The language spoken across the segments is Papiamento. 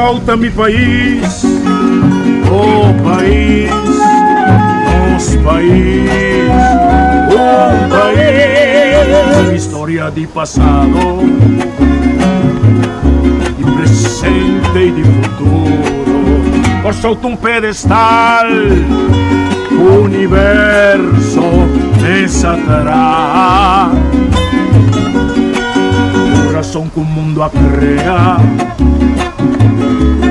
Kòrsou ta mi pais, oh pais, nos pais, un pais. Historia di pasado, di presente i di futuro. Kòrsou ta un pedestal, universo mesa traha. Kurason ku mundu a krea.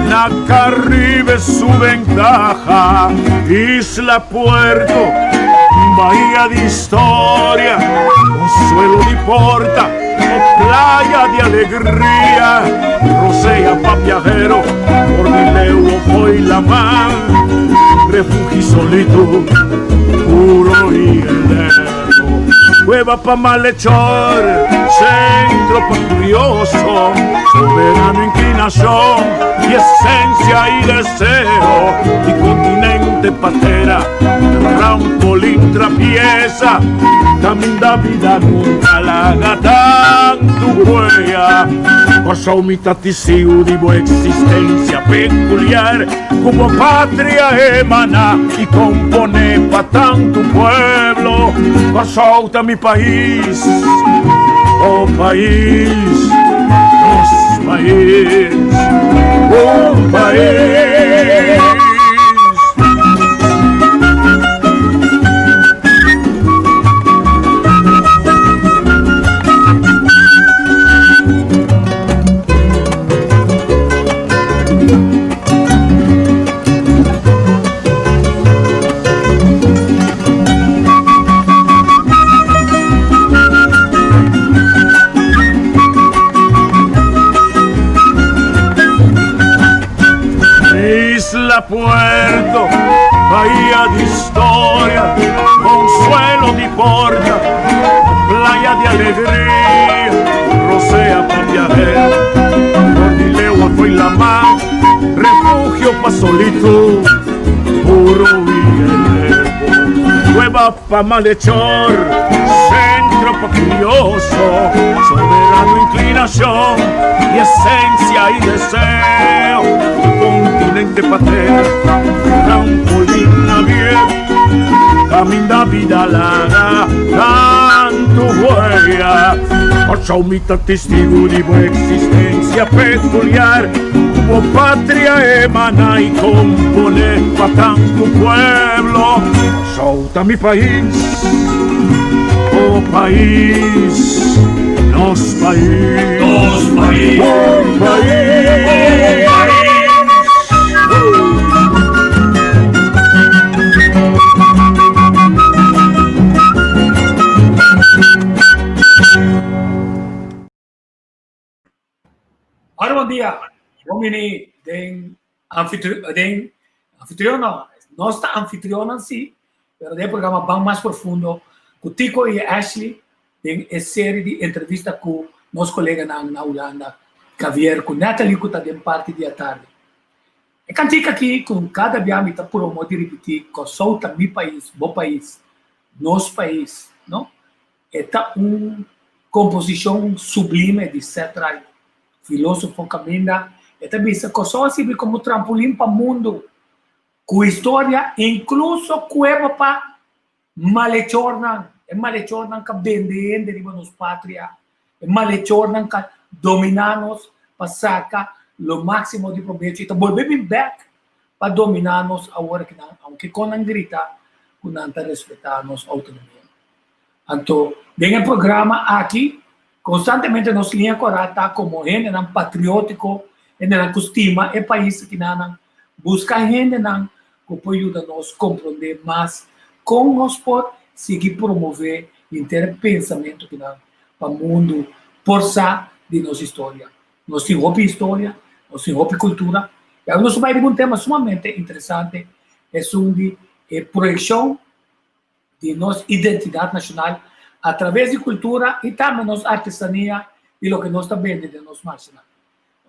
Na Caribe su ventaha, isla puerto, bahia di historia, consuelo di porta, o playa di alegria, rosea pa viajero, por di leu o fo'i laman, refugio solitud, puro y eterno. Cueva pa malhechor, centro pa curioso, soberano inclinación y esencia y deseo, y continente patera, trampolín trapieza, caminda vida nunca laga tantu huella. Kòrsou mi ta tisiu di bo existencia peculiar. Ku bo patria emaná i komponé pa tantu pueblo. Kòrsou ta mi pais, oh pais, nos pais, un pais. Isla Puerto, bahía de historia, consuelo di porta, playa de alegría, rosea pa viajero, por di lewa fo'i lamá. Refugio pa solitud, puro y eterno. Cueva pa malhechor, centro pa curioso, soberano inclinación y esencia y deseo. Continente patera, trampolín abierto, caminda vida laga, tantu huella. Kòrsou mi ta testigu di bo eksistensia pekuliar, ku bo patria emaná i komponé pa tantu pueblo. Kòrsou ta mi pais, bo pais, nos pais, un pais. Ora bon dia, bon bini den den anfitrion no, nos ta anfitrionnan si, pero den e programa Ban Mas Profundo ku Tico i Ashley den e seri di entrevista ku nos koleganan na Hulanda, Javier ku Natalie ku ta den parti di atardi. E kantika aki ku kada bia mi ta promo di ripití, Kòrsou ta mi pais, bo pais, nos pais, no? E ta un komposishon sublime di Seth Wright, filósofo kaminda e ta bisa Kòrsou a sirbi komo trampolin pa mundu ku historia, inkluso kueba pa malechornan, e malechornan ka bende hende riba nos patria, e malechornan ka dominá nos pa saka lo máksimo di probecho i ta bolbe bin bèk pa dominá nos awor akinan, aunke kon nan grita ku nan ta respetá nos outonomia. Anto, den e programa aki, konstantemente nos liña kòrá ta komo hendenan patriótiko, hendenan ku stima e pais akinanan, buska hendenan ku por yuda nos komprondé mas kon nos por sigui promové henter e pensamentu akinan pa mundu por sa di nos historia. Nos tin hopi historia, nos tin hopi kultura, i awe nos ta bai riba un tema sumamente interesante, esun di e proyekshon di nos identidat nashonal a traves di kultura i tambe nos artesania i loke nos ta bende den nos marshinan.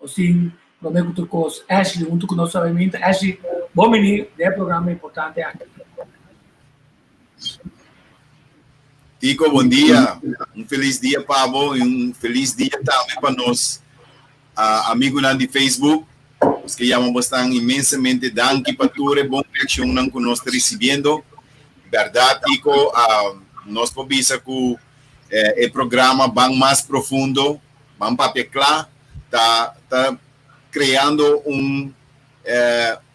Nos tin promé ku tur kos Ashley huntu ku nos awe minta. Ashley, bon bini den e programa importante aki. Tico, bon dia. Un felis dia pa bo i un felis dia tambe pa nos amigunan di Facebook. Nos ke yama bosnan inmensamente danki pa tur e bon reakshonnan ku nos ta risibiendo. Bèrdat Tico, nos por bisa ku e programa Ban Mas Profundo, Ban Papia Kla ta ta kreando un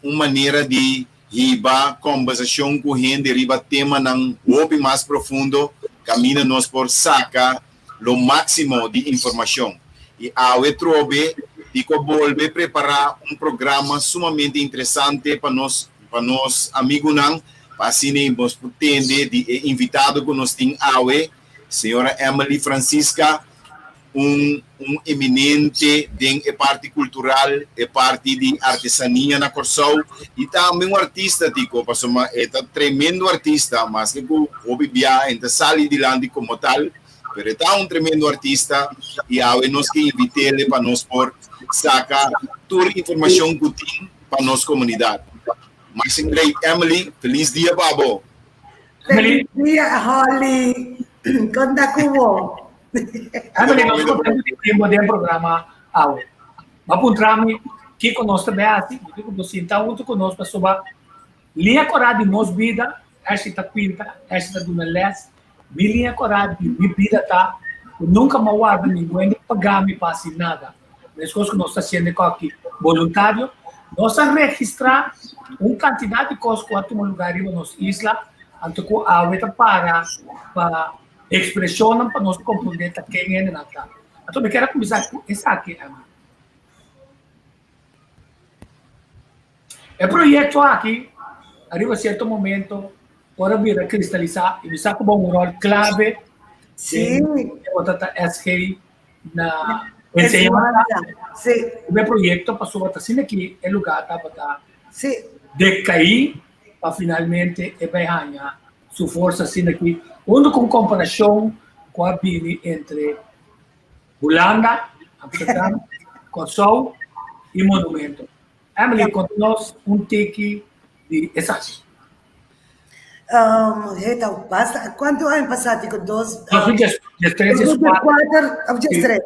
un manera di hiba kòmbersashon ku hende riba temanan hopi mas profundo kaminda nos por saka lo máksimo di informashon. I awe trobe di ku a bolbe prepará un programa sumamente interesante pa nos pa nos amigunan pa asina nos por tende di e invitado ku nos tin awe, señora Emily Francisca. Un un eminente den e parti kultural, e parti di artesania na Kòrsou i tambe un artista Tico, pasobra e ta tremendo artista, maske ku hopi bia e no ta sali dilanti komo tal, pero e ta un tremendo artista i awe nos ke invit'el pa nos por saka tur informashon ku tin pa nos komunidat. Maxim Great Emily, felis dia pa bo! Felis dia Holly, kon ta ku bo? Emily, nos kontentu di tin bo den programa awe. Bo a puntra mi kiko nos ta bai hasi, mi di ku bo sinta huntu ku nos pasobra liña kora di nos bida, Ashley ta pinta, Ashley ta duna les, mi liña kora di mi bida ta ku nunka mi a warda ningun hende paga mi pa hasi nada. Meskos ku nos ta hasiendo e kòki boluntario, nos a registrá un kantidat di kos ku a tuma lugá riba nos isla, anto ku awe ta para pa Ekspreshonnan pa nos komprondé ta ken hendenan ta. Anto mi kier a kuminsá ku esaki, Emma. E proyekto aki ariba sierto momento por a bira kristalisá i mi sa ku bo un ròl klave den e bo ta ta SG na enseñansa. E proyekto pasobra ta asina ki e lugá tabata dekaí pa finalmente e bai haña su forsa asina ki huntu ku un komparashon ku a bini entre Hulanda, Amsterdam, Kòrsou i Monumento. Emily, konta nos un tiki di esaki. Heta, basta, kuantu aña pasá ti ku dos? 2013, 2004 òf diestres?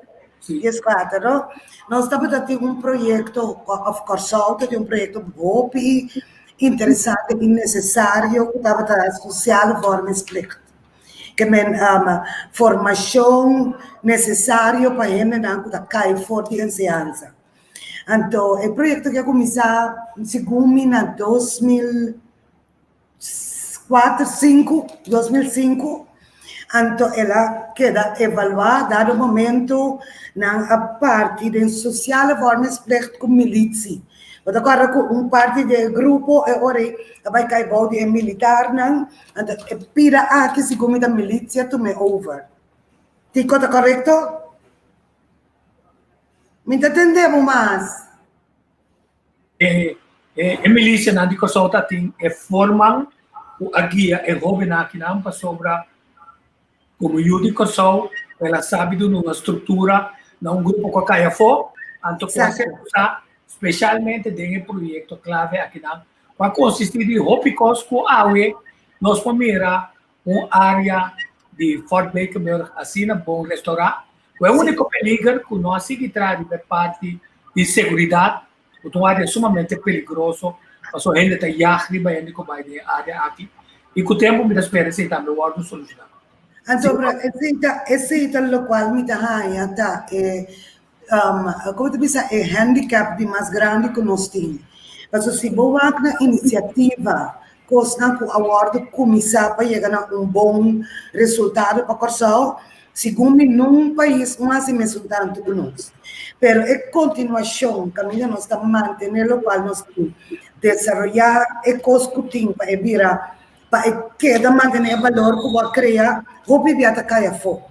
Dieskuater, no? Nos tabata tin un proyekto, òf Kòrsou ta tin un proyekto hopi interesante i nesesario ku tabata Sociale Vormingsplicht. Ke men formashon nesesario pa hendenan ku ta kai for di enseñansa. Anto e proyekto ke a kuminsá segun mi na 2004, sinku, 2005, anto el a keda evaluá dado momento nan a parti den Sociale Vormingsplicht ku militsi. Bo ta kòrda ku un parti di e grupo e ora ei a bai kai bou di e militarnan, anto e pida aki segun mi ta militsia tum'é over. Tiko ta korekto? Mi ta tende bo mas. E e milisianan di Kòrsou ta tin e forman ku a guia e hóbennan akinan pasobra komo yu di Kòrsou el a sabi duna un struktura na un grupo ku a kai afó, anto ku a ser usá spesialmente den e proyekto klave akinan ku a konsistí di hopi kos ku awe nos por mira un área di Fort Beekenburg asina bon restourá, ku e úniko peliger ku no a sigui traha riba e parti di seguridat, ku ta un área sumamente peligroso, pasobra hende ta yag riba hende ku bai den e área aki, i ku tempu mi ta spera esei tambe wòrdu solushoná. Anto, pero esei ta, esei ta lokual mi ta haña ta e, komo ta bisa, e handicap di mas grandi ku nos tin. Pasobra si bo wak na inisiativa, kosnan ku a wòrdu kuminsá pa yega na un bon resultado pa Kòrsou, segun mi nun pais no hasi mesun tantu ku nos. Pero e kontinuashon kaminda nos ta mantené lokual nos tin, desaroyá e kos ku tin pa e bira, pa e keda mantené e balor ku bo a krea, hopi bia ta kai afó.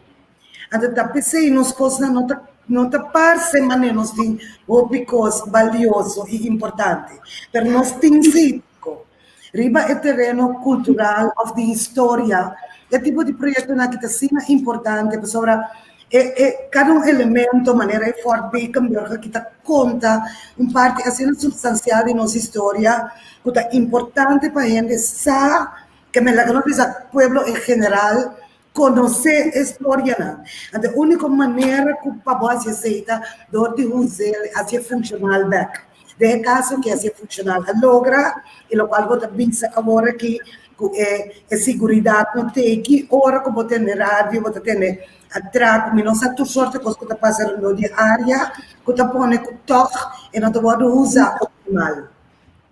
Anto ta p'esei nos kosnan no ta no ta parse manera nos tin hopi kos balioso i importante, pero nos tin si riba e tereno kultural òf di historia e tipo di proyektonan aki ta asina importante pasobra e e kada un elemento manera e Fort Beekenburg aki ta konta un parti asina supstansial di nos historia ku ta importante pa hende sa ke men laga nos bisa pueblo en general Konosé e storianan. Anto e úniko manera ku pa bo hasi esei ta dor di hus'el hasi e funshonal bèk. Den e kaso ke Asia Funshonal a logra i lokual bo ta bisa awor aki ku e e siguridat no tei ki ora ku bo tende radio bo ta tende atrako mi no sa tur sorte kos ku ta pasa rondó di e área ku ta pone ku tòg e no ta wòrdu usa optimal.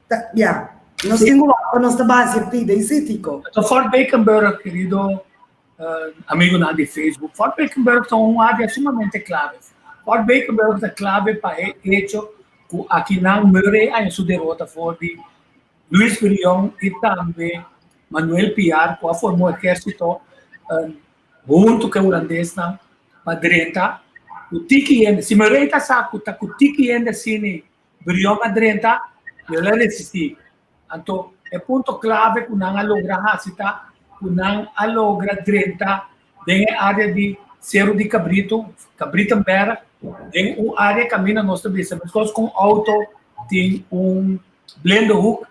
Ta ya nos tin ku wak pa nos ta basa e pida i si Tico. Ta Fort Beekenburg kerido Amigunan di Facebook, Fort Beekenburg ta un área sumamente klave. Fort Beekenburg ta klave pa e echo ku akinan Murray haña su derota for di Luis Brion i tambe Manuel Piar ku a forma un ehérsito huntu ku e hulandesnan pa drenta ku tiki hende. Si Murray ta sa ku ta ku tiki hende asina Brion a drenta, lo el a resistí. Anto e punto klave ku nan a logra hasi ta ku nan a logra drenta den e área di Seru di Kabritu, Kabrietenberg, den un área kaminda nos ta bisa meskos ku un outo tin un blende hoek,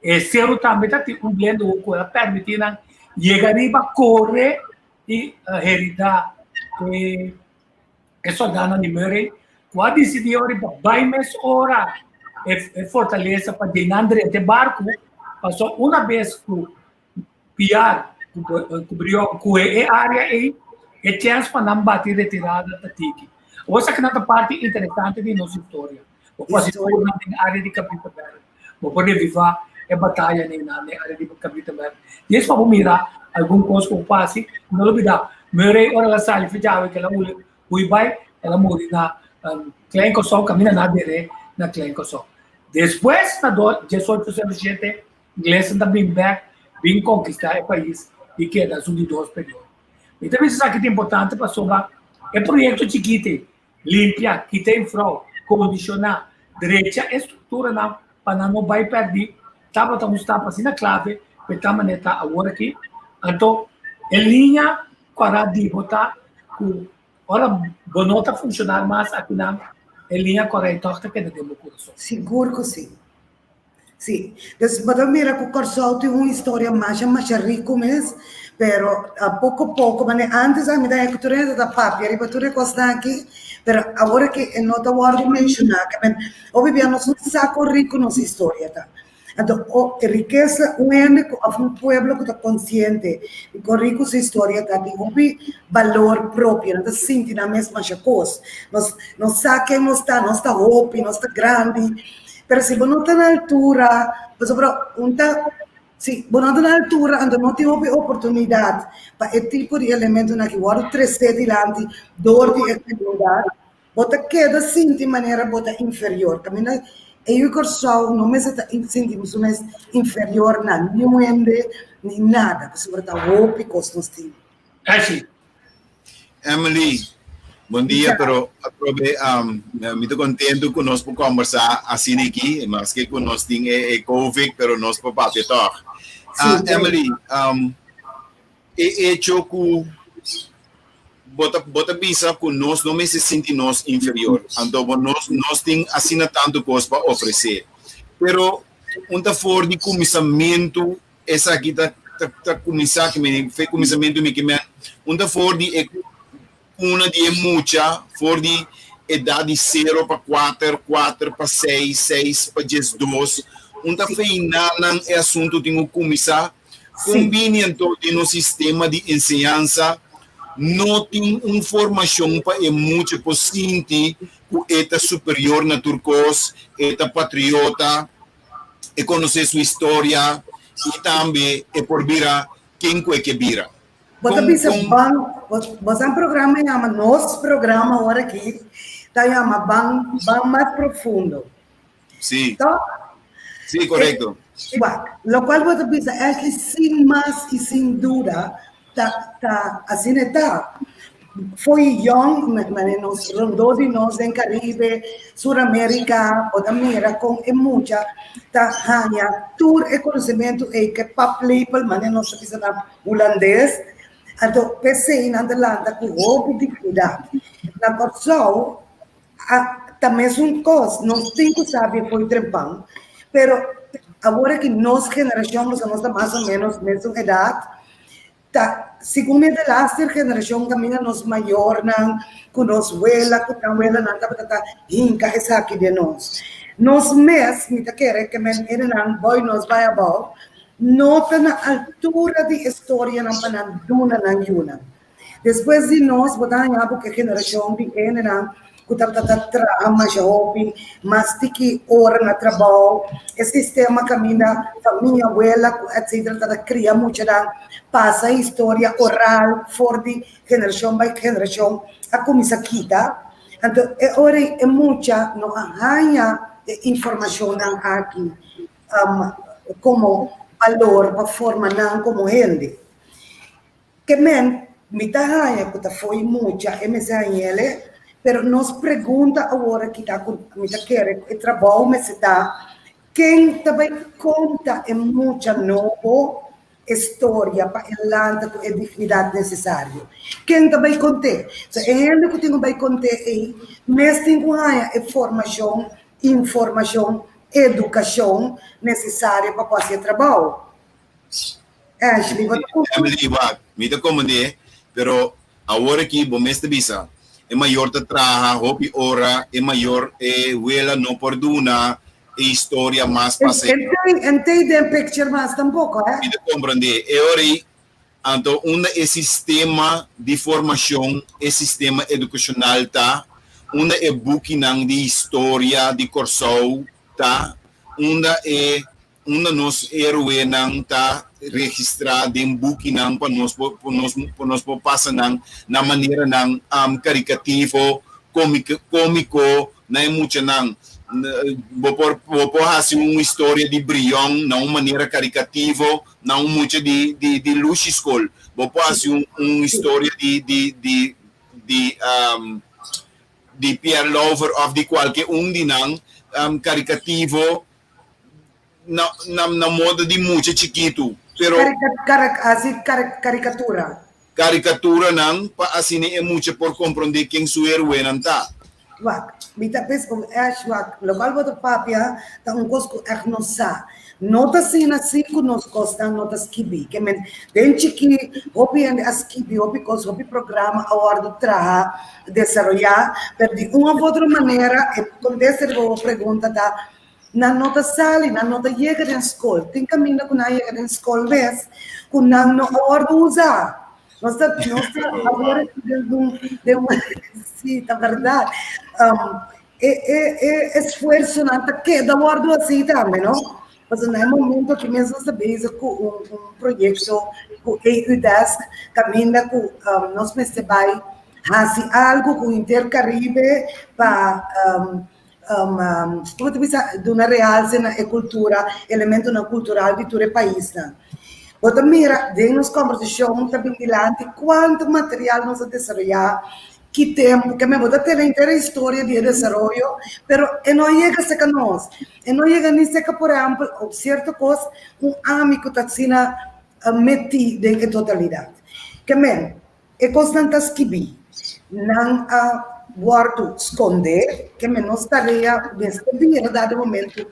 e seru tambe ta tin un blende hoek ku a permití nan yega riba, kore i heridá e. E sòldánan di Murray ku a disidí ora pa bai mes ora e fortalesa pa dje nan drenta e barku, pasobra una bes ku Piar ku Brion kohe e área ei, e chèns pa nan bati retirada ta tiki. Awor esaki nan ta parti interesante di nos historia. Bo por hasi tournan den área di Cabrita Berg. Bo por revivá e bataya neinan den área di Cabrita Berg. I es pa bo mira algun kos ku bo hasi. No lo bida, Murray ora el a sali for djawe ku el a huli hui bai, el a muri na Klein Kòrsou, kaminda nan a der'é na Klein Kòrsou. Despues na 1807, inglesnan ta bin bèk bin konkistá e pais i keda su di dos periodo. Mi ta bisa esaki ta importante pasobra e proyekto chikiti Limpia, kita infrou, kondishoná, drecha e strukturanan pa nan no bai pèrdí tabata un stap asina klave pa e ta manera ta awor aki. Anto e liña kòrá di bo ta ku ora bo no ta funshoná mas akinan e liña kòrá ei tòg ta keda den bo kurason. Sigur ku si. Sí, dus bo ta mira ku Kòrsou tin un historia masha masha riku mes, pero poko poko, manera antes ami ta haña ku tur hende ta papia riba tur e kosnan aki, pero awor aki e no ta wòrdu menshoná, ke men hopi bia nos no sa kon riku nos historia ta. Anto e rikesa un hende ku òf un pueblo ku ta konsiente di kon riku su historia ta tin hopi balor propio, nan ta sinti nan mes masha kos, nos nos sa ken nos ta, nos ta hopi, nos ta grandi. Pero si bo no ta na altura, pasobra un ta, si bo no ta na altura, anto no tin hopi oportunidat pa e tipo di elementonan aki wòrdu tresé dilanti dor di e komunidat, bo ta keda sinti manera bo ta inferior. Kaminda e yu Kòrsou no mester ta sinti su mes inferior na niun hende ni nada, pasobra ta hopi kos nos tin. Así. Emily, bon dia, pero atrobe um, mi ta contento ku nos por conversa asina aki, maske ku nos tin e, e COVID, pero nos por papia toch. Uh, Emily, um, e hecho ku bota bota bisa ku nos no mester sinti nos inferior, anto bo nos nos tin asina tanto kos pa ofrece. Pero un ta for di kuminsamentu Esaki ta ta kuminsá ki men fe kuminsamentu mi ki men un ta for di e kuna di e mucha for di edat di sero pa kuater, kuater pa seis, seis pa diesdos un ta feiná nan e asuntu tin ku kuminsá kon bini anto den nos sistema di enseñansa no tin un formashon pa e mucha por sinti ku e ta superior na tur kos e ta patriota. E konosé su historia i tambe e por bira ken ku e ke bira. Bo ta bisa ban, bo sa un programa yama, nos programa awor aki ta yama Ban, Ban Mas Profundo. Sí. Toch? Sí, korekto. Wak, lokual bo ta bisa Ashley sin mas i sin duda Ta ta asina e ta. Fo'i yòn, manera nos rondó di nos den Karibe, Sur Amerika, bo ta mira kon e mucha ta haña tur e konosementu ei ku e paplepel, manera nos ta bisa na hulandes. Anto p'esei nan ta lanta ku hopi dignidat. Na Kòrsou a ta mesun kos, nos tin ku sabi fo'i trempan, pero awor aki nos generashon, pasobra nos ta mas o ménos mesun edat, Ta segun e delaster generashon kaminda nos mayornan ku nos wela ku nan welanan tabata ta hinka esaki den nos. Nos mes, mi ta kere ke men hendenan boi nos bai abou, no ta na altura di e storianan pa nan duna nan yunan. Despues di nos bo ta haña bo ku e generashon di hendenan ku tabata ta traha masha hopi, mas tiki ora na trabou, e sistema kaminda famia, wela ku etcetera tabata kria muchanan, pasa historia oral for di generashon bai generashon a kuminsá kita. Anto e ora ei e mucha no a haña e informashonnan aki komo balor pa forma nan komo hende. Ke men, mi ta haña ku ta fo'i mucha e mester hañ'ele, pero nos pregunta awor aki ta ku mi ta kere ku e trabou mester ta, ken ta bai konta e mucha nobo e storia pa e lanta ku e dignidat nesesario? Ken ta bai kont'é? So e hende ku tin ku bai kont'é ei mes tin ku haña e formashon, informashon, edukashon nesesario pa por hasi e trabou. Ashley, bo ta kumprendé? Emily, wak, mi ta komprendé, pero awor aki bo mes ta bisa, e mayor ta traha hopi ora, e mayor, e wela no por duna e historia mas pa En tei den picture mas tampoco, eh? Mi ta komprendé. E ora ei, anto unda e sistema di formashon, e sistema edukashonal ta, unda e bukinan di historia di Kòrsou ta, unda e Unda nos héroenan ta registrá den bukinan pa nos por pa nos pa nos por pasa nan na maneranan karikativo, komik kómiko na e muchanan. Bo por bo por hasi un historia di Brion na un manera karikativo na un mucha di di di Lushi Skol. Bo por hasi un un historia di di di di di Pierre Louver òf di kualke un di nan karikativo na na na moda di mucha chikitu, pero. Hasi karikatura. Karikaturanan pa asina e mucha por komprondé ken su heruenan ta. Wak, mi ta pes ku Ash, wak, lokual bo ta papia ta un kos ku ègt nos sa. No ta asina si ku nos kosnan no ta skibí. Ke men, den chikí hopi hende a skibi hopi kos, hopi programa a wòrdu traha, desaroyá, pero di un òf otro manera e kontesta riba bo pregunta ta, Nan no ta sali, nan no ta yega den skol. Tin kaminda ku nan a yega den skol mes ku nan no a wòrdu usá. Nos ta nos ta awor den un den un sí, ta bèrdat. E e e esfuersonan ta keda wòrdu hasí tambe, no? Pasobra na e momento aki mes nos ta bezig ku un un proyekto ku EU-desk kaminda ku nos mester bai hasi algu ku henter Karibe pa Como ta bisa duna realce na e cultura, elementonan cultural di tur e paisnan. Bo ta mira den nos conversacion ta bin dilanti cuanto material nos a desaroya, ki tempo, ke men bo ta tene henter e historia di e desaroyo, pero e no a yega cerca nos, e no a yega ni cerca por ehempel op cierto cos un ami cu ta asina meti den e totalidad. Ke men E kosnan ta skibí. Nan a wòrdu skondé, ke men nos tarea mester bira dado momentu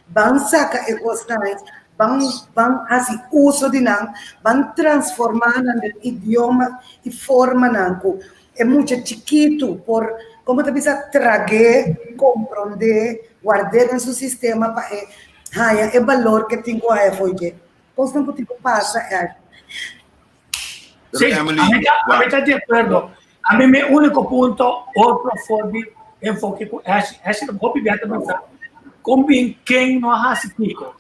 ban saka e kosnan ei, ban ban hasi uso di nan, ban transformá nan den idioma i formanan ku e mucha chikitu por, komo ta bisa, trag'é, komprondé, ward'é den su sistema pa e haña e balor ke tin ku haña fo'i dje. Kosnan ku tin ku pasa ègt. Sí, a mi ta di akuerdo. A mi mi úniko punto otro for di enfoke ku Ashley. Ashley ta hopi bia ta bisa kon bin ken no a hasi kiko.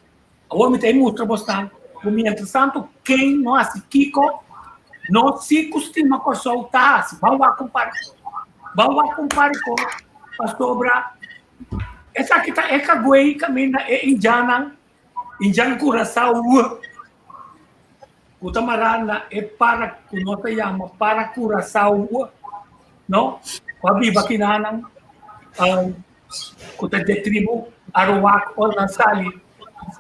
Awor mi ta e mustra bosnan ku mientras tanto ken no hasi kiko no si ku stima Kòrsou ta hasi. Ban wak kumpara. Ban wak kumpara ku pasobra esaki ta e kagüey kaminda e indjannan indjan Curaçao Ku ta mará na e para ku nos ta yama para Curaçao, no? Ku a biba kinanan, ku ta dje tribu Aruak ora nan sali,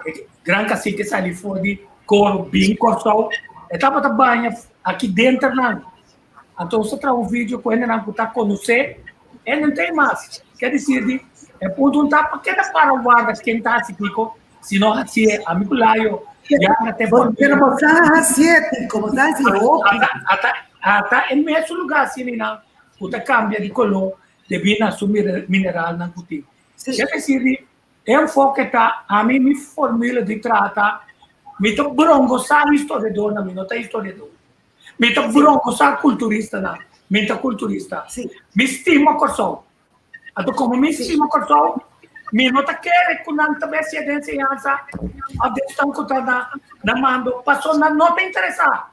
e gran kasike sali for di Koro bin Kòrsou, e tabata baña aki denter nan. Anto nos ta traha un video ku hendenan ku ta konosé, e no tin mas. Ke disir di e punto un ta pa keda para warda ken ta hasi kiko, si no hasié ami ku Layo ya na te Bo, pero bo sa hasié Tico, bo sa hasi hopi. Ata, ata, ata e mesun lugar asina nan ku ta kambia di koló debí na su mineralnan ku tin. Sí. Ke disir di. E enfoke ta, ami mi formula di trata, mi ta brongosá historiadornan, mi no ta historiador. Mi ta brongosá kulturistanan, mi ta kulturista. Mi stima Kòrsou. Anto komo mi stima Kòrsou, mi no ta kere ku nan ta besi den enseñansa òf den esnan ku ta na mando, pasobra nan no ta interesá.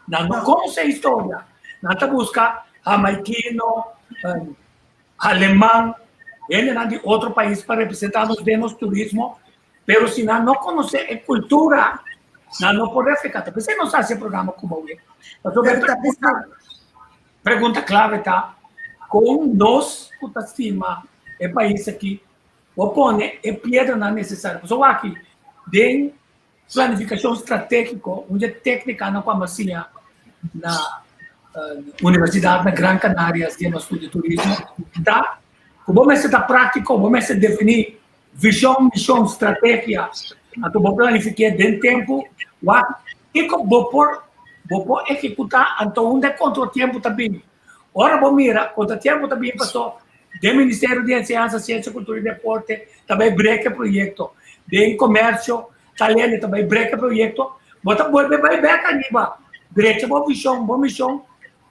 Nan no konosé historia. Nan ta buska hamaikino, aleman, hendenan di otro pais pa representá nos den nos turismo, pero si nan no konosé e kultura, nan no por reflehá. Ta p'esei nos hasi e programa Cuba Week. Pasobra e pregunta, pregunta klave ta, kon nos ku ta stima e pais aki por pone e piedranan nesesario? Pasobra wak aki den Planifikashon stratégiko, un dje téknikanan ku a siña na universidat na Gran Canarias di nos studio turismo ta ku bo mester ta práktiko, bo mester definí vishon, mishon, strategia, anto bo planifiké den tempu wak kiko bo por bo por ehekutá anto unda e kontratiempo ta bini. Ora bo mira kontratiempo ta bini paso den Ministerio di Enseñansa, Siensia, Kultura i Deporte ta bai brek e proyekto, den Komersio ta lende ta bai brek e proyekto, bo ta bolbe bai bek ariba, drecha bo vishon, bo mishon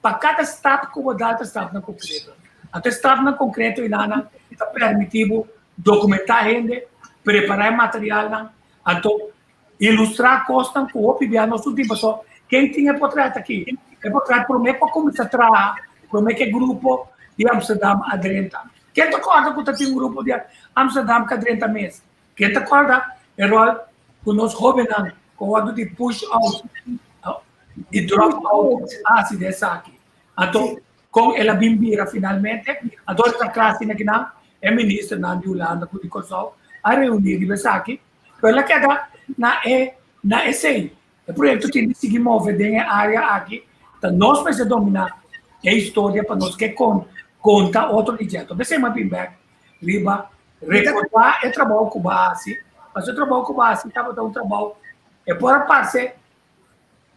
pa kada stap ku bo dal ta stapnan konkreto. Anto e stapnan konkreto enanan ta permití bo dokumentá hende, prepará e materialnan, anto Ilustrá kosnan ku hopi bia nos no tin pasobra ken tin e potret aki? E potret promé ku a kuminsá traha, promé ku e grupo di Amsterdam a drenta. Ken ta kòrda ku ta tin un grupo di Amsterdam ku a drenta mes? Ken ta kòrda e ròl ku nos hóbennan ku a wòrdu di push out i drop out a hasi den esaki? Anto kon el a bin bira finalmente? Anto ora ta kla asina kinan e ministernan di Hulanda ku di Kòrsou a reuní riba esaki. Pero el a keda na e na esei. E proyekto tin di sigui move den e área aki. Ta nos mester dominá e historia pa nos ke kon konta otro di dje. P'esei mi a bin bèk riba rekordá e trabou ku bo a hasi. Pasobra e trabou ku bo a hasi tabata un trabou e por a parse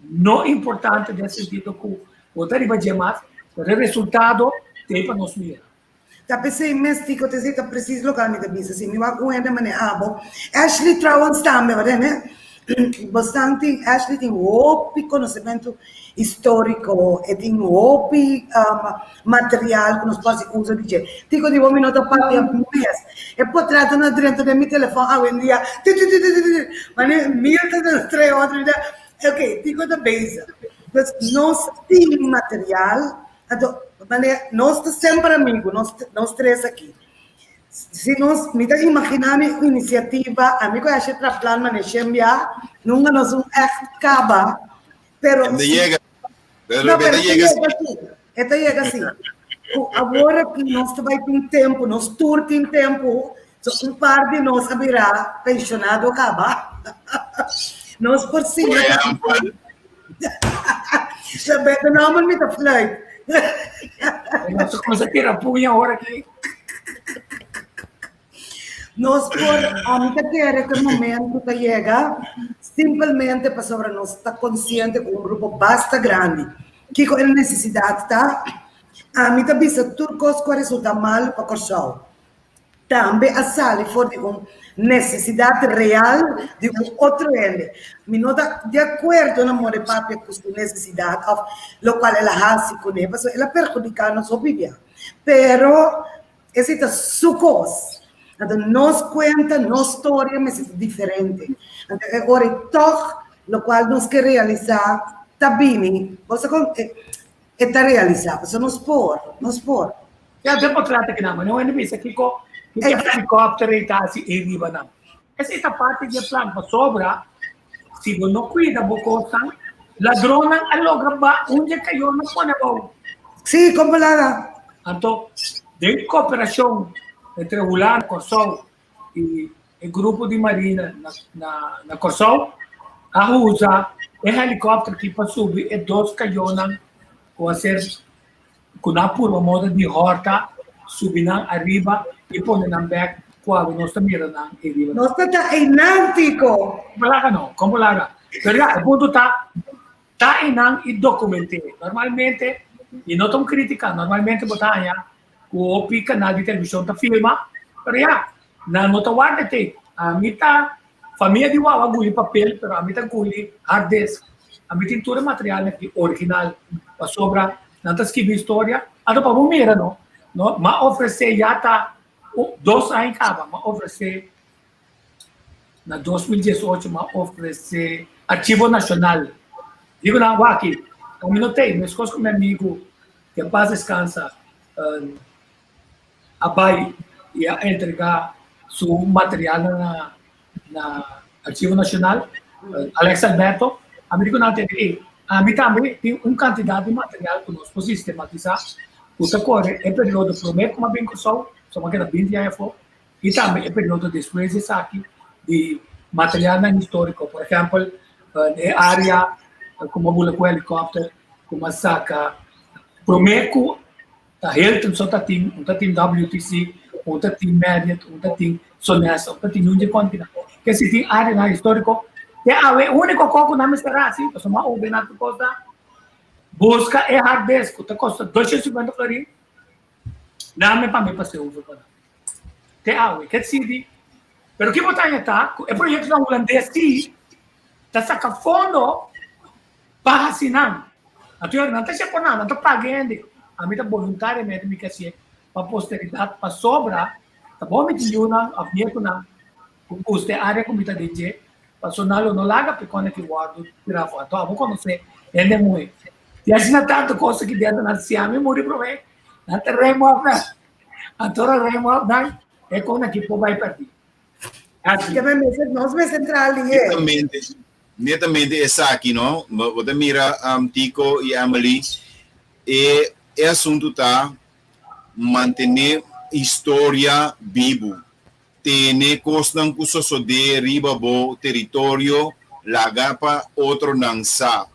no importante den sentido ku bo ta riba dje mas, pero e resultado t'ei pa nos mira. Ta p'esei mes Tico ta esei ta precies loke mi ta bisa. Si mi wak un hende manera abo, Ashley trouwens tambe, wak ne? Bosnan tin, Ashley tin hopi konosementu historiko, e tin hopi material ku nos por hasi uso di dje. Tico di bo mi no ta papia mes. E potrètnan a drenta den mi telefòn awendia, ti ti ti ti ti ti, manera mil ta den tres otro, ok, Tico ta bezig. Dus nos tin material. Anto, manera, nos ta semper amigu, nos, nos tres aki. Si nos, mi ta imaginá mi inisiativa, ami ku Ashley tra plan manera shen bia, nunka nos un ègt kaba, pero Ende si, yega, pero no, e pero ta e ta yega yega si, e ta yega si. Ku awor aki nos ta bai tin tempu, nos tur tin tempu, so un par di nos a bira penshonado kaba. Nos por Por sinta ehèmpel, Sa beta normal mi ta fluit. Nos kuminsa tira puña ora aki. Nos por, ami ta kere ku e momento ta yega simpelmente pasobra nos ta konsiente ku un grupo basta grandi. Kiko e nesesidat ta? Ami ta bisa tur kos ku a resulta malu pa Kòrsou. Tambe a sali for di un nesesidat real di un otro hende. Mi no ta di akuerdo na moda e papia ku su nesesidat òf lokual el a hasi kuné, pasobra el a perhudiká nos hopi bia. Pero esei ta su kos. Anto nos kuenta, nos storia mester ta diferente. Anto e ora ei tòg lokual nos ke realisá ta bini. Bo sa kon e ta realisá, pasobra nos por, nos por. Ya den por trata kinan, ma no hende bisa kiko kiko e helikòpter ei ta hasi ei riba nan. Esei ta parti di e plan, pasobra si bo no kuida bo kosnan, ladronnan a logra ba un di e kayonnan pone abou. Sí, kon por laga? Anto, den koperashon entre Hulanda, Kòrsou i e grupo di marina na Kòrsou a usa e helikòpter aki pa subi e dos kayonnan ku a ser ku nan a purba moda di hòrta subi nan ariba i pone nan bèk ku awe nos ta mira nan ei riba. Nos ta ta einan Tico. Kon laga no, kon por laga. Pero ya, e punto ta, ta einan i dokument'é. Normalmente, i no ta un kritika, normalmente bo ta haña ku hopi kanal di televishon ta filma, pero ya. Nan no ta warda tape. Ami ta famia di Wawa guli papel, pero ami ta guli hard disk. Ami tin tur e material aki original pasobra nan ta skibi historia. Anto pa bo mira no, no m'a ofresé ya ta dos aña kaba, m'a ofresé na 2018 m'a ofresé Archivo Nacional. Digo nan wak aki, ami no tei, meskos ku mi amigu ke en paz descansa a bai i a entregá su materialnan na na Archivo Nacional, Alex Alberto, ami di ku nan tende ei. Ami tambe tin un kantidat di material ku nos por sistematisá ku ta kore e periodo promé ku mi a bin Kòrsou, so mi a keda binti aña afó, i tambe e periodo despues di esaki di materialnan históriko. Por ehèmpel, e área ku mi a bula ku helikòpter, ku mi a saka promé ku Ta Hilton so ta tin, un ta tin WTC, un ta tin Marriott, un ta tin Sonesta, un ta tin nunca kontina. Ke si tin áreanan históriko, te awe úniko kos ku nan mester hasi, pasobra mi a ordená tur kos ta, buska e hard disk ku ta kosta 250 florin, dame pa mi pas'é over pa nan. Te awe, ke sidi. Pero ki bo ta haña ta ku e proyektonan hulandes si ta saka fondo Pa hasi nan. Anto nan ta shepó nan, nan ta paga hende. Ami ta boluntariamente mi ke hasié pa posteridat, pasobra ta bon mi tin yunan òf nietunan ku gusta e área ku mi ta den dje, pasobra nan lo no laga p'e kòne ki wòrdu tirá afó. Anto abo konosé hende muhé. I asina tantu kos aki dentro nan si ami muri promé, nan ta rem òf nan. Anto ora rem òf nan, e kòne aki por bai pèrdí. Ke men mester, nos mester entra alié. Netamente, netamente esaki, no? Bo ta mira Tico i Emily, e e asuntu ta mantené historia bibu, tene kosnan ku sosodé riba bo teritorio laga pa otronan sa.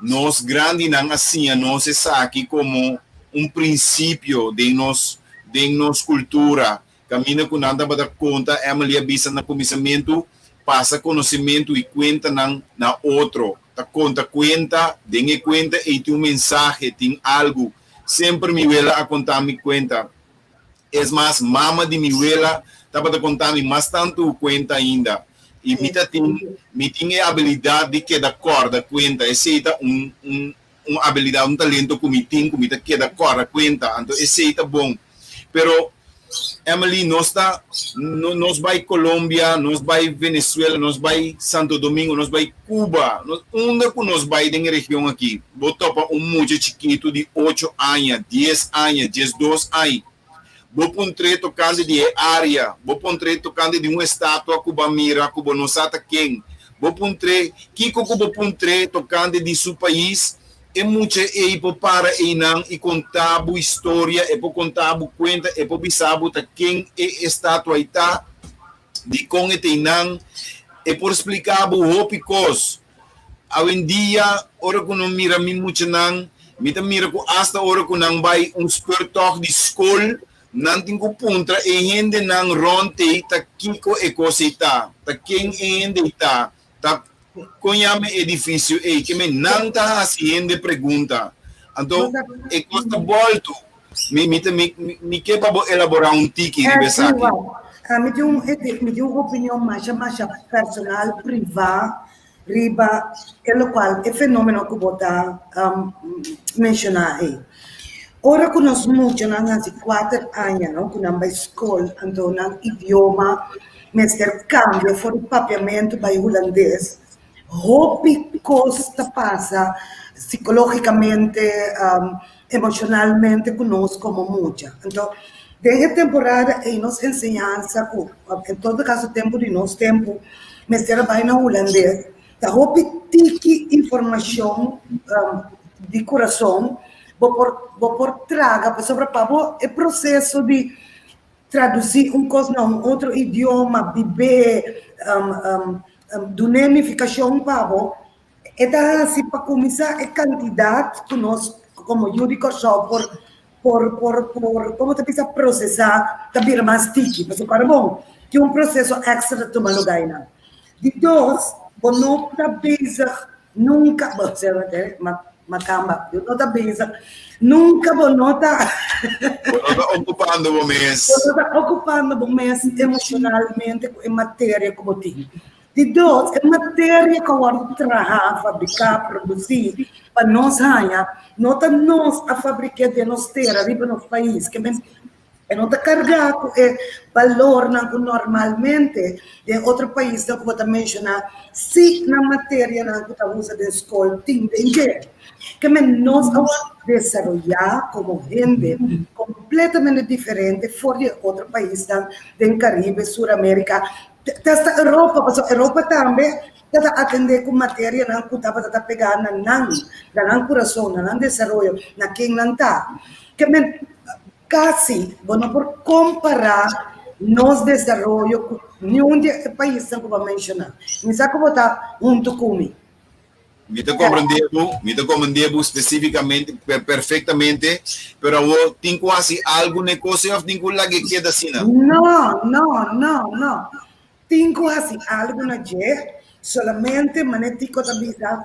Nos grandinan a siña nos esaki komo un prinsipio den nos den nos kultura. Kaminda ku nan tabata konta, Emily a bisa na kuminsamentu, Pasa konosementu i kuentanan na otro. Ta konta kuenta, den e kuenta ei tin un mensahe, tin algu. Semper mi wela a konta mi kuenta. Es mas, mama di mi wela tabata konta mi mas tantu kuenta ainda. I mi ta tin, mi tin e abilidat di keda kòrda kuenta. Esei ta un, un, un abilidat, un talento ku mi tin, ku mi ta keda kòrda kuenta. Anto esei ta bon. Pero Emily, nos ta, nos bai Colombia, nos bai Venezuela, nos bai Santo Domingo, nos bai Cuba, nos, unda ku nos bai den e region aki, bo topa un mucha chikitu di ocho aña, dies aña, diesdos aña. Bo puntr'é tokante di e área, bo puntr'é tokante di un estatua ku bo a mira ku bo no sa ta ken. Bo puntr'é kiko ku bo puntr'é tokante di su pais, E mucha ei por para einan i konta bo historia, e por konta bo kuenta, e por bisa bo ta ken e estatua ei ta, dikon e ta einan, e por splika bo hopi kos. Awendia, ora ku no mira mi muchanan, mi ta mira ku asta ora ku nan bai un speurtocht di skol, nan tin ku puntra e hendenan rònt ei ta kiko e kos ei ta, ta ken e hende ei ta. Ta kon yama e edifisio ei? Ke men nan ta hasi hende pregunta. Anto e kos ta bòltu. Mi mi ta mi mi ke pa bo elaborá un tiki riba esaki. Mi tin un mi tin un opinion masha masha personal privá riba e lokual e fenómeno ku bo ta menshoná ei. Ora ku nos muchanan hasi kuater aña no ku nan bai skol anto nan idioma mester kambia for di papiamentu bai hulandes, hopi kos ta pasa sikológikamente, emoshonalmente ku nos komo mucha. Anto den e temporada ei nos enseñansa ku en todo kaso tempu di nos tempu mester a bai na hulandes, ta hopi tiki informashon di kurason bo por bo por traga pasobra pa bo e proseso di Tradusí un kos na un otro idioma, bib'é, dun'é nifikashon pa bo, e ta hasi pa kuminsá e kantidat ku nos komo yu di Kòrsou por por por por komo ta bisa prosesá ta bira mas tiki. Pasobra para bon tin un proseso èkstra ta tuma lugá einan. Di dos, bo no ta bezig nunka, bo, ma. Makamba, bo no ta bezig. Nunka bo no ta. Bo no ta okupando bo mes. Bo no ta okupando bo mes emoshonalmente ku e materia ku bo tin. Di dos, e materia ku a wòrdu traha, fabriká, produsí pa nos haña, no ta nos a fabrik'é den nos tera, riba nos pais. Ke men E no ta kargá ku e balornan ku normalmente den otro paisnan ku bo ta menshoná si nan materianan ku ta usa den skol tin den dje. Ke men nos a wòrdu desaroyá komo hende kompletamente diferente for di e otro paisnan den Karibe, Sur Amerika, te asta Europa, pasobra Europa tambe ta ta atendé ku materianan ku tabata ta pegá na nan, na nan kurason, na nan desaroyo, na ken nan ta. Ke men kasi bo no por kompará nos desaroyo ku niun di e paisnan ku bo a menshoná. Mi sa ku bo ta huntu ku mi. Mi ta komprendé bo, mi ta komprendé bo spesífikamente, perfektamente, pero awor tin ku hasi algu na e kos ei òf tin ku lag'é keda asina? No, no, no, no. Tin ku hasi algu na dje, solamente manera Tico ta bisa,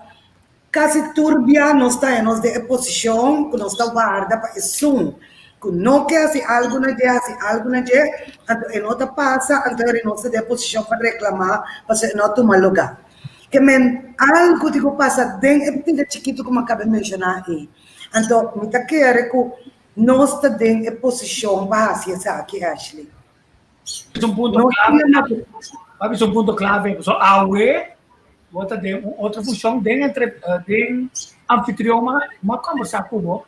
Kasi tur bia nos ta nos den e posishon ku nos ta warda pa esun ku no ke hasi algu na dje hasi algu na dje, anto e no ta pasa, anto eri nos ta den e posishon pa reklamá pasobra e no a tuma lugá. Ke men algu tin ku pasa den e pida chikitu ku mi a kaba di menshoná ei. Anto mi ta kere ku nos ta den e posishon pa hasi esaki, Ashley. Es un punto clave. Papi, es un punto clave. So, awe, bo ta den un otro función den entre den anfitrión ma ma conversa ku bo.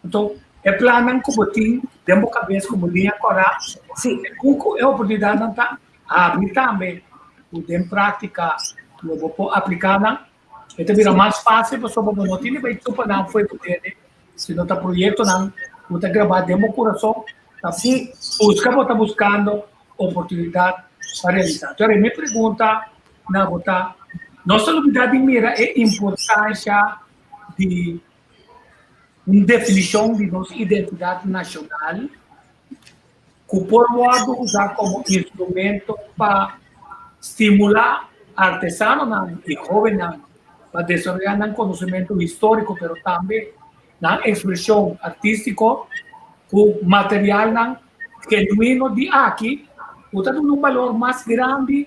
Enton, e plannan ku bo tin den bo cabes como liña kora, Sí. ku ku e oportunidadnan ta abri tambe ku den práctica lo bo por apliká nan. E ta bira mas fácil pasobra bo no tin di bai chupa nan fo'i bo dede, sino ta proyectonan ku ta grabá den bo kurason Ta busca bo ta buscando oportunidad pa realisa. Entonces mi pregunta na bo ta, nos ta lubida di mira e importancia di un definicion di nos identidad nacional cu por wordo usa como instrumento pa stimula artesanonan y hobennan pa desaroya nan conocimento historico pero tambe nan ekspreshon artístiko ku materialnan genuino di aki ku ta duna un balor mas grandi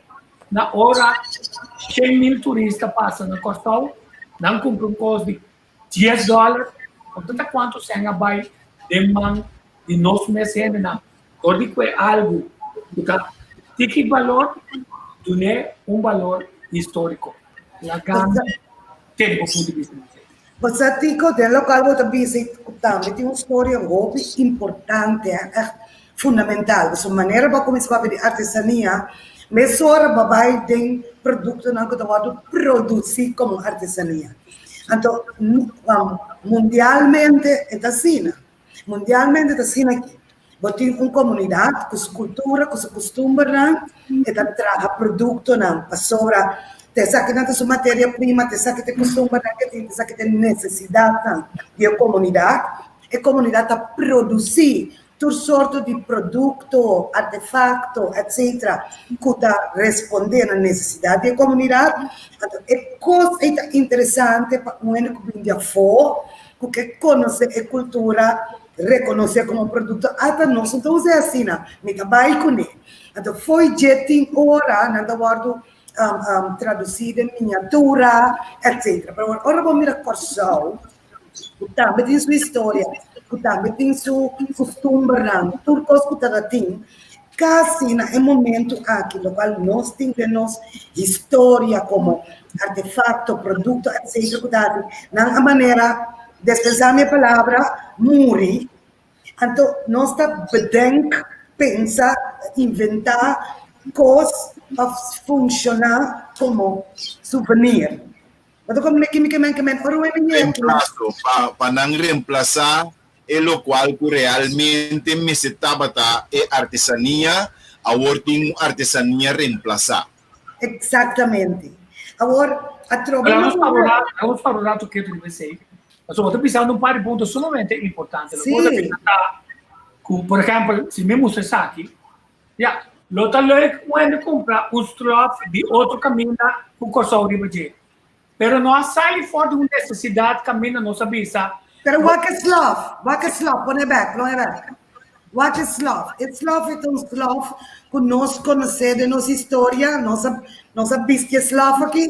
na ora 100.000 turista pasa na Kòrsou, nan kumpra un kos di dies dòler, òf ta kuantu sèn a bai den man di nos mes hendenan. Dor di kue algu ku ta tiki balor, dun'é un balor históriko. Laga tene bo punto di bista di esei. Bo sa Tico, den locual bo ta bisa cu tambe tin un storia hopi importante, echt fundamental. Pasobra manera bo a cuminsa papia di artesania, mesora bo a bay den productonan cu ta wordo produci como artesania. Anto, mundialmente e ta asina. Mundialmente ta asina aki. Bo tin un komunidat ku su kultura, ku su kustumbernan, e ta traha produktonan pasobra ta esakinan ta su materia prima, ta esaki ta e kustumbernan ke tin, ta esaki ta e nesesidatnan di e komunidat. E komunidat ta produsí tur sorto di produkto, artefakto, etsetera, ku ta respondé na nesesidat di e komunidat. Anto e kos ei ta interesante pa un hende ku bin di afó ku ke konosé e kultura, rekonosé komo produkto, ata nos no ta usa e asina, mi ta bai kuné. Anto fo'i dje tin ora nan ta wòrdu tradusí den miniatura, etsetera. Pero ora bo mira Kòrsou, ku tambe tin su historia, ku tambe tin su kustumbernan, tur kos ku tabatin, Kasi na e momentu aki lokual nos tin den nos historia komo artefakto, produkto etsetera ku ta hasi nan a manera, despensá mi e palabra, muri, anto nos ta bedenk, pensa, inventá kos pa funshoná komo souvenir. Bo ta komprendé kimi ke men ke men ora wende ñetu. Reemplaso, pa nan reemplasá e lokual ku realmente mester tabata e artesania, awor tin un artesania reemplasá. Eksaktamente. Awor, atrobe Pero nos para un rato, nos para un rato ketu riba esei. Pasobra bo ta pisando un par di punto sumamente importante. Lo bo ta bisa ta ku, por ehèmpel, si mi mustra esaki, ya, lo ta leuk un hende kumpra un strof di otro kaminda ku Kòrsou riba dje. Pero no a sali for di un nesesidat kaminda nos a bisa. Pero wak e slof, wak e slof, pone bek, pone bek. Wak e slof. E slof e ta un slof ku nos konosé den nos historia, nos a, nos a bisti e slof aki.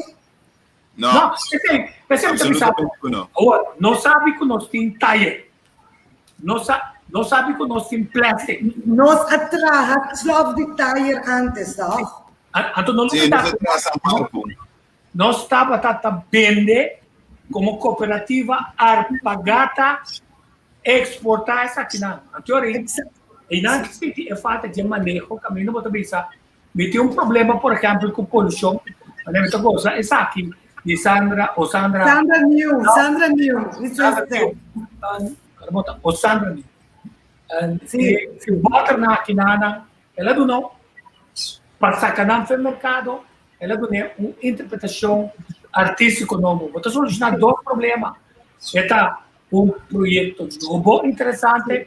No. No, p'esei, p'esei mi ta bisa. Absolutamente ku no. Awor, nos sabi ku nos tin tayer. Nos sa, nos sabi ku nos tin plastic. Nos a traha slof di tayer antes, toch? Anto no Sí, nos a traha San Marco. Nos tabata ta bende komo kooperativa Arpagata eksportá esakinan. Anto ori, einan ki sinti e falta dje maneho kaminda bo ta bisa mi tin un problema por ehèmpel ku polushon, manera mi ta gosa esaki di Sandra o Sandra. Sandra New, Sandra New, mi zuster. O Sandra New. Si bòternan akinanan el a duna pa saka nan fen merkado. El a dun'é un interpretashon artístiko nobo. Bo ta solushoná dos problema. E ta un proyekto nobo interesante,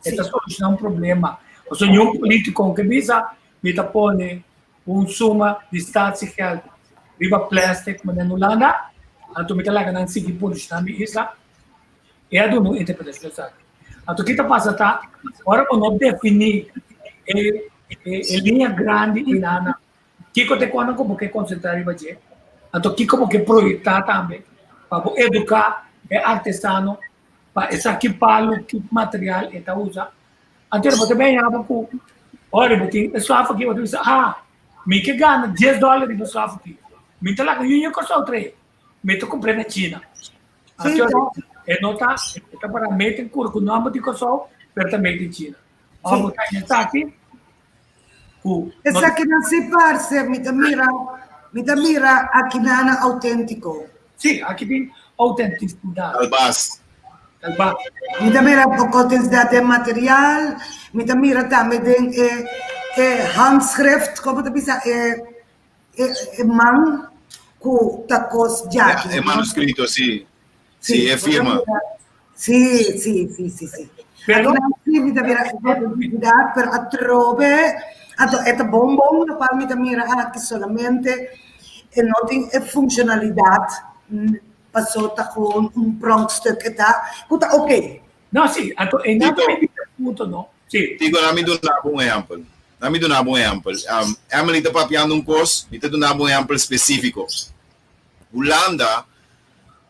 e ta solushoná un problema. Pasobra niun polítiko ke bisa mi ta pone un suma di statiegeld riba plèstik manera na Hulanda, anto mi ta laga nan sigui polushoná mi isla. E a duna un interpretashon esaki. Anto ki ta pasa ta, ora bo no definí e e liña grandi einan, Kiko ta e kosnan ku bo ke konsentrá riba dje? Anto kiko bo ke proyektá tambe pa bo eduká e artesano pa e sa ki palu, ki material e ta usa? Anto bo ta bin haña bo ku ora bo tin e slòf aki bo ta bisa, ah, mi ke gana dies dòler riba e slòf aki, mi ta laga Junior Kòrsou trae, mi ta kumpr'é na China. Anto e no ta, e ta para made in Kura ku nòmber di Kòrsou, pero ta made in China. Ora bo ta haña esaki, ku Esakinan si parse, mi ta mira, mi ta mira akinana autentiko. Sí, aki tin autentisidat. Kalbas. Kalbas. Mi ta mira autentisidat den material, mi ta mira tambe den e e handschrift, komo ta bisa e e e man ku ta kos djaki. E manuskrito, sí. Sí, e firma. Sí, sí, sí, sí, sí. Pero sí, mi ta mira autenticidad, pero atrobe, anto e ta bon bon, lo cual mi ta mira aki solamente e no tin e funcionalidad paso ta gewoon un pronkstuk e ta, cu ta ok. No, sí, anto e nan ta e punto, no? Sí. Tico, laat mi duna bo un ehempel. Laat mi duna bo un ehempel. Emily ta papiando un cos, mi ta duna bo un ehempel specifico. Hulanda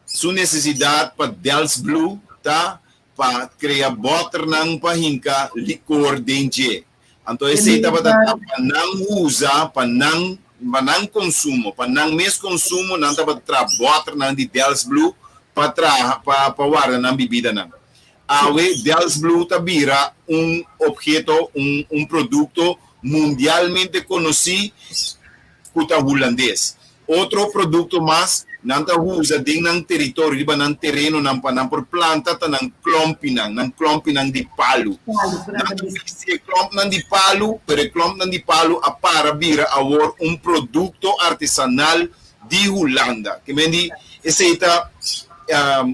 su nesesidat pa Delft Blue ta pa krea bòternan pa hinka likor den dje. Anto esei tabata ta pa nan usa pa nan pa nan konsumo, pa nan mes konsumo nan tabata traha bòternan di Delft Blue pa traha pa pa warda nan bibidanan. Awe Delft Blue ta bira un opheto, un un produkto mundialmente konosí ku ta hulandes. Otro produkto mas nan ta usa den nan teritorio, riba nan terenonan pa nan por planta ta nan klòmpinan, nan klòmpinan di palu. Nan ta bisti e klòmpnan di palu, pero e klòmpnan di palu a para bira awor un produkto artesanal di Hulanda. Ke men di esei ta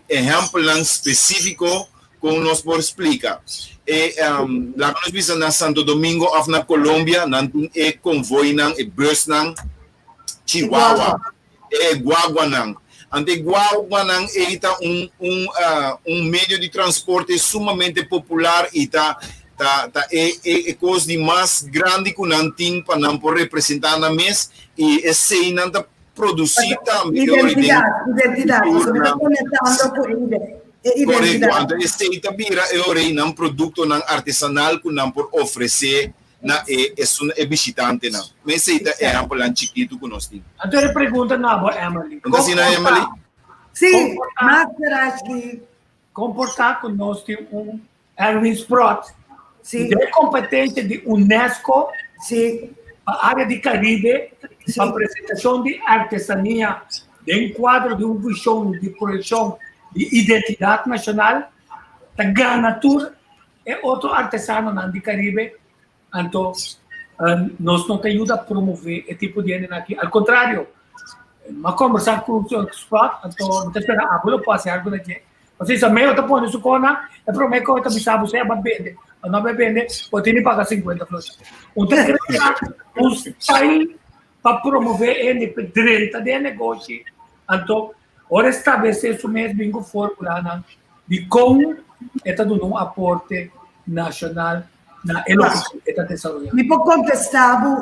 ehèmpelnan spesífiko kon nos por splika. E laga nos bisa na Santo Domingo òf na Colombia nan tin e konvoinan, e bùsnan Chihuahua, e guaguanan. Anto e guaguanan ei ta un un un medio di transporte sumamente popular i ta ta ta e e e kos di mas grandi ku nan tin pa nan por representá nan mes i esei nan ta produsí tambe e ora den Identidat, identidat. Pasobra mi ta konektando ku e e Korekto, identidat. anto esei ta bira e ora ei nan produktonan artesanal ku nan por ofresé na e esun e bishitantenan. Ma esei ta ehèmpelnan chikitu ku nos tin. Anto e pregunta na bo, Emily. No ta asina, Emily? Sí, Master Ashley. Kon por ta ku nos tin un Erwin Sprott Sí. den kompetensia di UNESCO Sí. pa área di Karibe Sí. pa presentashon di artesania den kuadro di un vishon di proyekshon di identidat nashonal ta gana tur E otro artesanonan di Caribe, anto nos no ta yuda promove e tipo di hendenan aki. Al contrario, m'a combersa cu Scott, anto mi ta spera abo lo por haci algo na dje. Pasobra si Meo ta pone su cona, e prome cu e ta bisa bo sea bo a bende o no bo bende, bo tin di paga cincuenta floshi. Un ta crea un style pa promove hende pa drenta den e negoshi, anto. Ora establesé su mes bin ku fórmulanan di kon e ta duna un aporte nashonal na e loke ku e ta desaroyando. Mi por kontestá bo,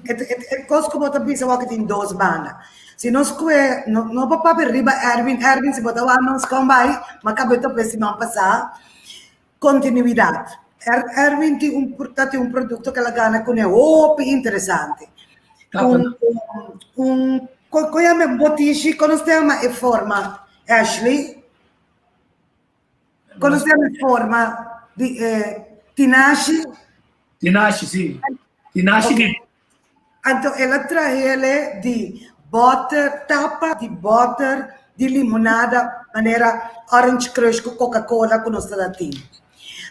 e kos ku bo ta bisa wak tin dos banda. Si nos kue, no por papia riba Erwin, Erwin si bo ta wak nos kon bai, m'a kaba e tope siman pasá, kontinuidat. Erwin tin un ta tin un produkto ku el a gana kuné hopi interesante. Un un kon yama e botishi? Kon nos ta yama e forma, Ashley? Kon nos ta yama e forma di e tinashi? Tinashi, si. Tinashi di. Anto el a trahele di bòter, tapa di bòter di limonada manera Orange Crush ku Coca-Cola ku nos ta tin.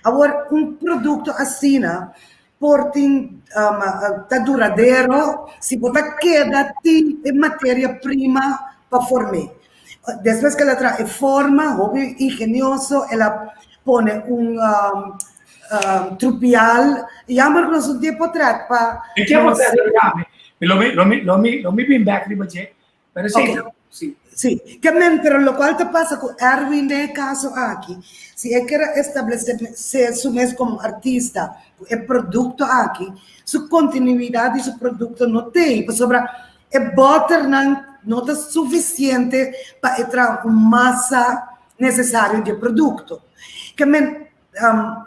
Awor un produkto asina por tin ta duradero si bo ta keda tin e materia prima pa form'é. Despues ku el a traha e forma hopi ingenioso el a pone un trupial, jammer ku nos no tin e potret pa E tin e potret ya, lo mi lo mi lo mi lo mi bin bek riba dje, pero si si. Si, ke men pero lokual ta pasa ku Erwin den e kaso aki, si e kier a establesé su mes komo artista ku e produkto aki, su kontinuidat di su produkto no t'ei, pasobra e bòternan no ta sufisiente pa e traha un masa nesesario di e produkto. Ke men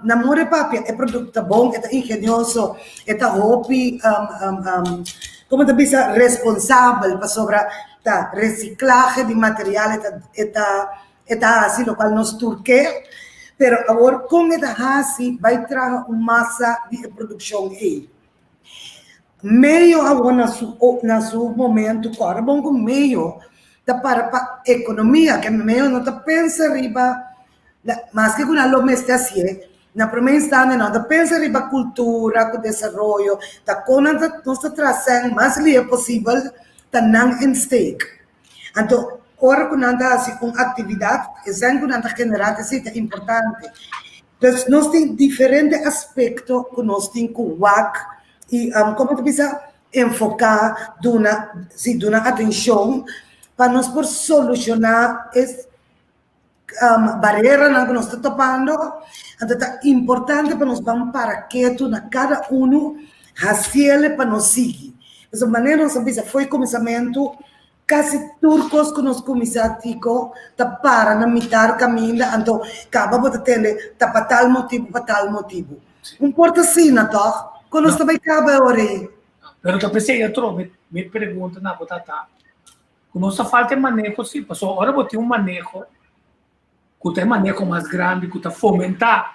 na more papia e produkto ta bon, e ta ingenioso, e ta hopi komo ta bisa responsabel pasobra ta resiklahe di material e ta e ta e ta hasi lokual nos tur ke, pero awor kon e ta hasi bai traha un masa di e produkshon ei? Meio awor na su na su momento kòrda bon ku meio ta para pa ekonomia ke meio no ta pensa riba Maske ku nan lo mester hasié, na promé instante nan ta pensa riba kultura ku desaroyo, ta kon nan ta nos ta traha sèn mas lihe posibel ta nan insteek. Anto ora ku nan ta hasi un aktividat, e sèn ku nan ta generá ta esei ta importante. Dus nos tin diferente aspekto ku nos tin ku wak i komo ta bisa enfoká, duna si duna atenshon pa nos por solushoná e bareranan ku nos ta topando, anto ta importante pa nos ban para ketu na kada unu hasiele pa nos sigui. Pasobra manera nos a bisa fo'i kuminsamentu, kasi tur kos ku nos kuminsá tiko ta para na mitar kaminda, anto kaba bo ta tende ta pa tal motibu, pa tal motibu. Un por ta asina tòg? Kon nos ta bai kaba e ora ei? Pero ta p'esei atrobe mi pregunta na bo tata, Ku nos ta falta e maneho si, pasobra ora bo tin un maneho ku ta e maneho mas grandi ku ta fomentá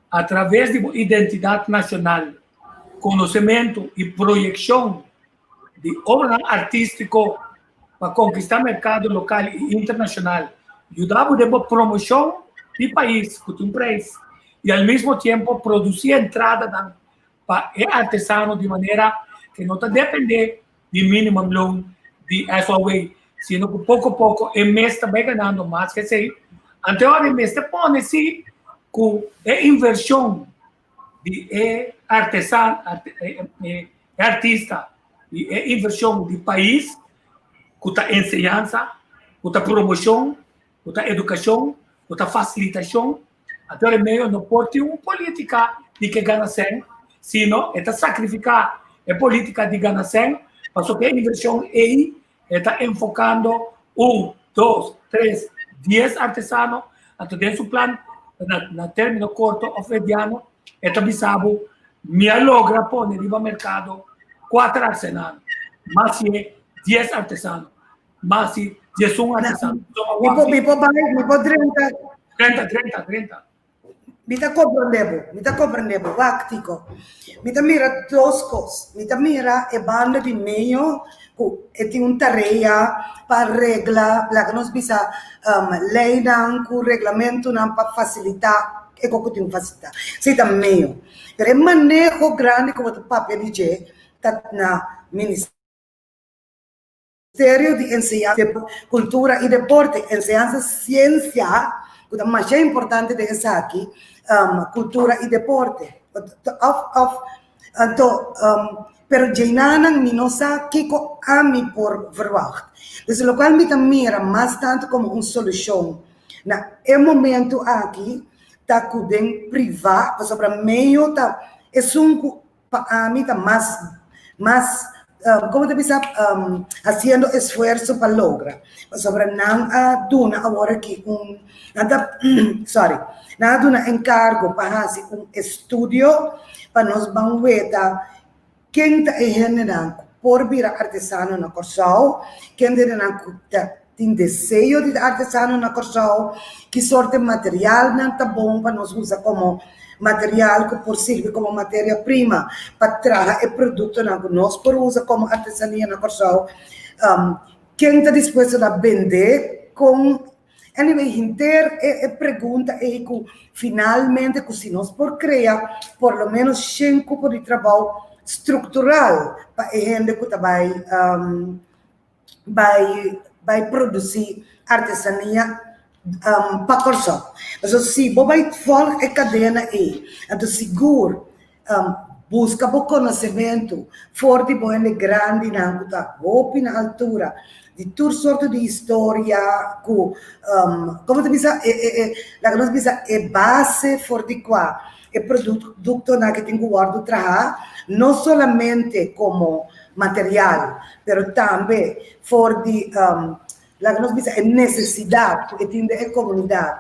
atraves di bo identidat nashonal, konosementu i proyekshon di obranan artístiko pa konkistá merkado lokal i internashonal, yuda bo den bo promoshon di pais ku tin un preis i al mismo tiempo produsí entradanan pa e artesano di manera ku no ta dependé di minimum loan di SOW, sino ku poko poko e mes ta bai ganando mas ku esei. Ante ora e mester pone si ku e invershon di e artesan, e artista i e invershon di pais ku ta enseñansa, ku ta promoshon, ku ta edukashon, ku ta fasilitashon, anto e medio no por tin un polítika di ke gana sèn, sino e ta sakrifiká e polítika di gana sèn pasobra e invershon ei e ta enfokando un, dos, tres, dies artesano, anto den su plan na término korto òf mediano e ta bisa bo mi a logra pone riba merkado kuater arsenano, mas si e dies artesano. Mas si 11 artesano. Mi por, mi por bai, mi por drenta. 30, 30, 30. Mi ta comprende bo, mi ta comprende bo. Wak, Tico. Mi ta mira dos cos. Mi ta mira e banda di medio cu e tin un tarea pa regla, laga nos bisa, leynan cu reglamentonan pa facilita e co cu tin facilita. Esey ta medio. Pero e maneho grandi cu bo ta papia di dje ta na ministerio. Ministerio di Enseñansa, Kultura i Deporte, Enseñansa, Siensia, ku ta masha importante den esaki, kultura i deporte. Òf, òf, anto, Pero djeinanan mi no sa kiko ami por verwacht. Dus lokual mi ta mira mas tantu komo un solushon na e momentu aki ta ku den privá, pasobra meio ta esun ku pa ami ta mas mas komo ta bisa hasiendo esfuerso pa logra. Pasobra nan a duna awor aki un nan ta sorry nan a duna enkargo pa hasi un estudio pa nos ban weta ken ta e hendenan ku por bira artesano na Kòrsou, ken ta e hendenan ku ta tin deseo di ta artesano na Kòrsou, ki sorte materialnan ta bon pa nos usa komo material ku por sirbi komo materia prima pa traha e produktonan ku nos por usa komo artesania na Kòrsou, ken ta dispuesto na bende kon Anyway, henter e e pregunta ei ku finalmente ku si nos por krea por lo menos shen kupo di trabou struktural pa e hende ku ta bai bai bai produsí artesania pa Kòrsou. Pasobra si bo bai vòlg e kadena ei, anto sigur Buska bo konosementu for di bo hende grandinan ku ta hopi na altura di tur sorto di historia ku, komo ta bisa, e e e laga nos bisa e base for di kua e produktonan ke tin ku wòrdu traha, no solamente komo material, pero tambe for di Laga nos bisa e nesesidat ku e tin den e komunidat,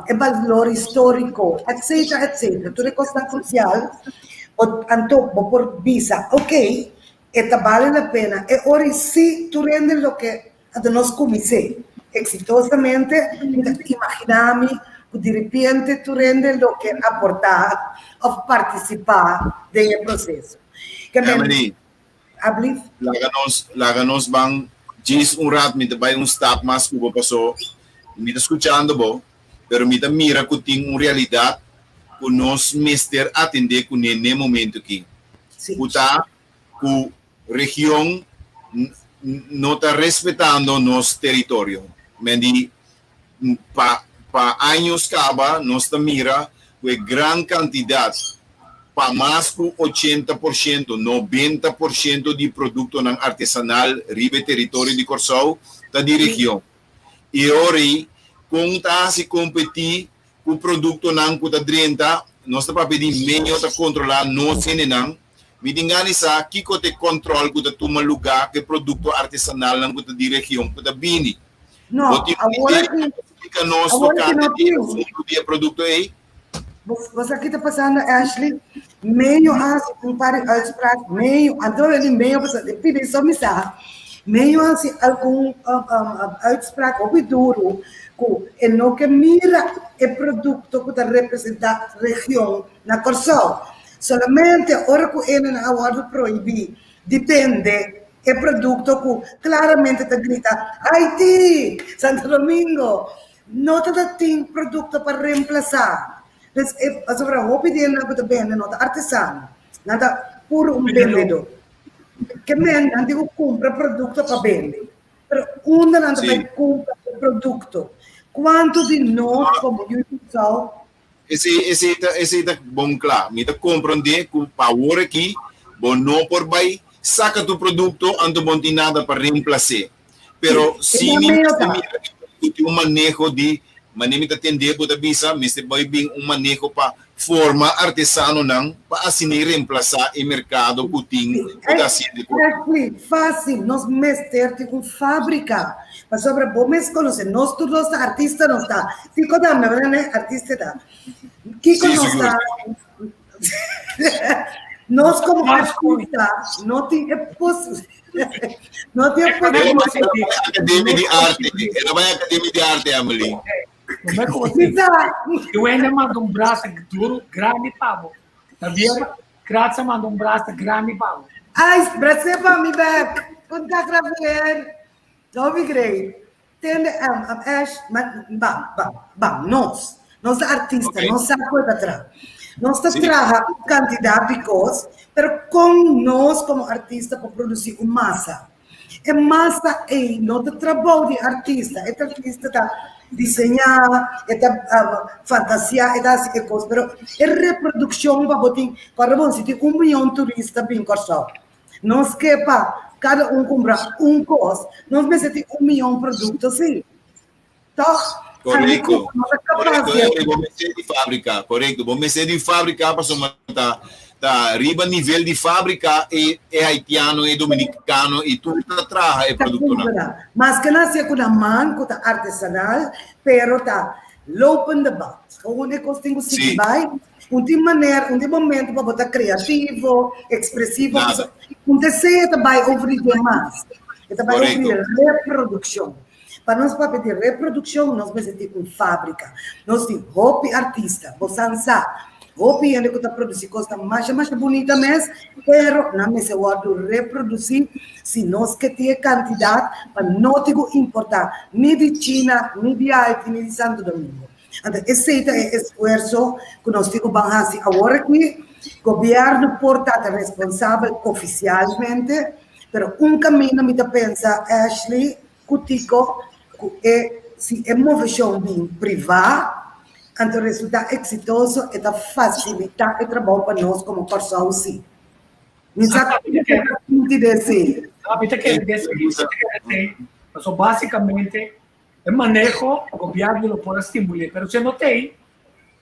e balor históriko, etsetera, etsetera. Tur e kosnan krusial. Bo anto bo por bisa, okey, e ta bale la pena. E ora i si tur hende loke anto nos kumins'é eksitosamente, mi ta imaginá mi ku diripiente tur hende loke aportá òf partisipá den e proseso. Emily, Ablief. Laga nos, laga nos ban djis un rat, mi ta bai un stap mas ku bo paso mi ta skuchando bo, pero mi ta mira ku tin un realidat ku nos mester atendé kuné n'e momento aki, Sí. ku ta ku region no ta respetando nos teritorio. Men di Pa pa años kaba nos ta mira ku e gran kantidat, pa mas ku 80%, 90% di produktonan artesanal riba e teritorio di Kòrsou ta di region. I e ora ei kon ta hasi kompetí ku produktonan ku ta drenta? Nos ta papia di meño ta kontrolá nos hendenan. Mi tin gana di sa kiko ta e kòntròl ku ta tuma lugá ku e produkto artesanalnan ku ta di region ku ta bini. No, Bo tin un awor idea aki, ku splika nos awor aki tokante no di e tin. asuntu di e produkto ei? Bo, bo sa ki ta pasando, Ashley? Meio hasi un par di uitspraak, meio, anto di meio pasobra e pidi so mi sa, meio hasi algun um, um, um, uitspraak hopi duru ku e no ke mira e produkto ku ta representá region na Kòrsou. Solamente ora ku e nan a wòrdu prohibí di bende e produkto ku klaramente ta grita Haiti, Santo Domingo, no ta ta tin produkto pa remplasá. Dus e pasobra hopi di esnan ku ta bende no ta artesano, nan ta puru un bendedó. Ke men nan tin ku kumpra produkto pa bende. Pero unda nan ta bai kumpra e produkto? Kuantu di nos komo yu di Kòrsou Esei, esei ta, esei ta bon kla. Mi ta komprondé ku pa awor aki bo no por bai saka tur produkto anto bo no tin nada pa remplas'é. Pero Sí, si e mi meo mester ta. mira ku tin un maneho di, manera mi ta tendé bo ta bisa, mester bai bin un maneho pa forma artesanonan pa asina e remplasá e merkado ku tin Sí, ku ta hasiendo e kos. Exactly, fácil. Nos mester tin un fábrika. Pasobra bo mes konosé, nos tur nos ta artista nos ta. Kiko ta mi bra ne artista ta. Kiko Sí, nos sigur. ta Nos komo artista no tin e pos no tin e El a bai posibilidad. Akademia di Arte, el a bai Akademia di Arte, Emily. Bisa. E wende manda un brasa duro grandi pa bo. Javier Kratz a manda un brasa grandi pa bo. Ai, bras'é pa mi bek. Kontak Javier. Hopi great. Tende um, um, Ash, ma, bam, bam, bam, nos. Nos ta artista, Ok. nos sa koe ta traha. Nos ta Sí. traha un kantidat di kos, pero kon nos komo artista por produsí un masa? E masa ei no ta trabou di artista. E artista ta. diseñá, e ta fantasiá, e ta hasi e kos, pero e reprodukshon pa bo tin, kòrda bon si tin un mion turista bin Kòrsou, nos ke pa kada un kumpra un kos, nos mester tin un mion produkto si. Tòg? Korekto, korekto, e bo mester di fábrika, korekto, bo mester di fábrika pasobra ta ta riba nivel di fábrika e e haitiano, e dominikano i tur ta traha e produktonan. Maske nan hasié ku nan man ku ta artesanal, pero ta lopende band. Gewoon e kos tin ku sigui bai. Un tin manera, un tin momento pa bo ta kreativo, ekspresivo. Un te sea ta bai over di demas. E ta bai over di reprodukshon. Pa nos papia di reprodukshon nos mester tin un fábrika. Nos tin hopi artista, bo san sa, hopi hende ku ta produsí kosnan masha masha bunita mes, pero nan mester wòrdu reprodusí si nos ke tin e kantidat pa no tin ku importá ni di China, ni di Haiti, ni di Santo Domingo. Anto esei ta e esfuerso ku nos tin ku ban hasi awor aki. Gobièrnu por ta ta responsabel ofisialmente, pero un kaminda mi ta pensa, Ashley, Ku Tico, ku e si e moveshon bin privá, anto resultá eksitoso, e ta fasilitá e trabou pa nos komo Kòrsou sí. Mi sa ku ta sinti di esei. Mi ta kere di esei, mi ta kere di esei, pasobra básikamente e maneho gobièrnu lo por a stimul'é, pero si e no t'ei,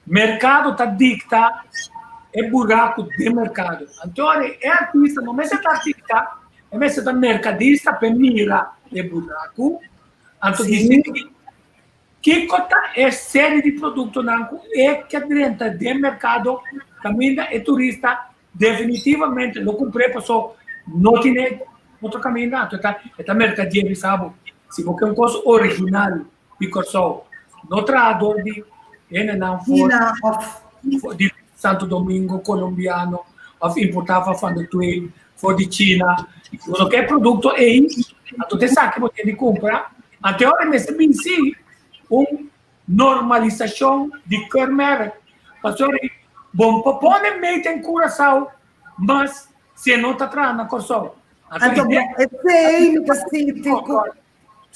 merkado ta dikta e buraku den merkado. Anto e artista no mester ta artista, e mester ta merkadista p'e mira e buraku. Anto di kiko ta e seri di produktonan ku e ke drenta den merkado kaminda e turista definitivamente lo kumpr'é paso no tine otro kaminda. Anto e ta merkadié bisa bo si bo ke un kos original di Kòrsou, no traha dor di hendenan for di Santo Domingo, Colombiano, òf importá for van de Twee, for di China. Bo no ke produkto ei, anto ta esaki bo tin di kumpra. Anto e ora mester bin si un normalisashon di keurmerk, pasobra bo no por pone made in Curaçao mas si e no ta traha na Kòrsou. Anto esei mi ta sinti ku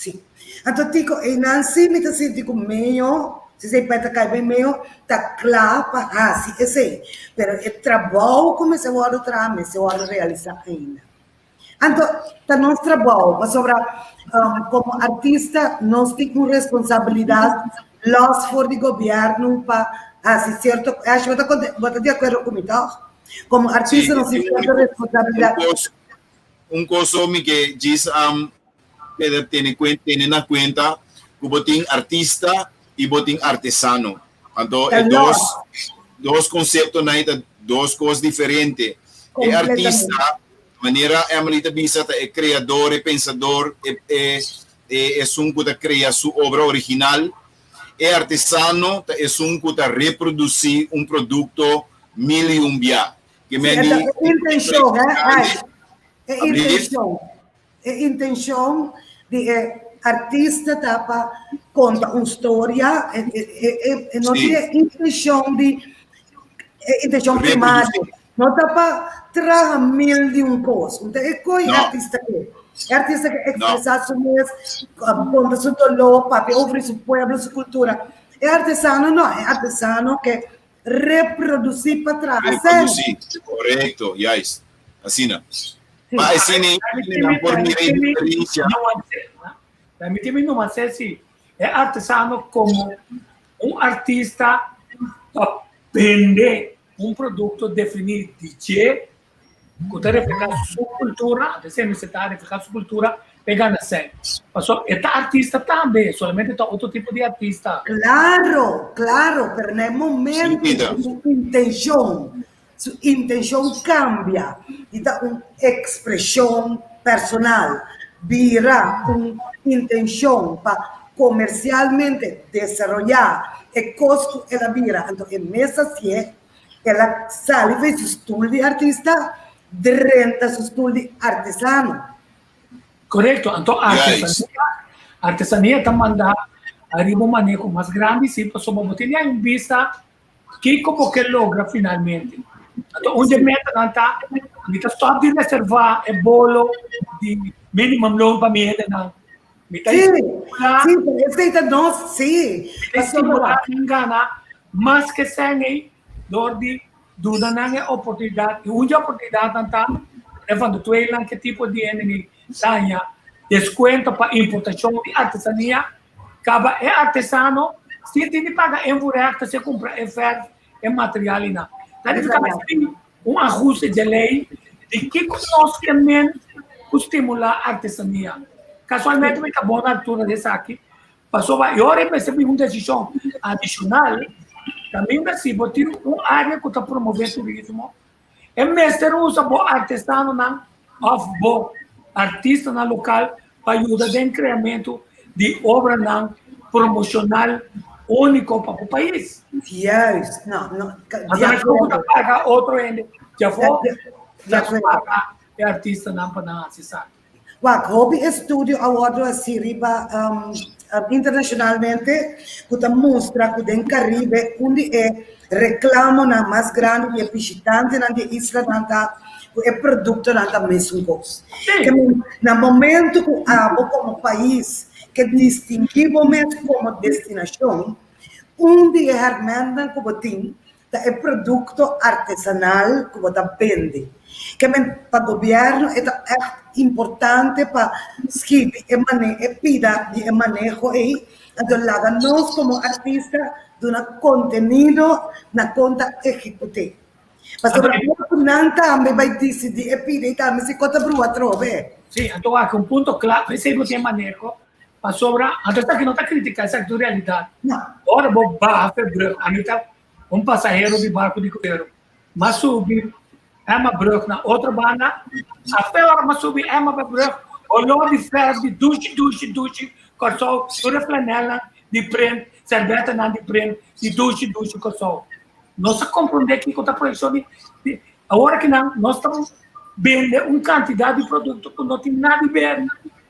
Sí. Anto Tico, einan sí mi ta sinti ku meyo, si esei pet a kai ben meyo, ta kla pa hasi esei. Pero e trabou ku mester wòrdu traha mester wòrdu realisá ainda. Anto ta nos trabou, pasobra komo artista nos tin un responsabilidat lòs for di gobièrnu pa hasi sierto, Ash bo ta bo ta di akuerdo ku mi tòg? Komo artista nos tin sierto responsabilidat. Un kos so mi ke djis keda tene tene na kuenta ku bo tin artista i bo tin artesano. Anto e dos dos konseptonan ei ta dos kos diferente. E artista, manera Emily ta bisa, ta e kreador, e pensador, e e e esun ku ta krea su obra original. E artesano ta esun ku ta reprodusí un produkto mil i un bia. Ke men di E intenshon, hè, Ash? E intenshon. E intenshon di e artista ta pa konta un storia. E, e, e, e no tin e intenshon di e intenshon primario. No ta pa traha mil di un kos. Unta e koi e artista ke. E artista ke ekspresá su mes, konta su doló, papia over su pueblo, su kultura. E artesano no, e artesano ke Reproducí pa traha sèn. Reproducí, korekto, juist. Asina. Pa asina nan por mira e diferensia. Permitimi nuanse si e artesano komo un artista ta bende un produkto definí di dje ku ta reflehá su kultura, anto esei mester ta reflehá su kultura pa e gana sèn. Pasobra e ta artista tambe, solamente ta otro tipo di artista. Klaro, klaro, pero na e momento ku su intenshon, su intenshon kambia di ta un ekspreshon personal bira un intenshon pa komersialmente desaroyá e kos ku el a bira, anto e mes hasié. El a sali for su stul di artista drenta su stul di artesano. Korekto, anto artesania, artesania ta manda ariba un maneho mas grandi si, pasobra bo tin di hay un bista kiko bo ke logra finalmente. Anto un di e metanan ta, mi ta stòp di reservá e bolo di minimum loon pa mi hendenan. Mi ta Sí, estimulá, sí, esei ta nos, sí. Mi ta estimulá nan gana mas ke sèn ei dor di duna nan e oportunidat. I un di e oportunidatnan ta e van de tweeland ke tipo di hende ni daña deskuento pa importashon di artesania. Kaba e artesano si tin di paga invoerrechten si e kumpra e vèrf, e material i nan. Ta nifiká si un ahuste dje lei di kiko nos ke men ku stimulá artesania. Kasualmente mi ta bon na altura di esaki, pasobra e ora e mester bin un desishon adishonal, kaminda si bo tin un área ku ta promové turismo, e mester usa bo artesanonan òf bo artistanan lokal pa yuda den kreamentu di obranan promoshonal úniko pa bo pais. Juist, no, no. Anto nan ku ta paga otro hende djafó, ta paga e artistanan pa nan hasi esaki. Wak, hopi estudio a wòrdu hasi riba internashonalmente ku ta mustra ku den Karibe un di e reklamonan mas grandi di e bishitantenan di e islanan ta ku e produktonan ta mesun kos. Ke men na momento ku abo komo pais ke distinguí bo mes komo destinashon, un di e hèrmèntnan ku bo tin ta e produkto artesanal ku bo ta bende. Ke men pa gobièrnu e ta ègt importante pa skibi e mane e pida di e maneho ei, anto laga nos komo artista duna kontenido na kon ta ehekut'é. Pasobra ora ku nan tambe bai disidí e pida ei tambe si kon ta brua atrobe. Sí, anto wak un punto klave, esei bo tin e maneho Pasobra, anto esaki no ta critica, esaki ta un realidad. Ora bo baha Verbrug, ami ta un pasahero di barco di crucero, m'a subi Emma Brug na otro banda, afe ora m'a subi Emma Brug, olor di verf di dushi dushi dushi Kòrsou, tur e flanelnan di print, serbètanan di print di dushi dushi Kòrsou. Nos a komprondé kiko ta proyekshon di, di awor akinan nos ta bende un kantidat di produkto ku no tin nada di ber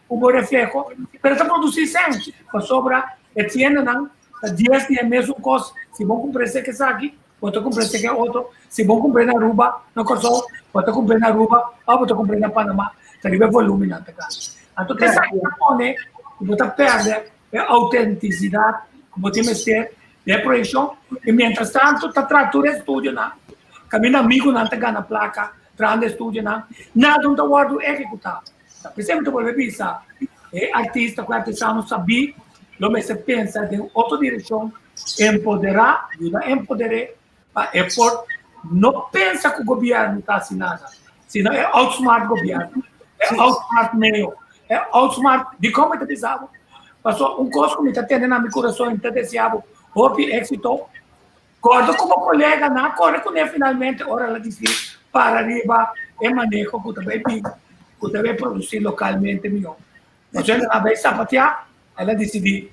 ku bo refleho, pero ta produsí sèn, pasobra e tiendanan ta dies di e mesun kos, si bo kumpra esaki esaki, bo ta kumpra esaki e otro, si bo kumpra na Aruba, na Kòrsou, bo ta kumpra na Aruba òf bo ta kumpra na Panama, ta riba e volúmennan ta grandi. Anto ke esaki ta pone ku bo ta pèrdè e autentisidat ku bo tin mester den e proyekshon i mientras tanto ta traha tur e estudionan kaminda amigunan ta gana plaka trahando e estudionan, nada no ta wòrdu ehekutá. Ta p'esei mi ta bolbe bisa, e artista ku e artesano sabí lo mester pensa den otro direkshon, empoderá, yuda empoder'é pa e por no pensa ku gobièrnu ta hasi nada, sino e outsmart gobièrnu, e outsmart meo, e outsmart, dikon mi ta bisa bo? Pasobra un kos ku mi ta tene na mi kurason i mi ta deseá bo hopi éksito, Kòrda ku bo koleganan a kore kuné finalmente ora el a disidí para riba e maneho ku ta bai bin, ku ta bai produsí lokalmente mihó. Pasobra el a bai sapateá, el a disidí,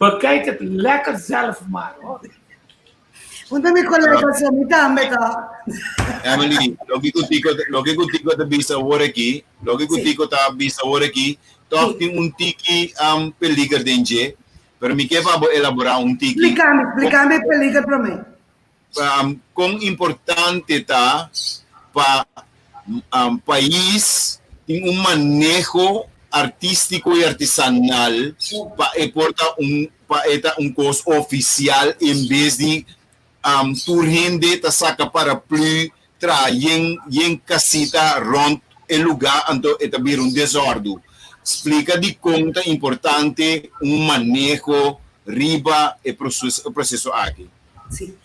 Bekijk het lekker zelf maar, hoor. Un di mi kolegas sa mi tambe ta. Emily, loke ku Tico, loke ku Tico ta bisa awor aki, loke ku Tico ta bisa awor aki, tòg tin un tiki peliger den dje. Pero mi ke pa bo elaborá un tiki. Splikami, splikami e peliger promé. Kon importante ta pa pais tin un maneho artístiko i artesanal pa e por ta un pa e ta un kos ofisial en bes di tur hende ta saka paraplu traha yen yen kasita rònt e lugá anto e ta bira un desòrdu. Splika dikon ta importante un maneho riba e proseso aki. Sí.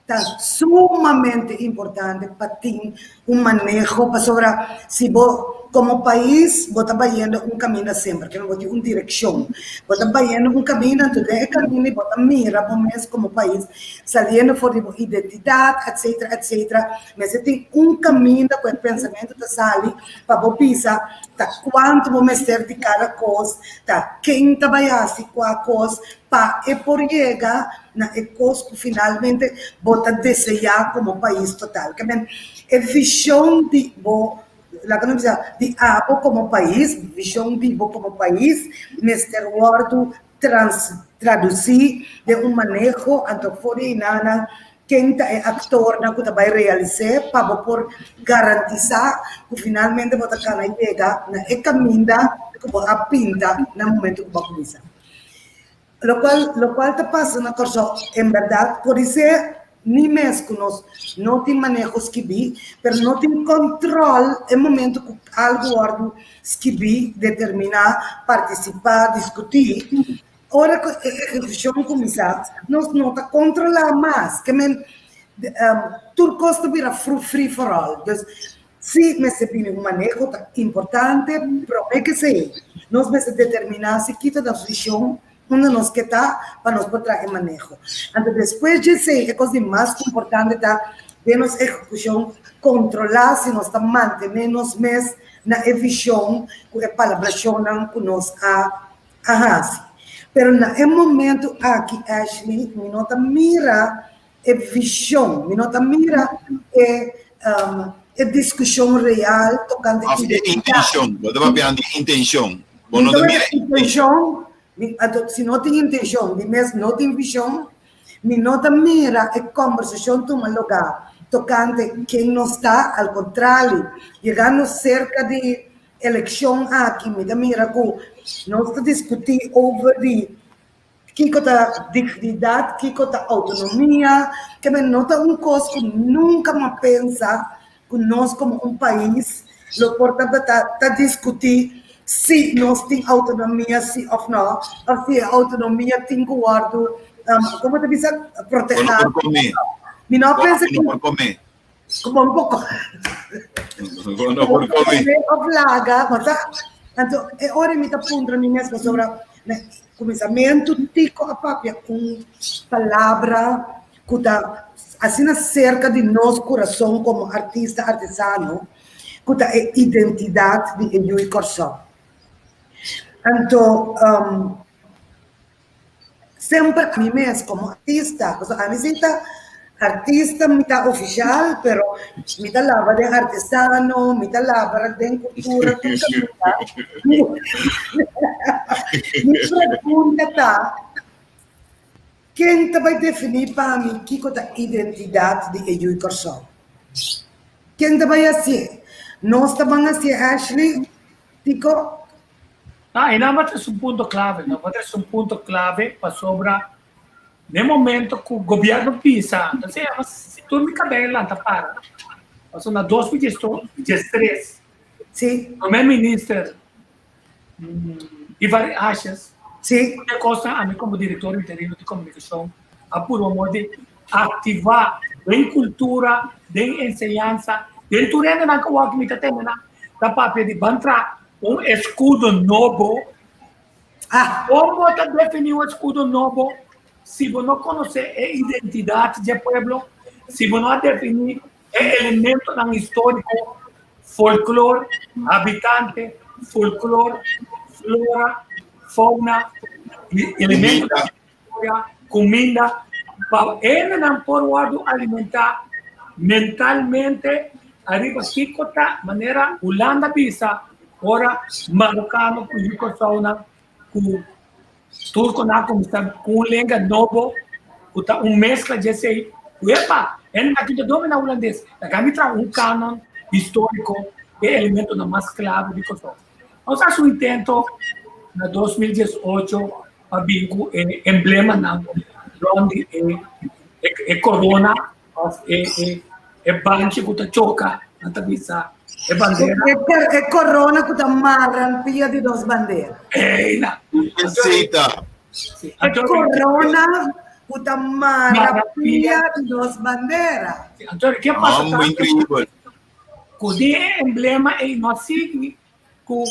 Ta sumamente importante pa tin un maneho pasobra si bo komo pais bo ta bayendo un kaminda semper ke bo tin un direkshon bo ta bayendo un kaminda anto den e kaminda bo ta mira bo mes komo pais saliendo for di bo identidat etsetera etsetera mester tin un kaminda ku e pensamentu ta sali pa bo bisa ta kuantu bo mester di kada kos ta ken ta bai hasi kua kos pa e por yega na e kos ku finalmente bo ta deseá komo pais total. Ke men e vishon di bo, laga nos bisa, di abo komo pais, vishon di bo komo pais mester wòrdu trans, tradusí den un maneho, anto for di einan. Ken ta e aktornan ku ta bai realis'é pa bo por garantisá ku finalmente bo ta kana yega na e kaminda ku bo a pinta na momentu ku bo a kuminsá? Lokual lokual ta pasa na Kòrsou en bèrdat podisé ni mes ku nos no tin maneho skibí, pero no tin kòntròl e momentu ku algu wòrdu skibí, determiná, partisipá, diskutí. Ora ku e ehekushon kuminsá, nos no ta kontrolá mas. Ke men tur kos ta bira free for all. Dus, si mester bini un maneho ta importante, promé ke esei nos mester determiná si kita nos vishon, unda nos ke ta, pa nos por traha e maneho. Anto despues dje esei e kos di mas importante ta den nos ehekushon kontrolá si nos ta mantené nos mes na e vishon ku e palabrashonnan ku nos a a hasi. Pero na e momento aki, Ashley, mi no ta mira e vision, mi no ta mira e, um, e discusion real tocante Of e intencion, bo ta papiando di intencion. Bo no ta mira intencion. Mi, anto, si no tin intencion, di mes no tin vision, mi no ta mira e conversacion tuma lugar tocante ken nos ta, al contrario, yegando cerca di Elekshon aki mi ta mira ku nos ta diskutí over di kiko ta dignidat, kiko ta outonomia, ke men no ta un kos ku nunka mi a pensa ku nos komo un pais lo por tabata ta diskutí si nos tin outonomia si òf nò, òf si e outonomia tin ku wòrdu, komo ta bisa, protehá. Mi no a pensa ku. Como un poco. No por come. Of laga, ma ta, anto e ora mi ta puntra mi mes pasobra na kuminsamentu Tico a papia un palabra ku ta asina serka di nos kurason komo artista, artesano, ku ta e identidat di e yu Kòrsou. Anto Semper ami mes como artista, pasobra ami si ta artista, mi ta oficial, pero mi ta laba den artesano, mi ta laba den cultura, tur caminda. Mi pregunta ta, ken ta bay defini pa mi kico ta identidad di e yu Corsou? Ken ta bay hacié? Nos ta ban hacié, Ashley? Tico? Ah, e nan ta un punto clave, no? Ta un punto clave pasobra den momento ku gobierno bisa, entonces si tur mi cabello lanta para. Pasobra na 2013, Primer Minister Ivar Asjes, e cosa ami como director interino di comunicacion a purba modo di activa den cultura, den enseñansa, den tur hendenan ku wak mi ta tende nan ta papia di ban traha un escudo nobo. Kon bo ta defini un escudo nobo si bo no conoce e identidad dje pueblo, si bo no a defini e elementonan historico, folklor, habitante, folklor, flora, fauna, elementonan di historia, cuminda, pa hendenan por wordo alimenta mentalmente ariba kico ta manera Hulanda bisa ora Marocano cu Yucosounan cu Turconan a cuminsa cu un lenga nobo cu ta un mezcla di esey cu epa hende aki ta domina Hulandes laga mi traha un canon historico e elementonan mas clave di Corsou. Nos a haci un intento na 2018 pa bin ku e emblemanan rond di e e corona of e e e banchi ku ta choka, nan ta bisa e bandera. E corona ku ta mara na pia di nos bandera. Eina. Sita. E corona ku ta mara pia di nos bandera. Anto, ke pasa ta? Increíble. Ku di e emblema ei no a sigui ku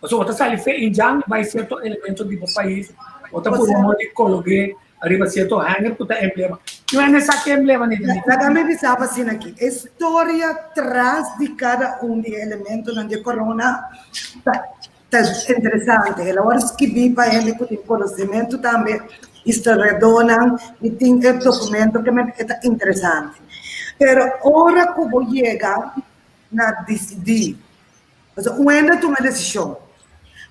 pasobra bo ta sali fe indjan bai sierto elemento di bo pais, bo ta puru modo di kolog'é ariba sierto hanger ku ta emblema. No hende sa ke emblema ni ta. Laga mi bisa bo asina aki, e storia tras di kada un di e elementonan di e korona ta ta interesante. El a wòrdu skibí pa hende ku tin konosementu tambe, historiadónan, i tin e dokumento ke men e ta interesante. Pero ora ku bo yega na disidí Pasobra un hende a tuma e desishon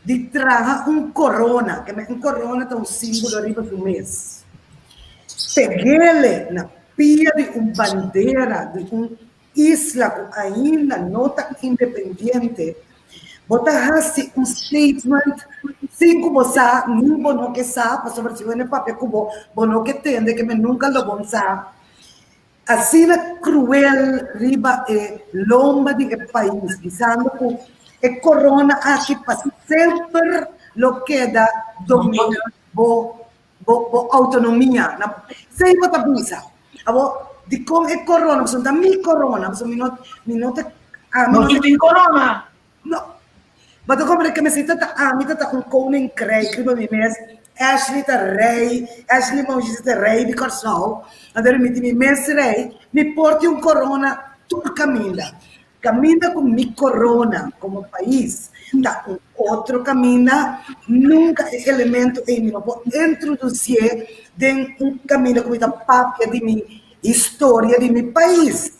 di traha un korona, ke un korona ta un símbolo riba su mes, peg'ele na. pia di un bandera di un isla ku ainda no ta independiente, bo ta hasi un statement sin ku bo sa, ni bo no ke sa, pasobra si wende papia ku bo, bo no ke tende ke men nunka lo bon sa. Asina kruel riba e lomba di e pais, bisando ku e korona aki pa semper lo keda domina bo bo bo autonomia. Na sei bo ta bisa. Abo dikon e korona, pasobra ta mi korona, pasobra mi no mi no ta ami No no ta tin korona. No. Bo ta komprende ke mester ta ami ta ta un koninkrijk riba mi mes. Ashley ta rei, Ashley Moses ta rei di Kòrsou. Anto mi tin mi mes rei. Mi por tin un korona tur kaminda. Kaminda ku mi korona komo pais ta un otro kaminda, nunka e elemento ei mi no por introdusié den un kaminda ku mi ta papia di mi historia di mi pais.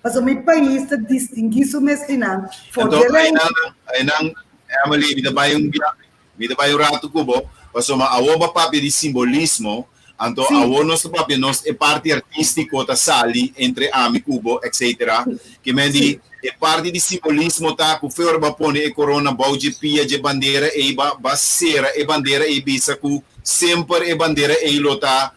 Pasobra mi pais ta distinguí su mes einan for di Anto e rei. einan, einan Emily, mi ta bai un bia, mi ta bai un ratu ku bo, pasobra awor bo a papia di simbolismo, anto Sí. awor nos ta papia nos e parti artístiko ta sali entre ami ku bo, etcetera. Ke men di Sí. e parti di simbolismo ta ku fe ora bo a pone e korona bou dje pia dje bandera ei ba ba sera e bandera ei bisa ku semper e bandera ei lo ta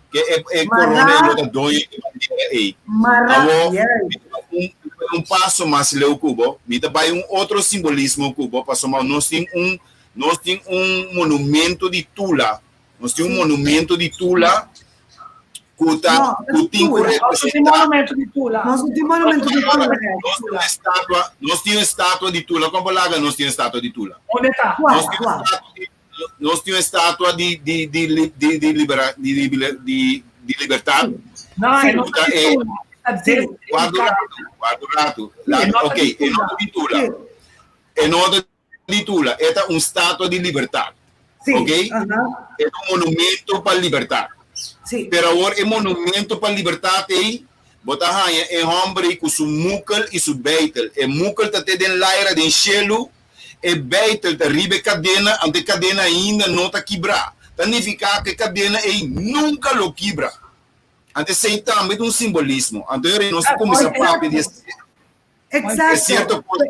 Ke e, e corona ei Mará, lo ta doño di bandera ei. mará, Awo, yes. mi ta bai un, mi ta bai un paso mas leu ku bo, mi ta bai un otro simbolismo ku bo, pasobra nos tin un, nos tin un monumento di Tula, nos tin un Sí. monumento di Tula ku ta, No, ku di tin ku Tula. Nos no tin representá monumento di Tula. Nos no tin monumento di Tula, eh. Nos tin un estatua, nos tin un estatua di Tula. Kon bo laga nos tin un estatua di Tula? Unda ta? Kua, Nos tin un kua? estatua di Nos tin un estatua di di di di di libera di di di libertad. No, e no Ku ta ta di e Tula. Ta Sí. Guarda un ratu, guarda un ratu. E no ta Ok, di e no Tula. ta di Tula. E no ta di Tula. E ta un statua di libertad. Sí. Ok? Aha. E ta un monumento pa libertad. Sí. Pero awor e monumento pa libertad ei, bo ta haña e homber ei ku su mukel i su beitel. E mukel ta te den laira, den shelu, E beitel ta riba e kadena, anto e kadena ainda no ta kibrá. Ta nifiká ku e kadena ei nunka lo kibra. Anto esei tambe ta un simbolismo. Anto e nos ta kuminsá papia di e Exacto. sierto kos.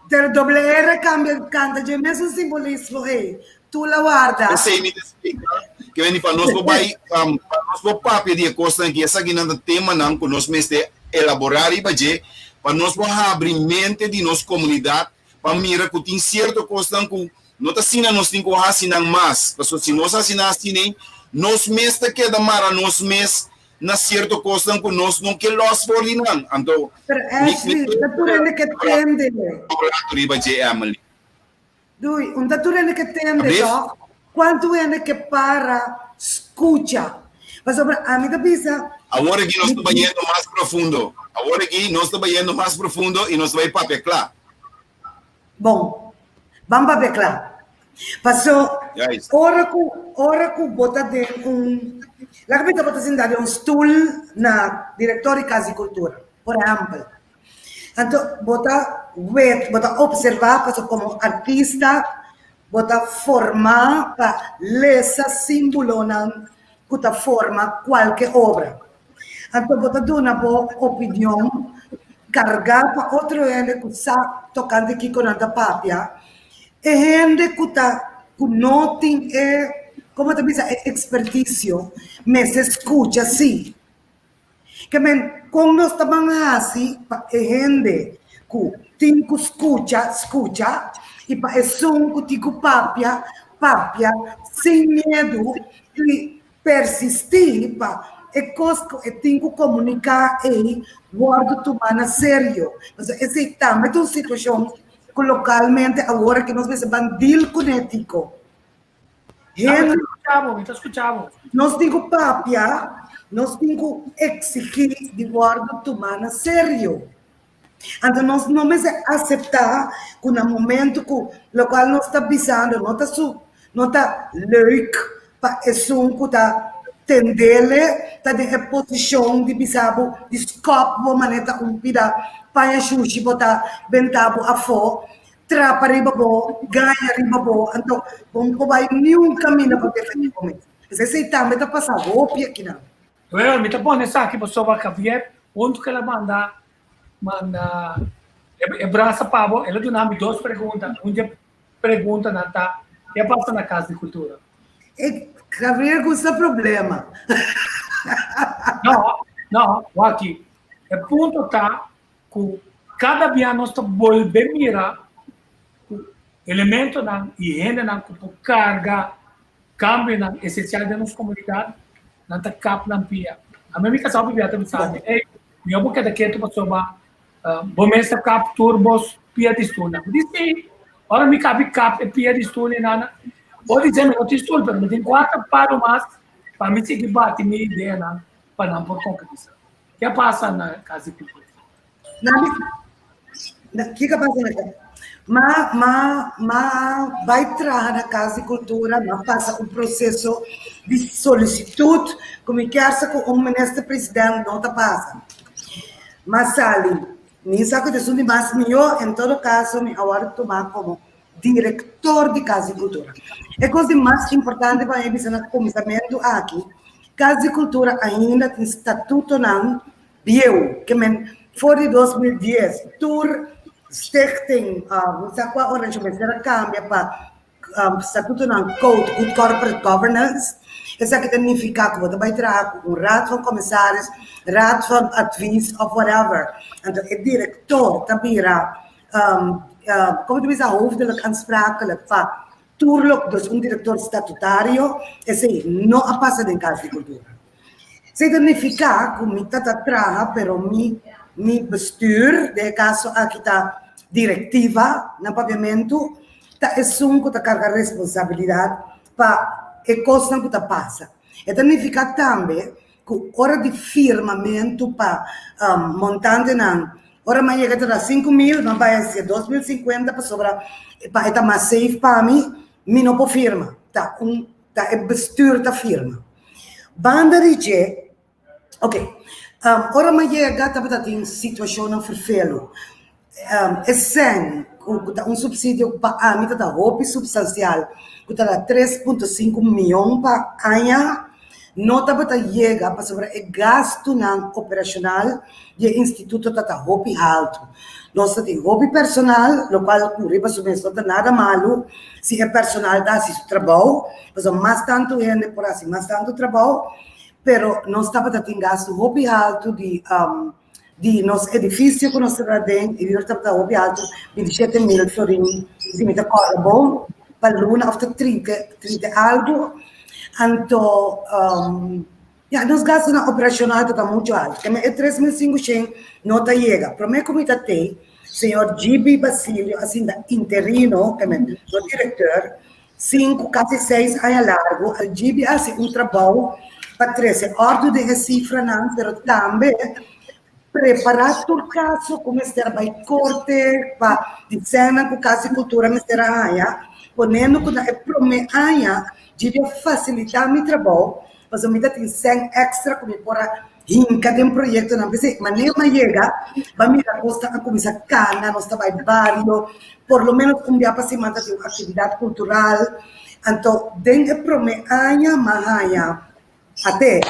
Pero doble R kambia kanta dje mesun simbolismo ei. Tu la warda. Esei mi ta splika. Ke bini pa nos por bai, pa nos por papia di e kosnan aki. Esakinan ta temanan ku nos mester elaborá riba dje pa nos por habri mente di nos komunidat pa mira ku tin sierto kosnan ku no ta asina nos tin ku hasi nan mas, pasobra si nos hasi nan asina nos mes ta keda mara nos mes na sierto kosnan ku nos no ke lòs for di nan. Anto Pero mi mi Ashley, ta tur hende ke tende. rato riba dje, Emily. Dui, un ta tur hende ke tende Ablief? tòg? Kuantu hende ke para skucha? Pasobra ami ta bisa Awor aki nos mi ta bayendo mas profundo. Awor aki nos ta bayendo mas profundo i nos ta bai papia kla. Bon, ban papia kla. Paso, Juist. ora ku ora ku bo ta den un, laga bisa bo ta sinta den un stul na direktor di Kas di Kultura, por ehèmpel. Anto bo ta wet, bo ta opservá paso komo artista bo ta formá pa lesa símbolonan ku ta forma kualke obra. Anto bo ta duna bo opinion kargá pa otro hende ku sa tokante kiko nan ta papia. E hende ku ta ku no tin e, komo ta bisa, e ekspertisio mester skucha si. Ke men, kon nos ta ban hasi pa e hende ku tin ku skucha, skucha, i pa esun ku tin ku papia, papia sin miedu i persistí pa e kos ku e tin ku komuniká ei wòrdu tumá na serio. Pasobra esei tambe ta un situashon ku lokalmente awor aki nos mester ban deal kuné, Tico. Hende, mi ta skucha bo. Nos tin ku papia, nos tin ku eksigí di wòrdu tumá na serio. Anto nos no mester aseptá ku na momentu ku lokual nos ta bisando no ta su no ta leuk pa esun ku ta tendele ta den e posishon di bisa bo di skòp bo manera ta un pida paña shushi bo ta benta bo afó Trapa riba bo, gaña riba bo, anto bo no por bai niun kaminda pa defendé bo mes. Esei tambe ta pasa hopi akinan. Well, mi ta pone esaki pasobra Javier, huntu ku el a manda manda e brasa pa bo, el a duna mi dos pregunta. Un di e preguntanan ta, ke a pasa na Kas di Kultura? E Javier gusta problema. No, no, wak-ki. E punto ta ku kada bia nos ta bolbe mira ku elementonan i hendenan ku por karga kambionan esensial den nos komunidat, nan ta kap nan pia. Ami mi kasá hopi bia ta bisa mi, ey, mihó bo keda ketu pasobra bo mes ta kap tur bo pia di stul. Mi di si, ora mi kabi kap e pia di stul ei nana, bo di mi no tin stul, pero mi tin kuater palu mas pa mi sigui bati mi ideanan pa nan por konkretisá. Ke a pasa na Kas di Kultura? Na, kiko a pasa na Kas? Ma, ma, ma bai traha na Kas di Kultura, ma pasa un proseso di solisitut ku mi kier sa ku un minister president no ta pasa. Ma sali, mi sa ku ta esun di mas mihó, en todo kaso mi a wòrdu tumá komo direktor di Kas di Kultura. E kos di mas importante pa mi bisa na kuminsamentu aki, Kas di Kultura ainda tin statutonan bieu, ke men for di 2010 tur stichting, no sa kua organisashon mester a kambia pa statutonan Code Good Corporate Governance. Esaki ta nifiká ku bo ta bai traha ku un Raad van Commissaris, Raad van Advies òf whatever. Anto e direktor ta bira como ta bisa hoofdelijk aansprakelijk pa tur lo dus un director statutario esey no a pasa den Cas di Cultura. Esey ta nifica cu mi ta ta traha pero mi mi bestuur den e caso aki ta directiva na papiamento ta esun cu ta carga responsabilidad pa e cosnan cu ta pasa. E ta nifica tambe ku ora di firmamentu pa montantenan, ora mi a yega ta da 5000, mi a bai hacia 2050 pasobra pa e ta mas safe pa mi, mi no por firma, ta un ta e bestuur ta firma. Banda di dje, ok, ora mi a yega tabata tin situashonnan ferfelu, e sèn ku ta un supsidio pa ami ta ta hopi supstansial ku ta da 3.5 mion pa aña no tabata yega pasobra e gastunan operashonal di e instituto ta ta hopi haltu. Nos ta tin hopi personal lokual ku riba su mes no ta nada malu si e personal ta hasi su trabou pasobra mas tantu hende por hasi mas tantu trabou pero nos tabata tin gastu hopi haltu di Di nos edifisio ku nos ta den, e huur tabata hopi altu, 27,000 florin, si mi ta kòrda bon, pa luna òf ta 30, 30 i algu. Anto, ya, nos gastunan operashonal tabata muchu altu. Keme e 3,500 no ta yega. Promé ku mi ta tei, señor GB Basilio a sinta interino, keme no direkteur, sinku, kasi seis aña largu, GB a hasi un trabou pa trese òrdu den e sifranan, pero tambe prepará tur kaso ku mester a bai korte pa di sènnan ku Kas di Kultura mester a haña, poniendo ku na e promé aña GB a fasilitá mi trabou, pasobra mi ta tin sèn èkstra ku mi por a Hinka den proyektonan. P'esei, manera mi a yega, bo a mira kos ta a kuminsá kana, nos ta bai bario, por lo ménos un bia pa siman ta tin un aktividat kultural. Anto, den e promé aña mi a haña ate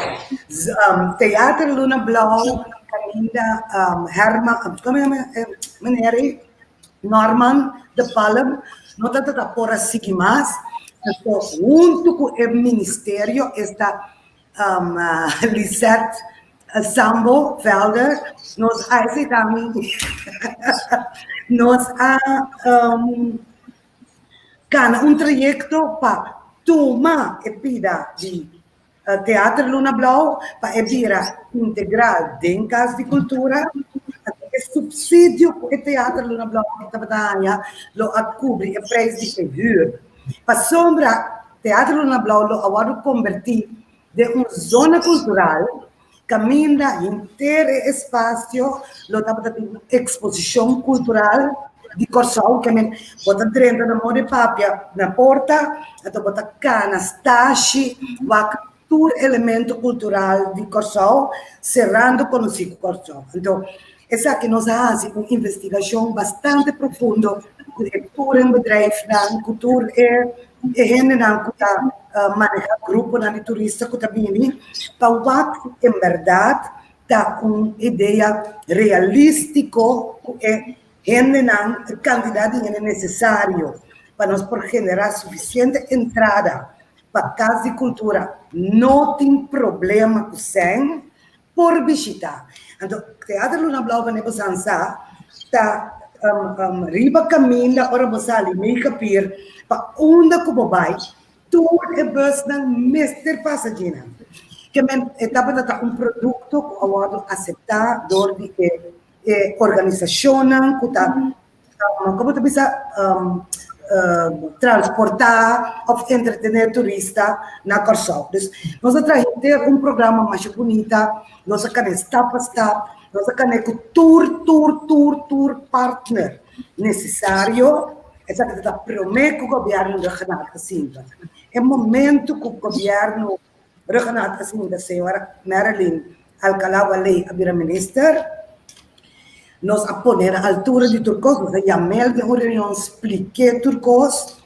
Teater Luna Blou kaminda Herman, komo yama e meneer ei? Norman de Palm no tabata por a sigui mas. Anto, huntu ku e ministerio esta Lisette Sambo Velder, nos a esei tambe nos a kana un trayekto pa tuma e pida di Teater Luna Blou pa e bira integral den Kas di Kultura. E supsidio ku e Teater Luna Blou tabata haña lo a kubri e preis di e hür. Pasobra Teatro Luna Blou lo a wòrdu kombertí den un zona kultural kaminda henter e espasio lo tabata tin un eksposishon kultural di Kòrsou. Ke men bo ta drenta na Mode Papia na porta, anto bo ta kana stashi wak tur elemento kultural di Kòrsou serando konosí ku Kòrsou. Anto esaki nos a hasi un investigashon bastante profundo ku e tur e bedrijfnan, ku tur e. e hendenan ku ta maneha gruponan di turista ku ta bini pa wak si en bèrdat ta un idea realístiko ku e hendenan, e kantidat di hende nesesario pa nos por generá sufisiente entrada pa Kas di Kultura no tin problema ku sèn por bishitá. Anto Teater Luna Blou pa nebo san sa ta riba kaminda ora bo sali Meikapir pa unda ku bo bai tur e busnan mester pasa djinan. Ke men e tabata ta un produkto ku a wòrdu aseptá dor di e e organisashonnan ku ta komo ta bisa transportá òf entretené turista na Kòrsou. Dus nos a traha henter un programa masha bunita, nos a kane stap pa stap, nos a kane ku tur tur tur tur partner nesesario, esaki ta promé ku gobièrnu Rhuggenaath a sinta. E momento ku gobièrnu Rhuggenaath a sinta señora Marilyn Alcalá-Wallé a bira minister. Nos a pone na altura di tur kos, nos a yam'el den un reunion splik'é tur kos,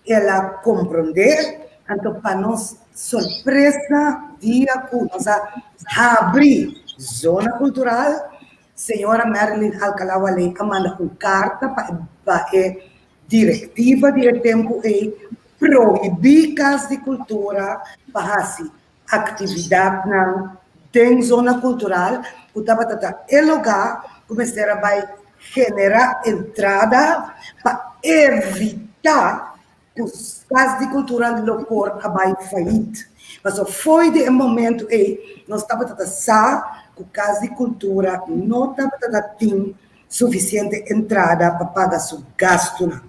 el a komprondé, anto pa nos sorpresa dia ku nos a habri Zona Kultural, señora Marilyn Alcalá-Wallé a manda un karta pa pa e direktiva di e tempu ei prohibí Kas di Kultura pa hasi Aktividatnan den zona kultural ku tabata ta e lugá ku mester a bai generá entrada pa evitá ku Kas di Kultura lo por a bai fayit. Pasobra fo'i di e momentu ei nos tabata ta sa ku Kas di Kultura no tabata ta tin sufisiente entrada pa paga su gastunan.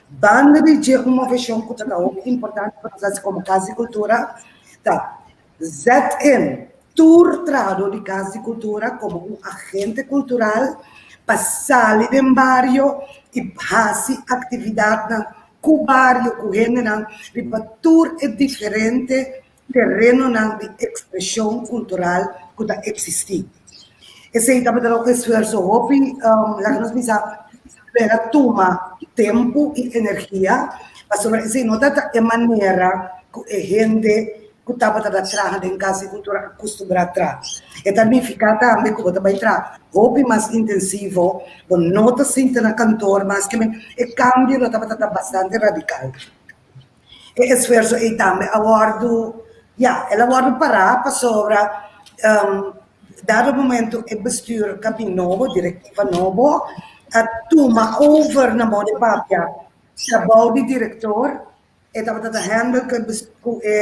Banda di dje un moveshon ku ta ta hopi importante pa nos hasi komo Kas di Kultura ta zet in tur trahadó di Kas di Kultura komo un agente kultural pa sali den bario i hasi aktividatnan ku bario, ku hendenan riba tur e diferente terenonan di ekspreshon kultural ku ta eksistí. Esei tabata un esfuerso hopi, laga nos bisa, pero tuma tempu i energia, pasobra esei no tabata e manera ku e hende ku tabata ta traha den Kas di Kultura a kustumbrá traha. E ta nifiká tambe ku bo ta bai traha hopi mas intensivo, bo no ta sinta na kantor mas, e kambio lo tabata ta bastante radikal. E esfuerso ei tambe a wòrdu, ya, el a wòrdu pará pasobra dado momento e bestuur kampin nobo, direktiva nobo, a tuma over na moda di papia trabou di direktor, e tabata ta handle ku e ku e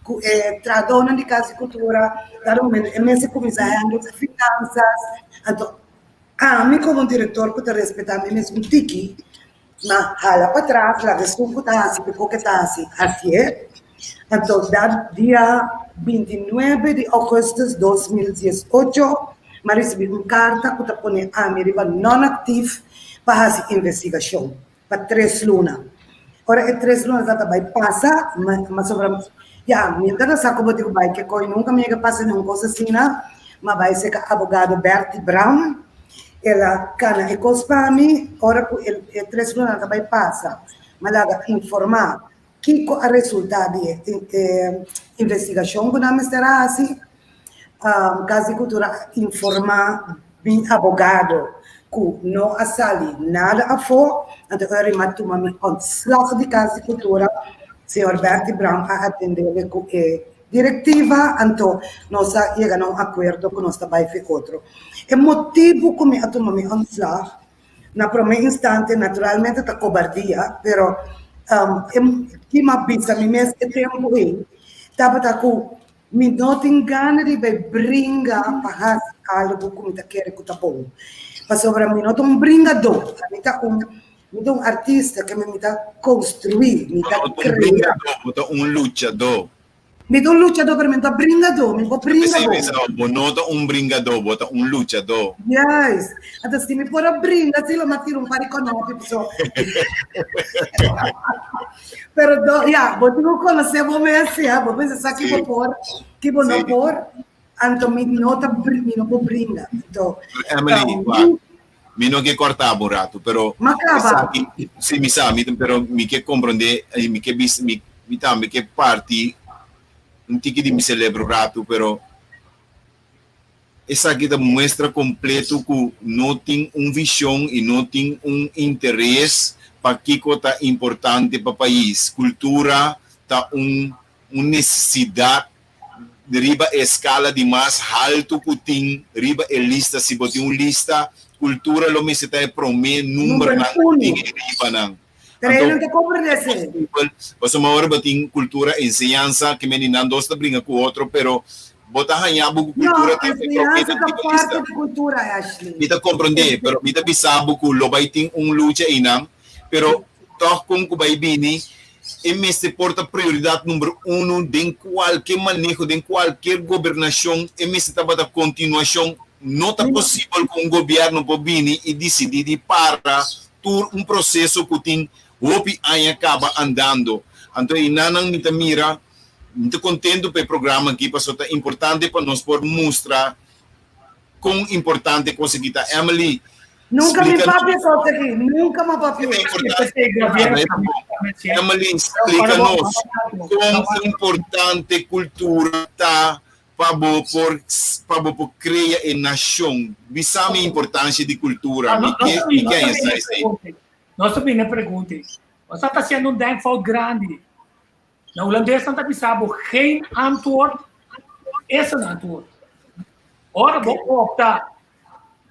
ku e trahadónan di Kas di Kultura, dado momento e mester kuminsá handle ku finansas, anto ami komo direktor ku ta respetá mi mes un tiki, Ma hala patras, laga esun ku ta hasi ku ke ta hasi, hasié. Anto dat dia bintinuebe di ougùstùs 2018 mi a risibí un karta ku ta pone ami riba non-aktif pa hasi investigashon pa tres luna. Ora e tres luna ta ta bai pasa, mi a sobra, ya, mi no ta sa komo di ku bai ke koi, nunka mi yega pasa ningun kos asina, mi a bai serka abogado Bertie Brown. El a cana e cos pa mi ora cu e tres lunanan ta bay pasa. Mi a laga informa kico a resulta di e investigacion cu nan mester a haci. Cas di Cultura a informa mi abogado cu no a sali nada afo. Anto ora mi a tuma mi ontslag di Cas di Cultura, señor Bertie Brown a atendele cu e Direktiva, anto nos a yega na un akuerdo ku nos ta bai fi otro. E motibu ku mi a tuma mi ontslag na promé instante naturalmente ta kobardia, pero e ki mi a bisa mi mes e tempu ei tabata ku mi no tin gana di bai bringa pa hasi algu ku mi ta kere ku ta bon, pasobra mi no ta un bringadó, ami ta un mi ta un artista ke mi ta konstruí, mi ta Bo no ta un krea. bringadó, bo ta un luchadó. Mi ta un luchadó, pero mi no ta bringadó, mi por bringa P'esei bo. mi sa, bo no ta un bringadó, bo ta un luchadó. Juist. Anto si mi por a bringa, si lo mi a tira un par di kònòpi paso. Pero do, ya, bo tin ku konosé bo mes, ya, bo mester sa ki bo por, ki bo no por. Anto mi no ta, mi no por bringa. Anto, Emily, wak. Mi no ke kòrta bo un ratu, pero Ma kaba. Esaki, si mi sa, mi pero mi ke komprondé i mi ke bisa, mi mi tambe ke parti un tiki di mi selebro ratu, pero esaki ta muestra kompleto ku no tin un vishon i no tin un interes pa kiko ta importante pa pais. Kultura ta un un nesesidat riba e eskala di mas haltu ku tin riba e lista. Si bo tin un lista, kultura lo mester ta e promé numbernan ku tin e riba nan. Anto, ta komprendé esei. Pasobra ora bo tin kultura, enseñansa, ke meni nan dos ta bringa ku otro, pero bo ta haña bo ku kultura ta e promé nan riba lista. Mi ta komprendé, pero mi ta bisa bo ku lo bai tin un lucha einan, pero tòg kon ku bai bini, E mester por ta prioridad number uno den cualke maneho, den cualkier gobernacion, e mester tabata continuacion. No ta posibel cu un gobierno por bini y dicidi di para tur un proceso cu tin hopi aña caba andando. Anto einanan mi ta mira, mi ta contento pa e programa aki pasobra ta importante pa nos por mustra con importante cos aki ta. Emily, Nunka mi papia kos aki, nunka mi papia. Emily, splika nos kon importante kultura ta pa bo por pa bo por krea e nashon. Bisa mi importansha di kultura. Mi ke mi ke haña sa esei. Nos ta bini pregunta. Nos ta hasiendo un denkfout grandi. Na hulandes nan ta bisa bo geen antwoord is een antwoord. Ora bo opta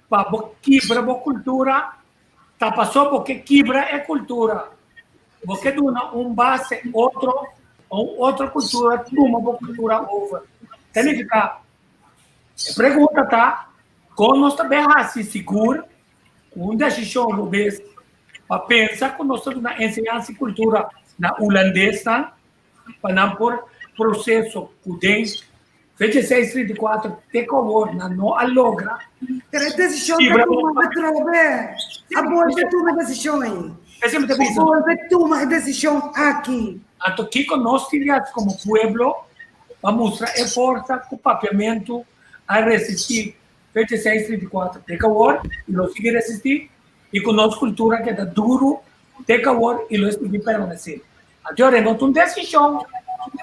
pa bo kibra bo kultura, ta paso bo ke kibra e kultura. Bo ke duna un base otro, un otro kultura tuma bo kultura over. Ta nifiká, e pregunta ta, kon nos ta bai hasi sigur ku un desishon robes pa pensa ku nos ta duna enseñansa i kultura na hulandesnan pa nan por proseso ku den Fecha seis trinta i kuater te ku awor nan no a logra. Pero e desishon ta tuma atrobe. A bolbe tuma e desishon ei. Esei mi ta bisa. A bolbe tuma e desishon aki. Anto kiko nos tin di hasi komo pueblo pa mustra e forsa ku papiamentu a resistí fecha seis trinta i kuater te ku awor i lo sigui resistí i ku nos kultura keda duru te ku awor i lo sigui permanesé. Anto ora no ta un desishon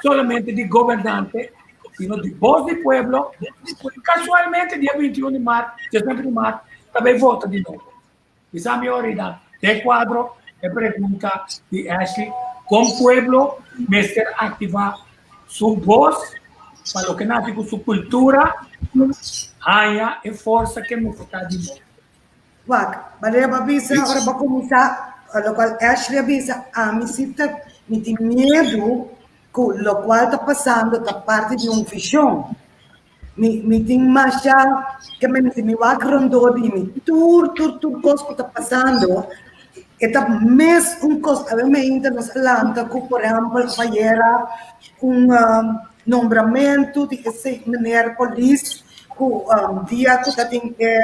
solamente di gobernante, sino di bos di pueblo. Kasualmente dia 21 di mart, 19 di mart, ta bai vota di nobo. Bisa mi ora dan den kuadro e pregunta di Ashley, kon pueblo mester aktivá su bos pa loke nasi ku su kultura haña e forsa ke mester ta di nobo. Wak, manera bo a bisa ora bo a kuminsá, lokual Ashley a bisa, ami si ta, mi tin miedu ku lokual ta pasando ta parti di un vishon. Mi, mi tin masha ke men si mi wak rondó di mi, tur, tur, tur kos ku ta pasando, e ta mes un kos. Awe mainta nos a lanta ku, por ehèmpel, òf ayera, un nombramentu di ese meneer polis ku dia ku ta tin e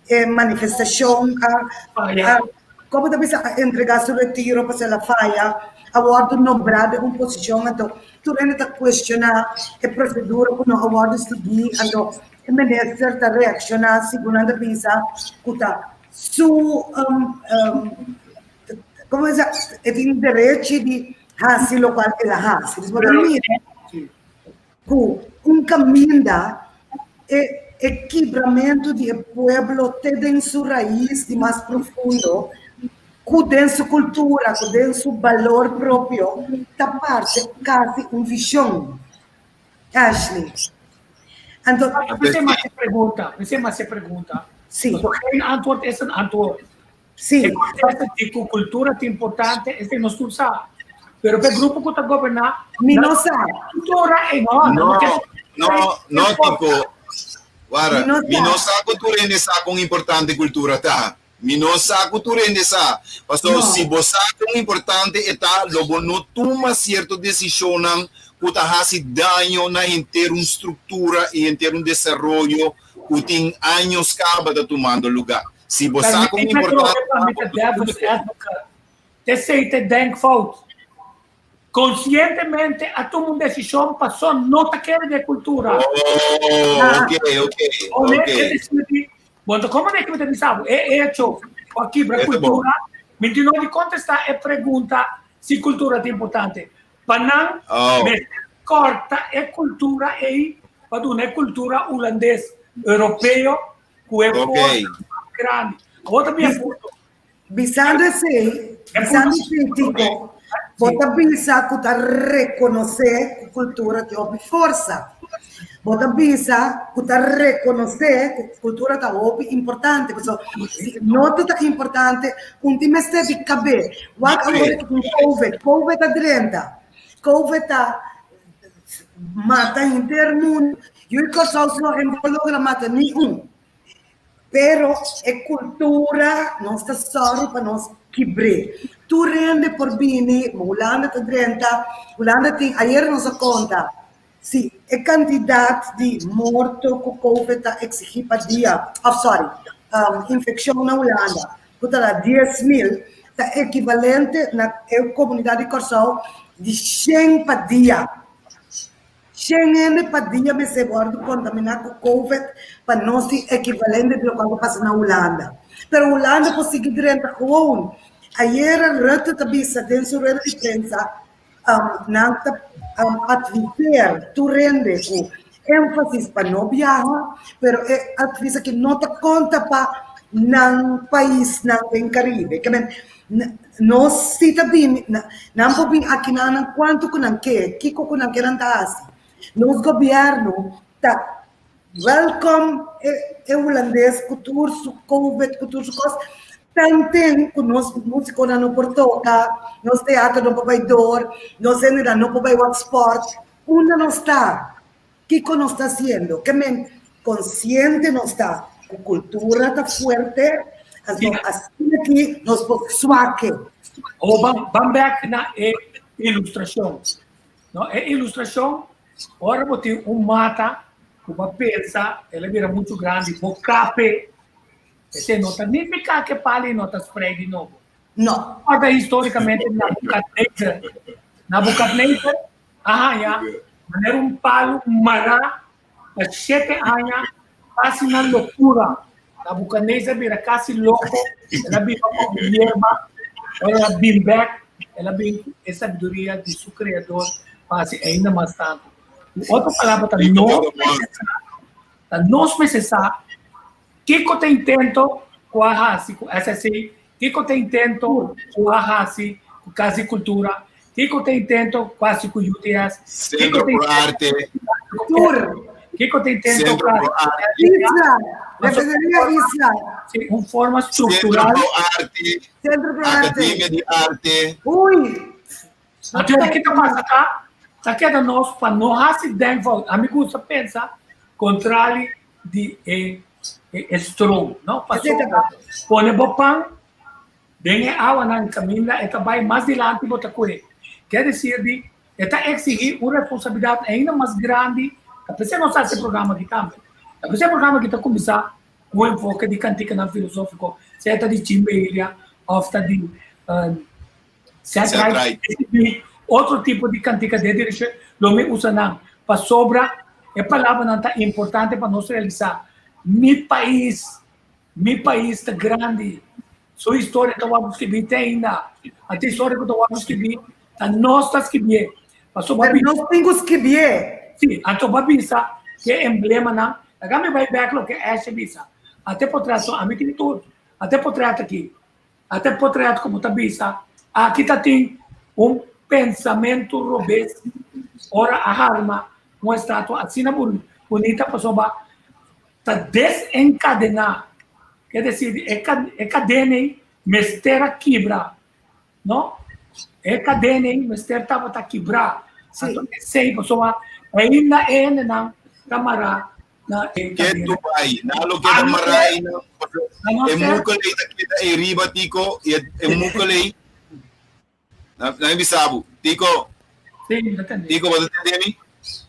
E manifestashon a a komo ta bisa a entregá su retiro pasobra el a faya, a wòrdu nombrá den un posishon anto tur hende ta kuestioná e prosedura ku no a wòrdu sigui anto e minister ta reakshoná segun nan ta bisa ku ta su komo bisa e tin derechi di hasi lokual el a hasi. Dus bo ta mira Ku un kaminda e e kibramentu di e pueblo te den su rais di mas profundo, ku den su kultura, ku den su balor propio, ta parse kasi un vishon. Ashley. Anto. Mester mas e pregunta, mester mas e pregunta. Sí. Pasobra geen antwoord is een antwoord. Sí. E contesta di cu cultura ta importante, esei nos tur sa. Pero p'e grupo cu ta goberna, Mi no sa. Cultura e no. No, no, no, Tico. Wara, mi no sa cu tur hende sa con importante cultura ta. Mi no sa cu tur hende sa. Pasobra si bo sa con importante e ta, lo bo no tuma cierto decisionnan cu ta haci daño na henter un structura y henter un desaroyo cu tin años caba ta tumando lugar. Si bo sa con importante ta, bo ta devil's advocate. Esey ta e denkfout. Conscientemente a tuma un decision paso no ta kere den e cultura. Oh, ok, ok, ok. Bon, anto komo ku mi ta bisa bo? E echo ku a kibra kultura, mi tin no di kontestá e pregunta si kultura ta importante. Pa nan mester kòrta e kultura ei pa duna e kultura hulandes, europeo, ku e forsa mas grandi. Awor ta bin e punto. Bisando esei, bisando esei Tico, bo ta bisa ku ta rekonosé ku kultura tin hopi forsa. Bo ta bisa ku ta rekonosé ku kultura ta hopi importante, pasobra si no ta ta importante, un tin mester di kab'é. Wak awor ku tin Covid, Covid a drenta, Covid ta mata henter mundu. Yu i Kòrsou si no e no logra mata ni un. Pero e kultura nos ta sòru pa nos kibr'é. Tur hende por bini, Hulanda ta drenta, Hulanda tin, ayer nos a konta, si e kantidat di morto ku Covid ta eksigí pa dia, òf sòri, infekshon na Hulanda, ku ta na 10,000, ta ekivalente na e komunidat di Kòrsou di shen pa dia. Shen hende pa dia mester wòrdu kontaminá ku Covid pa nos tin ekivalente di lokual ta pasa na Hulanda. Pero Hulanda por sigui drenta gewoon. Ayera Rutte ta bisa den su rueda di prensa nan ta adviseer tur hende ku énfasis pa no biaha, pero e advis aki no ta konta pa nan paisnan den Karibe. Nos si ta bini, nan por bin aki nan nan kuantu ku nan ke, kiko ku nan ke nan ta hasi. Nos gobièrnu ta wèlkòm e e hulandes ku tur su covid, ku tur su kos, tanten ku nos músikonan no por toka, nos teatro no por bai dor, nos hendenan no por bai wak spòrt. Unda nos ta? Kiko nos ta hasiendo? Ke men konsiente nos ta ku kultura ta fuerte, anto asina aki nos por swak-e. Awor ban ban bek na e ilustrashon. No, e ilustrashon, ora bo tin un mata ku bo a pensa el a bira muchu grandi, bo kap'e, esei no ta nifiká ku e pali no ta sprei di nobo. No. Ora histórikamente Nabukadnezar, Nabukadnezar a haña manera un palu mará pa shete aña kasi na lokura. Nabucodonosor bira kasi loko, el a biba ku un yerba, ora el a bin bèk, el a bin ku e sabiduria di su Kreador pa hasi ainda mas tantu. Ku otro palabra ta nos mester sa, ta nos mester sa kiko ta intento ku a hasi ku SSC, kiko ta intento ku a hasi ku Kas di Kultura, Kiko ta intento quasi ku UTS? Centro pro Arte. Tur. Kiko ta intento Centro pro Arte. Isla. Refineria Isla. Sí, un forma structural. Centro pro Arte. Centro pro Arte. Academia di Arte. Ui. Anto ki ta pasa ta, ta keda nos pa no hasi denkfout. Ami gusta pensa kontrali di e e stroom, no? Pasobra pone bo pan Den e awanan kaminda e ta bai mas dilanti bo ta kue. Ke desir di e ta eksigí un responsabilidat ainda mas grandi. Ta p'esei nos hasi e programa aki tambe. Ta p'esei e programa aki ta kuminsá ku un enfoke di kantikanan filosófiko, sea ta di Chimbelia òf ta di Seth Wright, di otro tipo di kantika den direkshon lo mi usa nan. Pasobra e palabranan ta importante pa nos realisá mi pais Mi pais ta grandi, su historia ta wòrdu skibí te ainda. Anto e historia ku ta wòrdu skibí, ta nos ta skibié. Pasobra Pero nos tin ku skibié. Sí, anto bo a bisa ku e emblemanan, laga mi bai bèk loke Ashley a bisa. Ate potrèt, ami tin tur. Ate potrèt aki. Ate potrèt ku bo ta bisa, aki ta tin un pensamentu robes ora a harma un estatua asina bunita pasobra ta desenkadená, ke desir e e kadena ei mester a kibra, no? E kadena ei mester tabata kibrá. Anto esei pasobra ainda e hendenan ta mará na e Ke kadena. Dubai, nan lo keda mará einan, pasobra e mukel ei ta keda ei riba Tico, i e mukel ei Na mi bisa bo, Tico. Sí, mi ta tende. Tico, bo ta tende mi?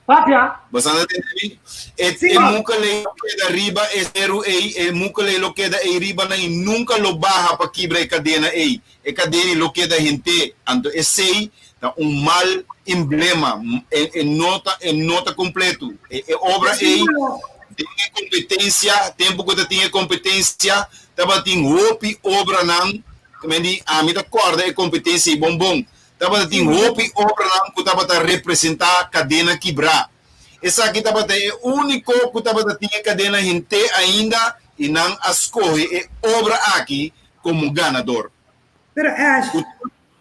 Papia. Bo sa ta tende mi? E, sí, e mukelei lo keda riba e seru ei, e mukelei lo keda ei riba nan i nunka lo baha pa kibra e kadena ei. E kadena lo keda hent'é. Anto esei ta un mal emblema. E, e no ta, e no ta kompleto. E, e obra ei. Den e kompetensia, tempu ku ta tin e kompetensia, tabatin hopi obranan, men di ami ta kòrda e kompetensia ei bon bon, tabata tin hopi obranan ku tabata representá kadena kibrá. Esaki tabata e úniko ku tabata tin e kadena henter ainda i nan a skohe e obra aki komo ganador. Pero Ash.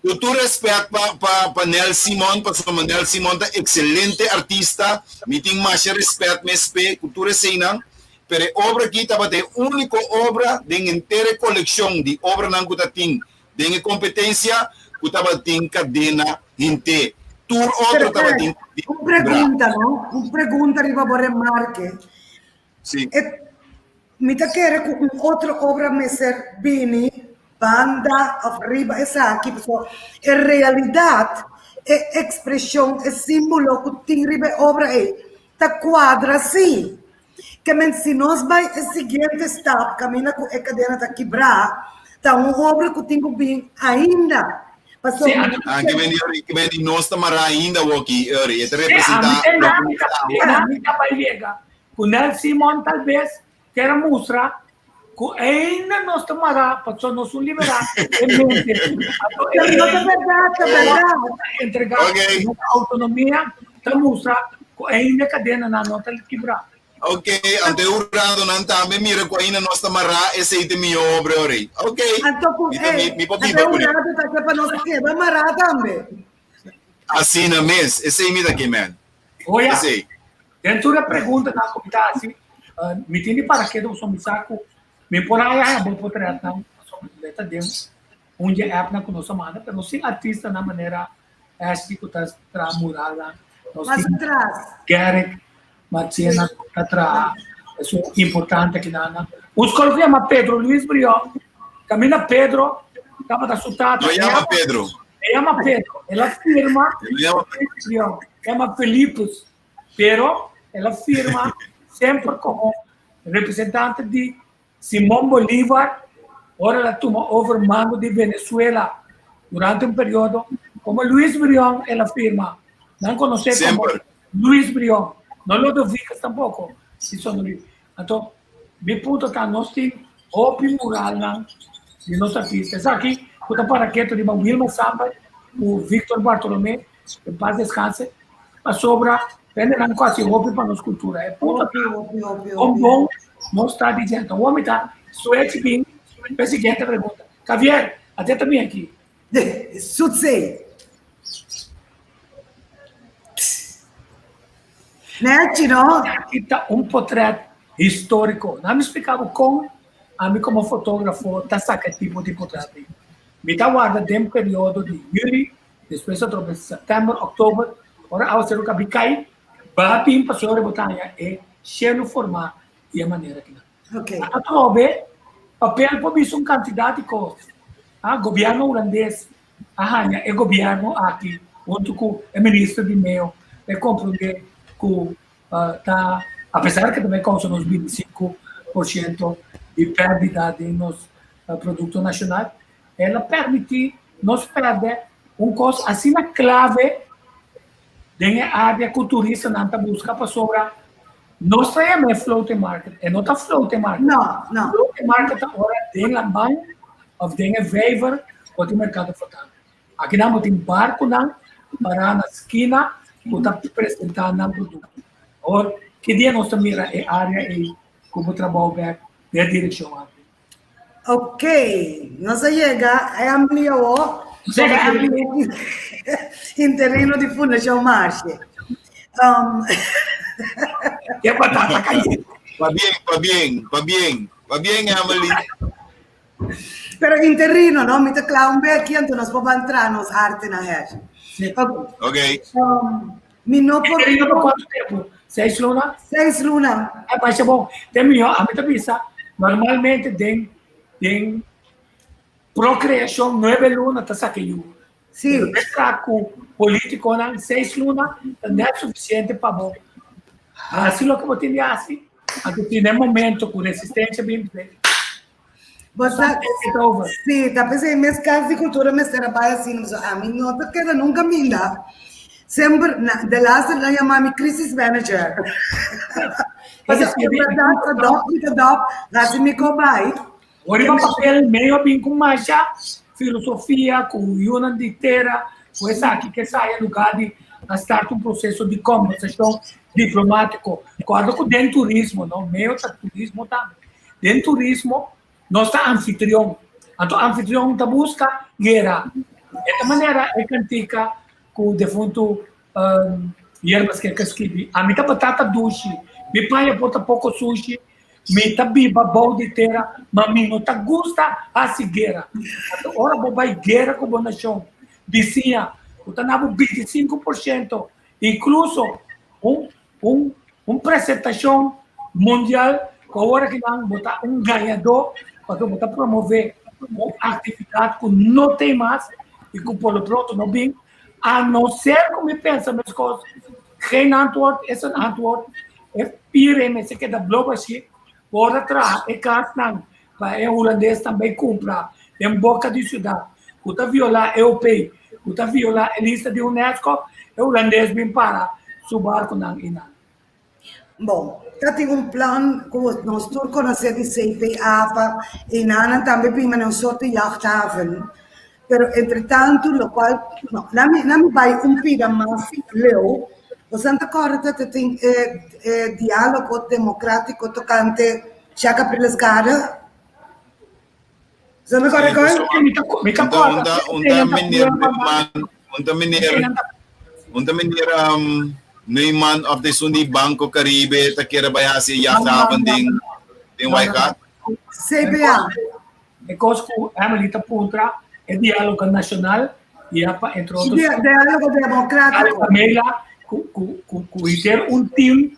Ku tur respet pa pa pa Nel Simon pasobra Nel Simon ta excelente artista mi tin masha respet mes p'e ku tur eseinan pero e obra aki tabata e uniko obra den henter e kolekshon di obranan ku ta tin den e kompetensia ku tabatin kadena henter tur otro Pero tabatin Ash, un pregunta no, un pregunta riba bo remarke. Si. E Mi ta kere ku un otro obra mester bini banda òf riba esaki, pasobra e realidat, e ekspreshon, e símbolo ku tin riba e obra ei ta kuadra sí. Ke men si nos bai e siguiente stap kaminda ku e kadena ta kibrá, ta un obra ku tin ku bin ainda. Pasobra Ah, ke men di, ke men di nos ta mará ainda awoki, Uri. E ta representá loke nos ta awe. Ami ta bai yega Ku Nel Simon talbes ker a mustra ku ainda nos ta mará pasobra nos un liberá e mente. Anto e No ta bèrdat, ta bèrdat. entregá nos outonomia ta mustra ku ainda e kadenanan no ta kibrá. Ok, anto e huradonan tambe mira ku ainda nos ta mará, esei ta e mihó obra ora. Ok, Anto ku mi ta e, mi por anto biba e kuné. hurado ta ke pa nos keda mará tambe. Asina mes, esei mi ta ke men. Oya, Esei. Den tur e preguntanan ku mi ta hasi, mi tin di para kedo pasobra mi sa ku mi por haya haya bo potretnan pasobra mi ta den un di e appnan ku nos a manda, pero nos tin artistanan manera Ashley ku ta traha muralnan, nos Mas tin atras. Garrick Marchena ku ta traha esun importante akinan. Un skol ku yama Pedro Luis Brion, kaminda Pedro tabata su tata. No yama Pedro. E yama Pedro, el a firma No yama Pedro. Brion, yama Felipus. Pero el a firma semper komo representante di Simón Bolívar ora el a tuma over mando di Venezuela durante un periodo. Komo Luis Brion el a firma. Nan konosé komo Semper. Luis Brion. No Lodovicus tampoko. Si son Luis. Anto, mi punto ta nos tin hopi muralnan di nos artista. Esaki ku ta para ketu riba Wilma Samber ku Victor Bartolomé. En paz descanse. Pasobra hendenan ku hasi hopi pa nos kultura. E punto Hopi, hopi, hopi, kon hopi. bon nos ta diciendo. Awor mi ta switch bin pa e siguiente pregunta. Javier, ate ta bin aki. Sutsei. Nechi, no? Aki ta un potret historico. Nan mi splica bo kon ami komo fotografo ta saka e tipo di potret ei. Mi ta warda den periodo di juli Despues otro bes sèptèmber, òktober, ora awaseru kabi kai, baha bin pasobra bo ta haña e shelu formá di e manera kinan. Okay. Atrobe, papel por bisa un kantidat di kos. Ah, gobièrnu hulandes a haña e gobièrnu aki huntu ku e minister di meo e komprondé ku ta, apesar ke ta bai kousa nos 25% di pèrdida den nos produkto nashonal, El a permití nos pèrdè un kos asina klave den e área ku turistanan ta buska pasobra nos ta yama e floating market. E no ta floating market. No, no. Floating market ta ora den laman òf den e vijver bo tin merkado flotante. Akinan bo tin barkunan pará na skina ku ta presentá nan produkto. Awor, ki dia nos ta mira e área ei ku bo trabou bèk den e direkshon aki? Ok, nos a yega Emily awor. Nos a yega Emily. Interino di Fundashon Marshe. Um, Ke batata caliente. Pa bien, pa bien, pa bien. Pa bien, Emily. Pero interino, no? Mi ta kla un beki, anto nos por ban tra nos arte na hash. Sí. Ok. Ok. Um, mi no por... Interino pa kuantu tempu? Seis luna? Seis luna. E masha bon. Den mihó, ami ta bisa, normalmente den den prokreashon nuebe luna ta saka yu. Sí. Pero mezcla ku politikonan seis luna ta net sufisiente pa bo hasi loke bo tin di hasi. Anto tin e momento ku resistensia bin. Bo sa, sí, ta p'esei mes Kas di Kultura mester a bai asina, pasobra ami no ta keda nunka minda. Semper, na, de laatste nan yama mi crisis manager. Es decir, Bèrdat, adopt, mi ta adopt, hasi mi ko bai. Ora riba papel medio a bin ku masha filosofia, ku yunan di tera, ku esaki ke esaya lugá di a start un proseso di kombersashon diplomátiko. Kòrda ku den turismo, no, medio ta turismo tambe. Den turismo nos ta anfitrion. Anto anfitrion ta buska guera. E ta manera e kantika ku defuntu Yerbas ke skibi, Ami ta batata dushi, mi paña por ta poko sushi, mi ta biba bou di tera, ma mi no ta gusta hasi guera. Anto ora bo bai guera ku bo nashon bisiña ku ta na bo 25%, inkluso un un un presentashon mundial ku awor aki nan bo ta un gañadó pasobra bo ta promové un aktividat ku no tin mas i ku por lo pronto no bin. A no ser ku mi pensa meskos, geen antwoord is een antwoord. E pire mester keda blo bashí. Por a traha e kasnan pa e hulandesnan bai kumpra den boka di siudat ku ta violá EOP, ku ta violá e lista di UNESCO, e hulandes bin para su barkunan einan. Bon, ta tin un plan ku nos tur konosé di CPA pa enanan tambe bin manera un sorto jachthaven. Pero entretantu lokual, no, na mi na mi bai un pida mas leu, boso ta kòrda ta tin e e diálogo demokrátiko tokante Cha Capriles-Gade? Boso ta kòrda kòl? Mi ta mi ta kòrda. Un ta meneer Neumann, un ta meneer, un ta meneer Neumann of esun di Banco Caribe ta kere bai hasi e jachthaven den den Waaigat? CPA. E kos ku Emily ta puntra e diálogo nashonal i a pa entre otros Diálogo demokrátiko. Pamela ku ku ku ku henter un team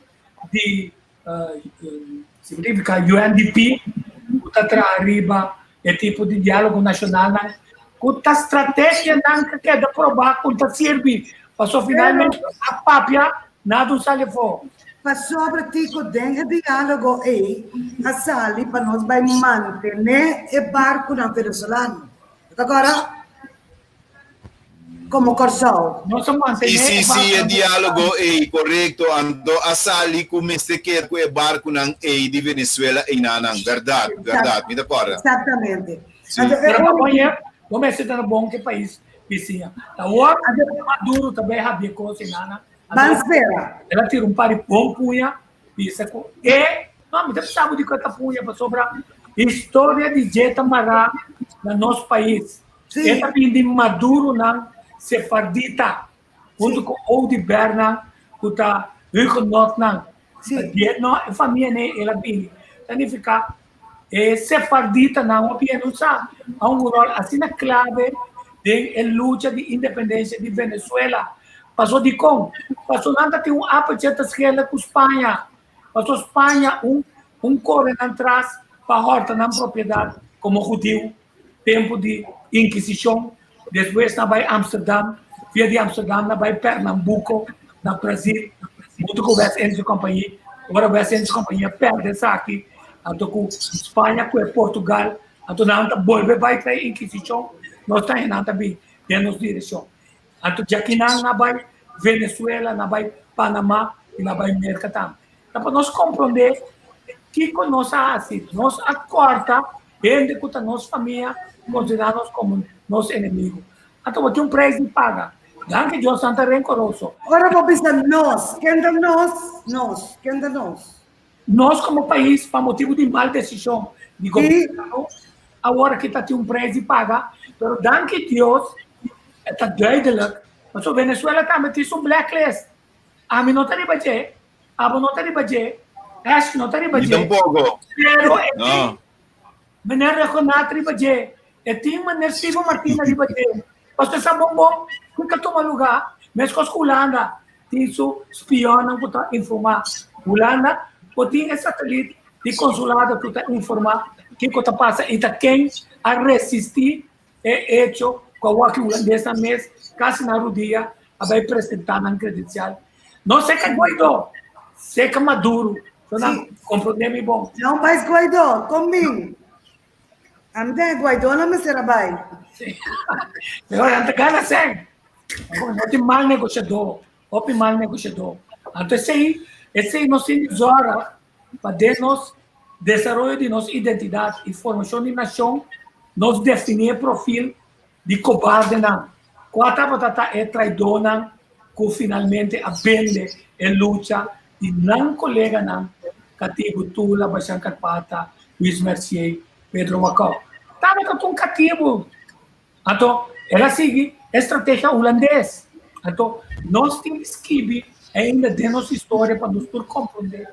di significa UNDP ku ta traha riba e tipo di diálogo nashonalnan ku ta strategianan ku keda probá ku ta sirbi pasobra finalmente a papia nada un sali afó. Pasobra Tico den e diálogo ei a sali pa nos bai mantené e barkunan venezolano. Bo ta kòrda? Komo Kòrsou. Nos a mantené Sí, e sí, sí, e barkunan diálogo venezolano. ei, korekto. Anto a sali ku mester keda ku e barkunan ei di Venezuela einanan. Bèrdat, bèrdat, mi ta kòrda. Eksaktamente. Sí. Anto e Pero ora pa pone, bo mester ta na bon ku e pais bisiña. Ta wòrdu Maduro ta bai habia kos einanan. Ban spera. El a tira un par di bon puña, bisa ku e, no, mi ta bisa bo di ku e ta puña pasobra historia di dje ta mará na nos pais. Sí. E ta bin di Maduronan sefardita, huntu ku Odubernan ku ta Hugenotnan. Sí. Di no, e famia ne el a bini. Ta nifiká e sefarditanan hopi hende no sa a un ròl asina klave den e lucha di independensia di Venezuela. Paso dikon? Paso nan ta tin un appeltje ta skela ku Spaña. Paso Spaña un un kore nan tras pa hòrta nan propiedat komo hudiu tempu di Inkisishon. Despues nan bai Amsterdam, via di Amsterdam nan bai Pernambuco na Brazil huntu ku West Indische Compagnie. Ora West Indische Compagnie a pèrdè esaki anto ku Spaña ku e Portugal anto nan ta bolbe bai trae Inkisishon nos ta nan ta bin den nos direkshon. Anto djakinan nan bai Venezuela, nan bai Panama i nan bai Merka tambe. Ta pa nos komprondé kiko nos a hasi. Nos a kòrta hende ku ta nos famia, konsiderá nos komo nos enemigu. Anto bo tin un preis di paga. Danki Dios nan ta renkoroso. Ora bo bisa nos, ken ta nos? Nos, ken ta nos? Nos komo pais, pa motibu di mal desishon di gobièrnu, awor aki ta tin un preis di paga. Pero danki Dios e ta duidelik, pasobra Venezuela tambe tin su blacklist. Ami no ta riba dje, abo no ta riba dje, Ash no ta riba Mi dje. tampoco. Pero e tin No. meneer Regonaat riba dje, e tin meneer Steven Martina riba dje. Pasobra sa bon bon ku ta tuma lugá, meskos ku Hulanda tin su spionnan ku ta informá Hulanda, bo tin e satelit di konsulado ku ta informá kiko ta pasa i ta ken a resistí E echo ku awor ki hulandesnan mes kasi na rudia a bai presentá nan kredensial. No seka Guaidó, seka Maduro. So nan komprondé mi bon. No bai Guaidó, kon bin? Ami ta Guaidó nan mester a bai. Pero nan ta gana sèn. No tin mal negoshadó, hopi mal negoshadó. Anto esei, esei nos tin di zòrg. pa den nos desaroyo di nos identidat i formashon di nashon nos definí e profil di kobardenan, kua tabata ta e traidónan ku finalmente a bende e lucha di nan koleganan katibu Tula, Bashan Karpata, Luis Mercier, Pedro Wacau. Tabata ta un katibu. Anto el a sigui e strategia hulandes. Anto nos tin di skibi ainda den nos historia pa nos por komprondé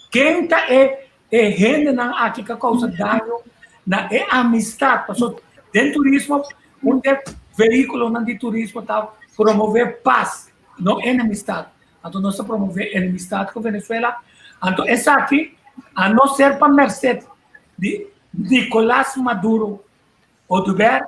ken ta e e hendenan aki ku a kousa daño na e amistat. Pasobra den turismo un di e vehíkulonan di turismo ta promové pas, no enemistat. Anto nos ta promové enemistat ku Venezuela. Anto esaki a no ser pa merset di Nicolas Maduro Oduber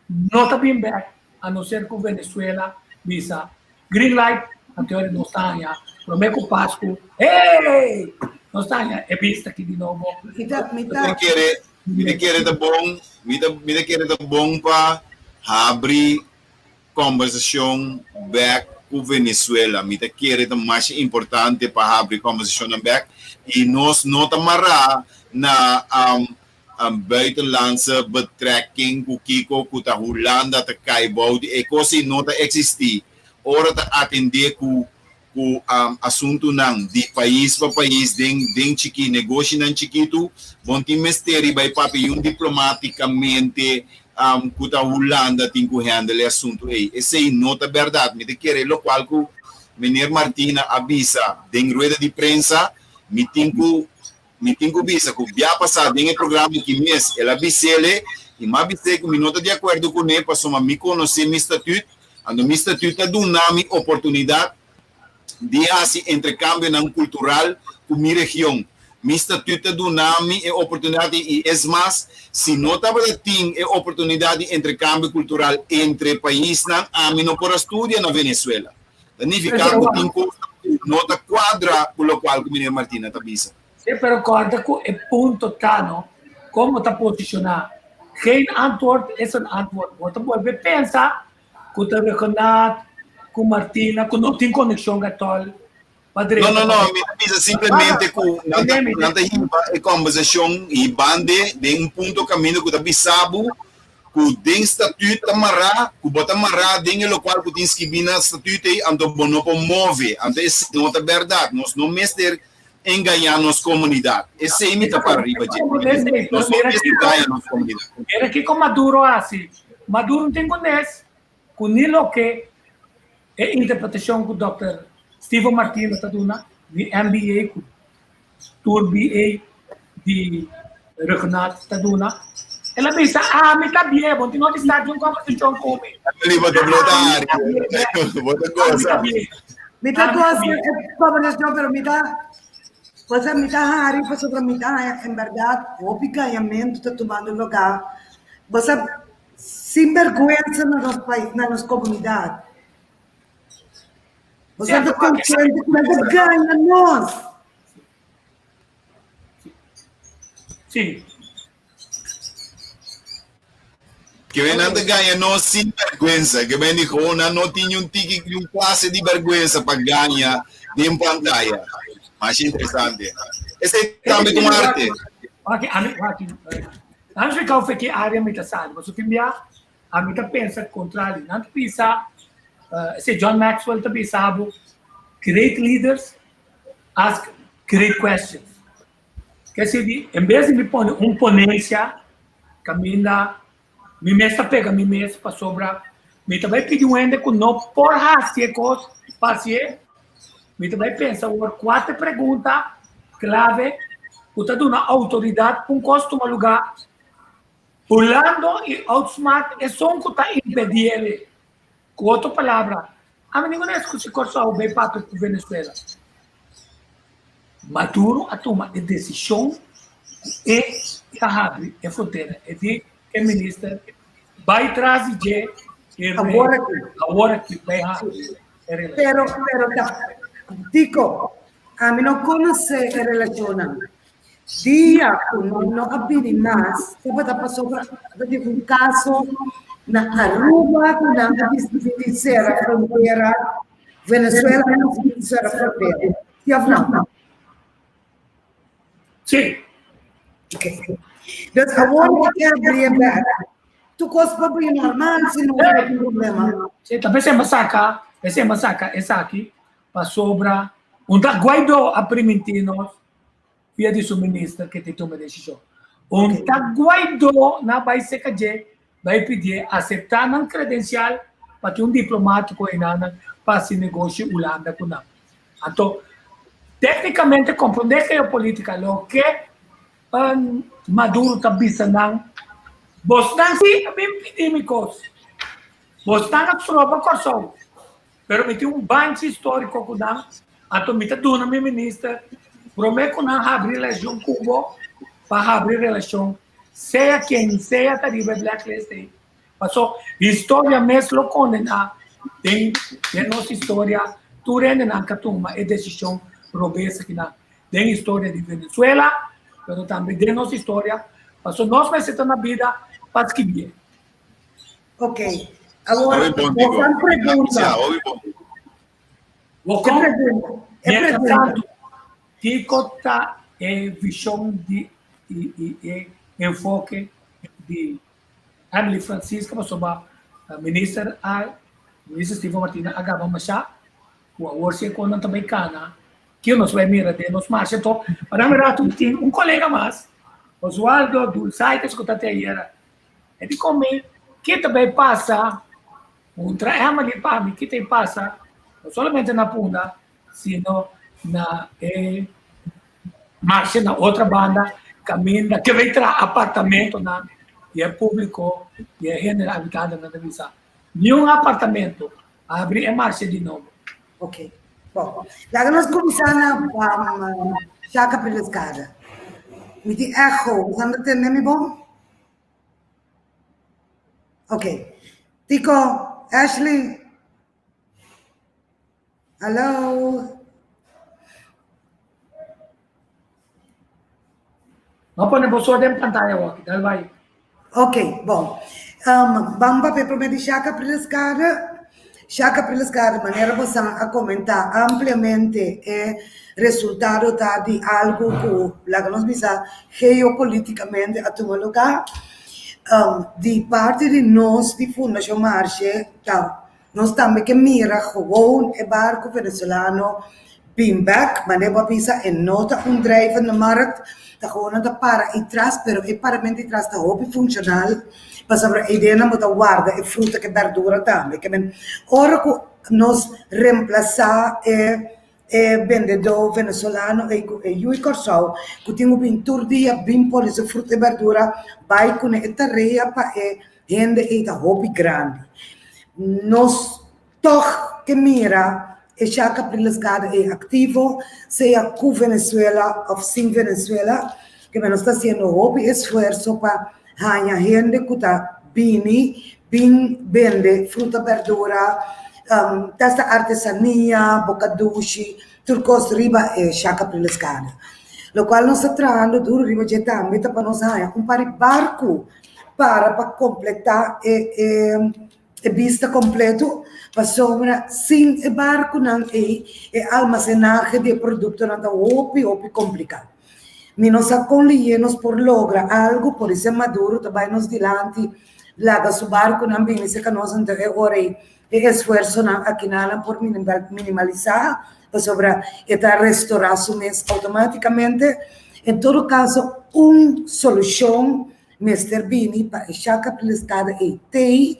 no ta bin bek a no ser ku Venezuela bisa green light anto ora nos ta haña prome ku Pasku hey! Nos ta haña e bista aki di nobo. Mi ta mi ta. Mi ta kere mi ta kere ta bon mi ta mi ta kere ta bon pa habri kombersashon bek ku Venezuela. Mi ta kere ta masha importante pa habri kombersashonnan bek i nos no ta mará na Buitenlandse betrekking ku kiko ku ta Hulanda ta kai bou di e kos ei no ta eksistí. Ora ta atendé ku ku asuntunan di pais pa pais den den chikí negoshinan chikitu bon tin mester riba e papia yun diplomátikamente ku ta Hulanda tin ku handle e asuntu ei. Esei no ta bèrdat. Mi ta kere lokual ku Meneer Martina a bisa den rueda di prensa mi tin ku Mi tin ku bisa ku bia pasá den e programa aki mes el a bis'ele i m'a bis'é ku mi no ta di akuerdo kuné pasobra mi konosé mi statüt, anto mi statüt ta duna mi oportunidat di hasi entrekambionan kultural ku mi region. Mi statüt ta duna mi e oportunidat i es mas, si no tabata tin e oportunidat di entrekambio kultural entre paisnan ami no por a studia na Venezuela. Ta nifiká ku tin kosnan ku no ta kuadra ku lokual ku Meneer Martina ta bisa. Sí, pero kòrda ku e punto ta no, kon bo ta posishoná. Geen antwoord is een antwoord. Bo ta bolbe pensa ku ta Regenaat, ku Martina, ku no tin konekshon atòl pa drenta. No, no, no, mi ta bisa simplemente ku nan ta, nan ta hiba e kòmbersashon hibande den un punto kaminda ku ta bisa bo ku den statut ta mará, ku bo ta mará den e lokual ku tin skibí na statut ei, anto bo no por move. Anto esei no ta bèrdat. Nos no mester engañá nos komunidat. Esei mi ta para riba dje. Nos no mester gaña nos komunidat. Mira kiko Maduro a hasi. Maduro no tin kunes ku ni loke e interpretashon ku dòkter Steven Martina ta duna, ni MBA ku Tur BA di Rugnaat ta duna. El a bisa, Ami ta bie, bo tin no di start un conversation cu mi. Emily, bo ta blota ari. Bo ta goza. Mi ta goza e conversacion, pero mi ta, o sea, mi ta hari pasobra mi ta haña en berdad hopi gañamento ta tumando lugar. Bo sa, sin berguensa na nos pais, na nos comunidad. Bo sa ta konsiente ku nan ta gaña nos. Sí. Ke men nan ta gaña nos sin bèrgwensa. Ke men di gewoon nan no tin niun tiki, niun klase di bèrgwensa pa gaña den pantaya. Masha interesante. Esei tambe ta un arte. Wak, ami, wak, ami splika bo fe ki área mi ta sali. Pasobra tin bia Ami ta pensa kontrali. Nan ta bisa, esei John Maxwell ta bisa bo, great leaders ask great questions. Ke sibi, en bes di mi pone un ponencia kaminda mi mes ta pega mi mes pasobra mi ta bai pidi un hende ku no por hasi e kos pa hasié, mi ta bai pensa awor kua ta e pregunta klave ku ta duna outoridat pa un kos tuma lugá. Hulando i outsmart esun ku ta impedí el. Ku otro palabra, ami ningun es ku si Kòrsou bai papia ku Venezuela. Maduro a tuma e desishon ku e ta habri e frontera. E di e minister bai tras di dje e Awor aki. Awor aki bai habri e relashon. Pero, pero ta, Tico, ami no konosé e relashonnan. Dia ku nan no a bini mas tabata pasobra tabatin un kaso na Aruba ku nan a disidí di sera frontera, Venezuela a disidí di sera frontera, si òf no? Sí. Ok. Dus awor mi ke abri e bek. Tur kos por bini normal si no tin problema. Sí, ta p'esei mi a saka, p'esei mi a saka esaki pasobra un ta Guaidó a primintí nos via di su minister ke ta tuma e desishon. Un ta Guaidó na bai seka dje bai pidié aseptá nan kredensial pa tin un diplomátiko einan pa hasi negoshi Hulanda ku nan. Anto, téknikamente komprondé geopolítika loke Maduro ta bisa nan, Bosnan sí a bin pidi mi kos. Bosnan a stroba Kòrsou, pero mi tin un banchi históriko ku nan, anto mi ta duna mi minister promé ku nan habri relashon ku bo pa habri relashon sea ken sea ta riba e blacklist ei. Paso historia mes lo kondená den den nos historia tur hendenan ka tuma e desishon robes akinan den historia di Venezuela pero tambe den nos historia paso nos mester ta na bida pa skibié. Ok, awor Hopi bon, bo Tico. kan pregunta. Ja, hopi bon. Bo E kon pregunta, e mientras pregunta. tanto kiko ta e vishon di i i e enfoke di Emily Francisca pasobra minister a minister Steven Martina a gaba masha ku awor si e konan ta bai kana kio nos bai mira den nos marsha anto pa dame rato tin un kolega mas Oswaldo Dulzai ta skuta te ayera e di komi ke ta bai pasa puntra Emily pa mi ke ta pasa no solamente na Punda sino na e marsha na otra banda kaminda ke bai traha apartamentonan di e públiko di e hende habitantenan ta bisa niun apartamento abri e marsha di nobo. Ok, bon. Laga nos kuminsá na um, Shaka Prileskada. Mi tin echo, bo ta tende mi bon? Ok. Tico, Ashley. Hallo. No pone boso den pantalla wak, dal bai. Ok, bon. Um, ban papia promé di Shaka Prileskade. Shaka Prileskade, manera bosan a komentá ampliamente e resultado ta di algu ku, laga nos bisa, geopolítikamente a tuma lugá. Um, di parti di nos di Fundashon Marshe ta Nos tambe ke mira gewoon e barco venezolano bin bek, manera bo a bisa e no ta un drijvende markt, ta gewoon nan ta para itras, pero e paramento itras ta hopi funcional, pasobra e ideanan bo ta warda e fruta ku e berdura tambe. Ke men ora ku nos reemplasa e e bendedó venezolano ei ku e yu di Kòrsou ku tin ku bin tur dia bin pone su fruta i berdura bai kuné e tarea pa e hende ei ta hopi grandi. Nos tòg ke mira e Sha Capriles Gada ei aktivo, sea ku Venezuela òf sin Venezuela, ke nos ta hasiendo hopi esfuerso pa haña hende ku ta bini bin bende fruta, berdura, testa artesania, bokadushi, tur kos riba e Sha Capriles Gada. Lokual nos ta trahando duru riba dje tambe ta pa nos haña un par di barku para pa kompletá e e bista kompleto, pasobra sin e barkunan ei e almasenahe di e produktonan ta hopi hopi kompliká. Mi no sa kon lihé nos por logra algu, por esei Maduro ta bai nos dilanti laga su barkunan bini serka nos, anto e ora ei e esfuersonan akinanan por minimalisá pasobra e ta restorá su mes outomátikamente. En todo kaso un solushon mester bini pa e Shaka Pilestada ei tei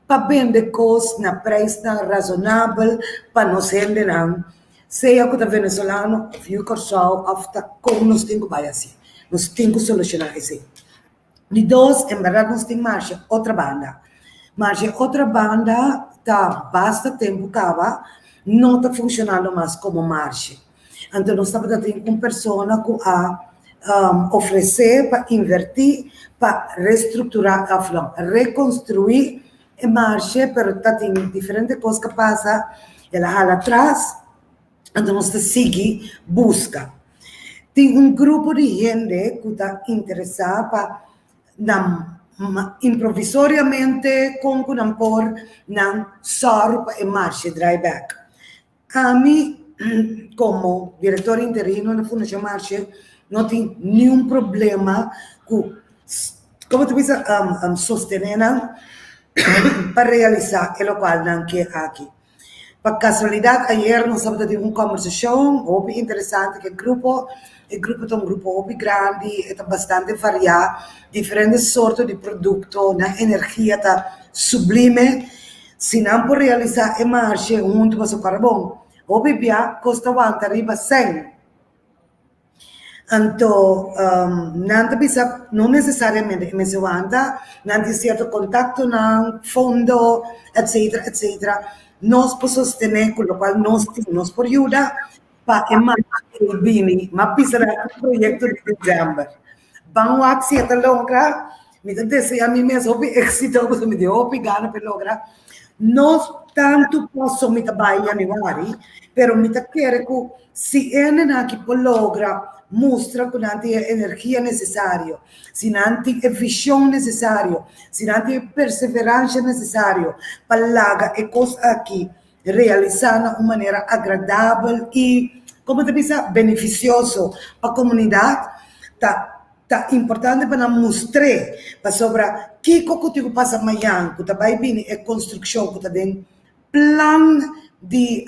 pa bende kos na preisnan razonabel pa nos hendenan, sea ku ta venezolano òf yu Kòrsou òf ta kon nos tin ku bai hasi. Nos tin ku solushoná esei. Di dos, en bèrdat nos tin marsha otra banda. Marsha otra banda ta basta tempu kaba no ta funshonando mas komo marsha. Anto nos tabata tin un persona ku a ofresé pa invertí pa restrukturá òf no, rekonstruí e marshe, pero ta tin diferente kos ku a pasa, el a hala atras, anto nos ta sigui buska. Tin un grupo di hende ku ta interesá pa nan improvisoriamente kon ku nan por nan sòru pa e marshe drai bèk. Ami komo direktor interino na Fundashon Marshe. no tin niun problema ku komo ta bisa sostené nan pa realisá e lokual nan ke aki. Pa kasualidat ayer nos tabata tin un kòmbersashon hopi interesante ku e grupo. E grupo ta un grupo hopi grandi, e ta bastante variá, diferente sorto di produkto, nan energia ta sublime. Si nan por realisá e marshe huntu pasobra kòrda bon, hopi bia kos ta wanta riba sèn. Anto nan ta bisa no necesariamente e mester wanta, nan tin cierto contactonan, fondo, etcetera, etcetera. Nos por sostene cu locual nos tin, nos por yuda pa e marcha ei bini. M'a bisa nan un proyecto di december. Ban wak si e ta logra. Mi ta desea mi mes hopi exito pasobra mi tin hopi gana pa e logra. No tantu paso mi ta bai januari, pero mi ta kere ku si hendenan aki por logra mustra ku nan tin e energia nesesario, si nan tin e vishon nesesario, si nan tin e perseveransha nesesario pa laga e kos aki realisá na un manera agradabel i, komo ta bisa, benefisioso pa komunidat, ta Ta importante pa nan mustr'é, pasobra kiko ku tin ku pasa mañan ku ta bai bini e konstrukshon ku ta den plan di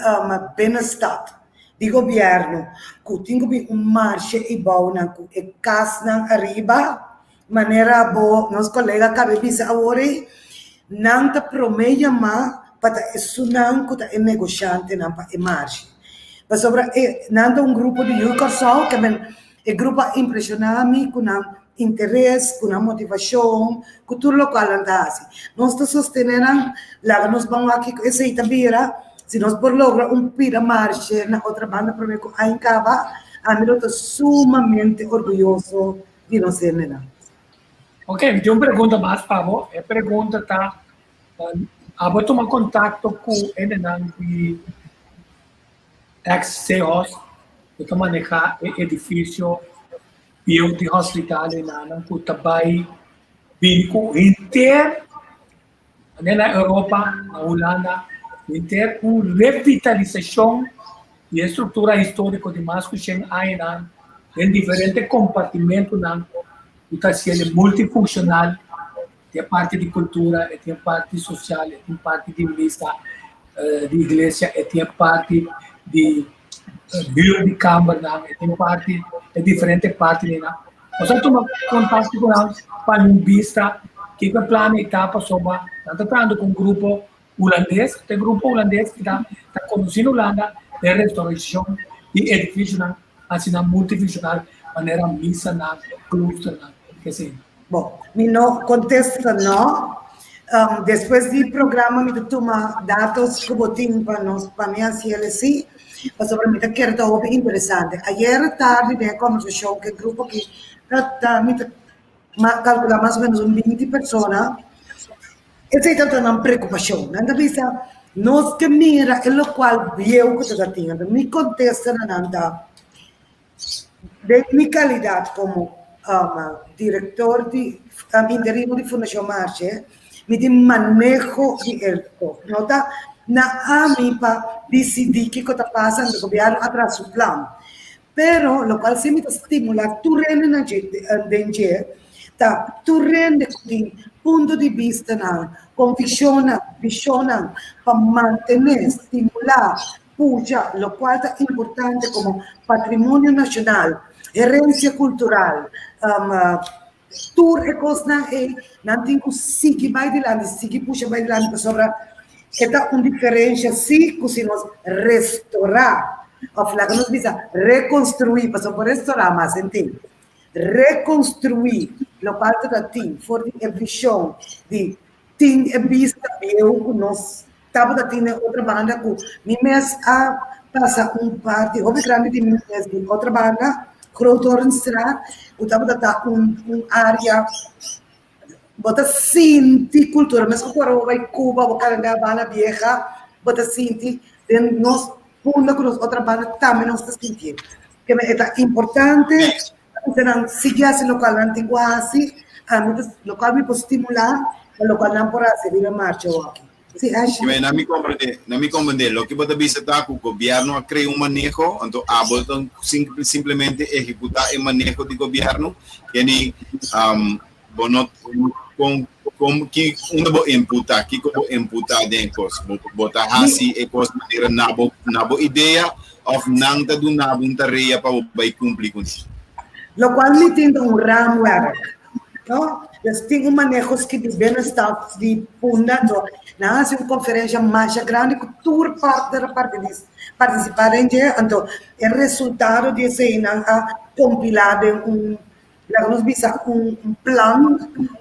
binnenstad di gobièrnu ku tin ku bin un marshe i bounan ku e kasnan ariba, manera bo nos kolega kaba bisa awor ei, nan ta promé yamá pa ta esunnan ku ta e negoshantenan pa e marshe. Pasobra e nan ta un grupo di yu Kòrsou ke men E grupo a impresioná mi ku nan interes, ku nan motivashon, ku tur lokual nan ta hasi. Nos ta sostené nan, laga nos ban wak kiko esei ta bira. Si nos por logra un pida marshe na otra banda promé ku aña kaba, ami lo ta sumamente orguyoso di nos hendenan. Ok, mi tin un pregunta mas pa bo. E pregunta ta, abo a tuma kontakto ku hendenan di Ex-CEOs ku ta manehá e edifisio bieu di hospital enanan ku ta bai bini ku henter manera na Europa, na Hulanda, henter un revitalisashon di e struktura históriko di mas ku shen añanan den diferente kompartimentunan ku ta hasiel e multifunshonal. Tin e parti di kultura, e tin e parti sosial, e tin parti di misa di iglesia, e tin e parti di bür di kambernan, e tin parti e diferente partinan. Nos a tuma kontakto ku nan pa un bista kiko e plan ei ta pasobra nan ta trahando ku un grupo hulandes, e grupo hulandes ki ta konosí na Hulanda den restaurashon di edifisionan asina multifunshonal manera misanan, kloosternan, kese. Bon, mi no kontesta no. Despues di programa mi ta tuma datos ku bo tin pa nos pa mi hasi el esei, pasobra mi ta kere ta hopi interesante. Ayer tardi den e kombersashon ku e grupo aki ta ta mi ta kalkulá mas o menos un binti persona, esei tabata nan preokupashon. Nan ta bisa, nos ke mira e lokual bieu ku ta tin. Anto mi kontesta na nan ta, Den mi kalidat komo direktor di interino di Fundashon Marshe, mi tin maneho di e kos. No ta na ami pa disidí kiko ta pasa, anto gobièrnu a traha su plan. Pero lokual si mi ta stimulá tur hende na dje den dje ta tur hende ku tin punto di bistanan, konvikshonnan, vishonnan pa mantené, stimulá Pucha, locual ta importante como patrimonio nacional, herencia cultural, tur e cosnan ey nan tin cu sigui bay dilanti, sigui pusha bay dilanti pasobra e ta un diferencia si cu si nos restora of laga nos bisa reconstrui, pasobra por restora mas henter, reconstrui locual ta ta tin for di e vision di tin e bista bieu cu nos Tabata tin den otra banda ku mi mes a pasa un parti hopi grandi di mi mes di otra banda, Groothoornstraat, ku tabata ta un un área bo ta sinti kultura, meskos ku ora bo bai Cuba bo kaba den Habana Vieja, bo ta sinti den nos punda ku nos otra banda tambe nos ta sintié. Keme e ta importante pa nan sigui hasi lokual nan tin ku hasi, ami ta lokual mi por stimulá pa lokual nan por hasi riba marcha awor aki. Si, Ashley. Kibé, na mi komprendé, na mi komprendé, loke bo ta bisa ta ku gobièrnu a krea un maneho, anto abo ta simplemente ehekutá e maneho di gobièrnu, keni bo no kon kon ki unda bo imputá, kiko bo imputá den e kos? Bo bo ta hasi e kos manera na bo na bo idea òf nan ta duna bo un tarea pa bo bai kumpli kuné? Lokual mi tin ta un raamwerk. No? Dus tin un maneho skibi binnenstad di Punda, anto nan hasi un konferensha masha grandi ku tur partner a partisipá den dje, anto e resultado di esei nan a kompilá den un, laga nos bisa, un plan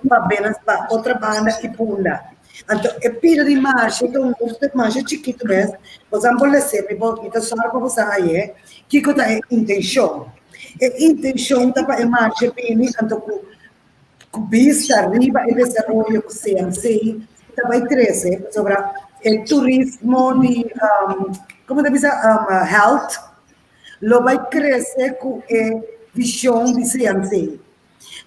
pa binnenstad, pa Otrabanda i Punda. Anto e pida di marshe ta un stuk masha chikitu mes, boso por lese, mi por, mi ta sòru pa boso hañ'é, kiko ta e intenshon. E intenshon ta pa e marshe bini anto ku ku bista riba e desaroyo ku CMC ta bai trese pasobra e turismo di komo ta bisa health lo bai krese ku e vishon di CMC.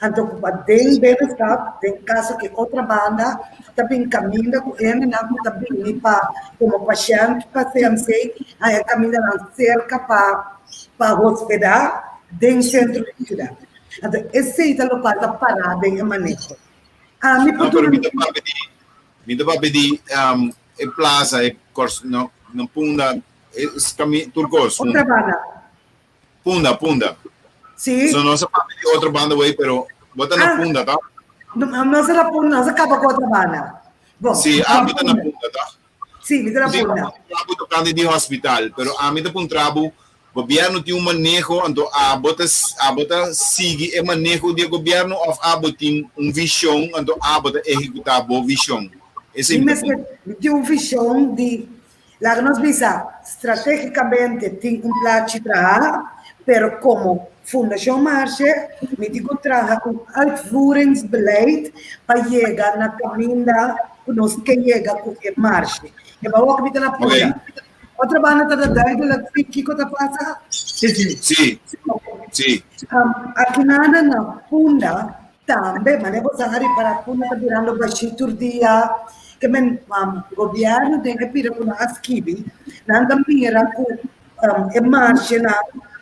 Anto ku paden Binnenstad, den kaso ku e otra banda ta bin kaminda ku hendenan ku ta bini pa komo pashènt pa CMC haña kamindanan serka pa pa hospedá den sentro di siudat. Anto esei ta lokual ta pará den e maneho. Ami por No, pero duna mi ta papia di, mi ta papia di e plaza, e kors, no, no Punda, e kami, tur kos. Otra banda. Punda, Punda. Sí. So nos a papia di otro banda wey, pero bo ta na Ah. Punda, ta? No, nos a na Punda, nos a kaba ku otro banda. Bon, Sí, ami ta na Punda, ta? Sí, mi ta na Sí, Punda. Trabu tokante di hospital, pero ami ta puntra bo, gobierno tin un maneho, anto abo ta, abo ta sigui e maneho di e gobierno of abo tin un vision, anto abo ta ehecuta bo vision? Esei Mi mi ta mester, puntra. mi tin un vision di Laga nos bisa, stratégicamente tin un plachi traha, pero como Fundacion Marshe mi tin cu traha un uitvoeringsbeleid pa yega na caminda cu nos ke yega cu e marshe. E bawoc mi ta na pura. Otro banda ta da duidelijk si kico ta pasa? Sí, sí. Sí, sí. Aki nada na Punda Tambe, manera bo sa ripara ku no ta birando bashí tur dia, ke men gobièrnu den e pida ku nan a skibi, nan ta mira ku e marshenan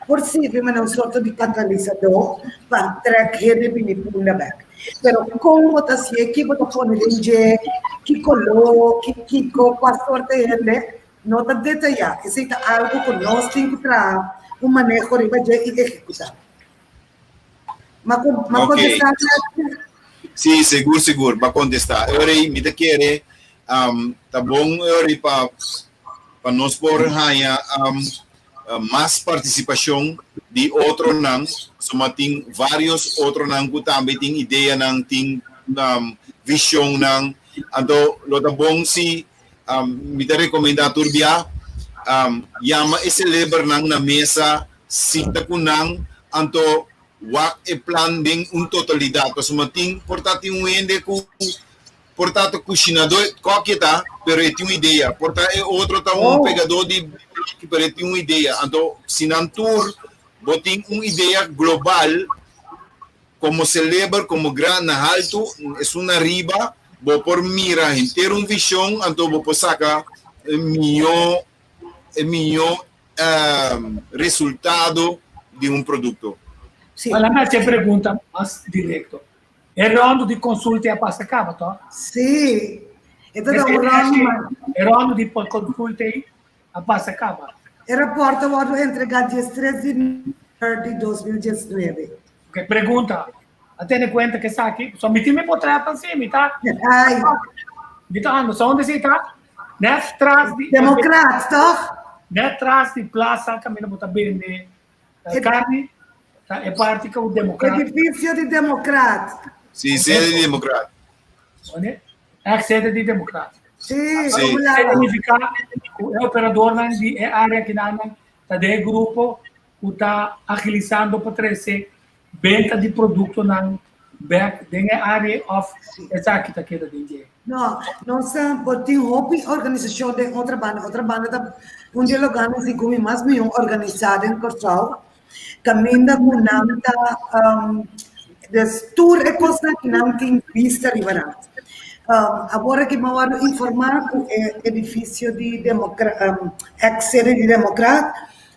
por sirbi manera un sorto di katalisadó pa trèk hende bini punda bèk. Pero kon bo ta hasié, ki bo ta pone den dje, ki koló, ki kiko, kua sorto hende, no ta detayá. Esei ta algu ku nos tin ku traha un maneho riba dje i ehekutá. Ma ma Ok. contesta Sí, sigur, sigur, ba contesta. Ora ei, mi ta kere, um, ta bon ora ei pa, pa nos por haña um, mas participacion di otronan. Suma tin varios otronan ku tambe tin ideanan, tin um, visionnan. Anto lo ta bon si um, mi ta recomenda tur bia, um, yama e celebernan na mesa, Sinta ku nan, anto wak e plan den un totalidat. Pasobra tin, por ta tin un hende ku por ta ta kushinadó, kòki e ta, pero e tin un idea. Por ta e otro ta un pegadó di blòki, pero e tin un idea. Anto si nan tur bo tin un idea global komo seleber, komo gran na haltu, esun na riba, bo por mira henter un vishon, anto bo por saka e mihó, e mihó resultado di un produkto. Sí. Wala mi haci e pregunta mas directo. E rondo di consulta a pasa caba, toch? Sí. E ta un rondo. E rondo di consulta a pasa caba. E rapport a wordo entrega 13 di november di 2019. Ok, pregunta. A tene cuenta cu esaki, so mi tin mi potret ansi, mi ta. Ay. Mi ta ando, so unda si ta? Net tras di Democraat, toch? Net tras di plaza caminda bo ta bende carni, ta e parti cu Democraat. Edificio di Democraat. Si, sede di Democraat. One? Ex sede di Democraat. Si, Si. Significa cu e operadornan di e area kinanan ta den e grupo cu ta agilisando pa trece benta di productonan bek den e area of esaki ta keda den dje? No, nos por tin hopi organisacion den otra banda. Otra banda ta un di e loganan si cu mi mas mihor organisa den Corsou. Caminda cu nan ta, des tur e cosnan cu nan tin bista riba nan. Awor aki mi a wòrdu informá ku e edifisio di eks sede di Demokrat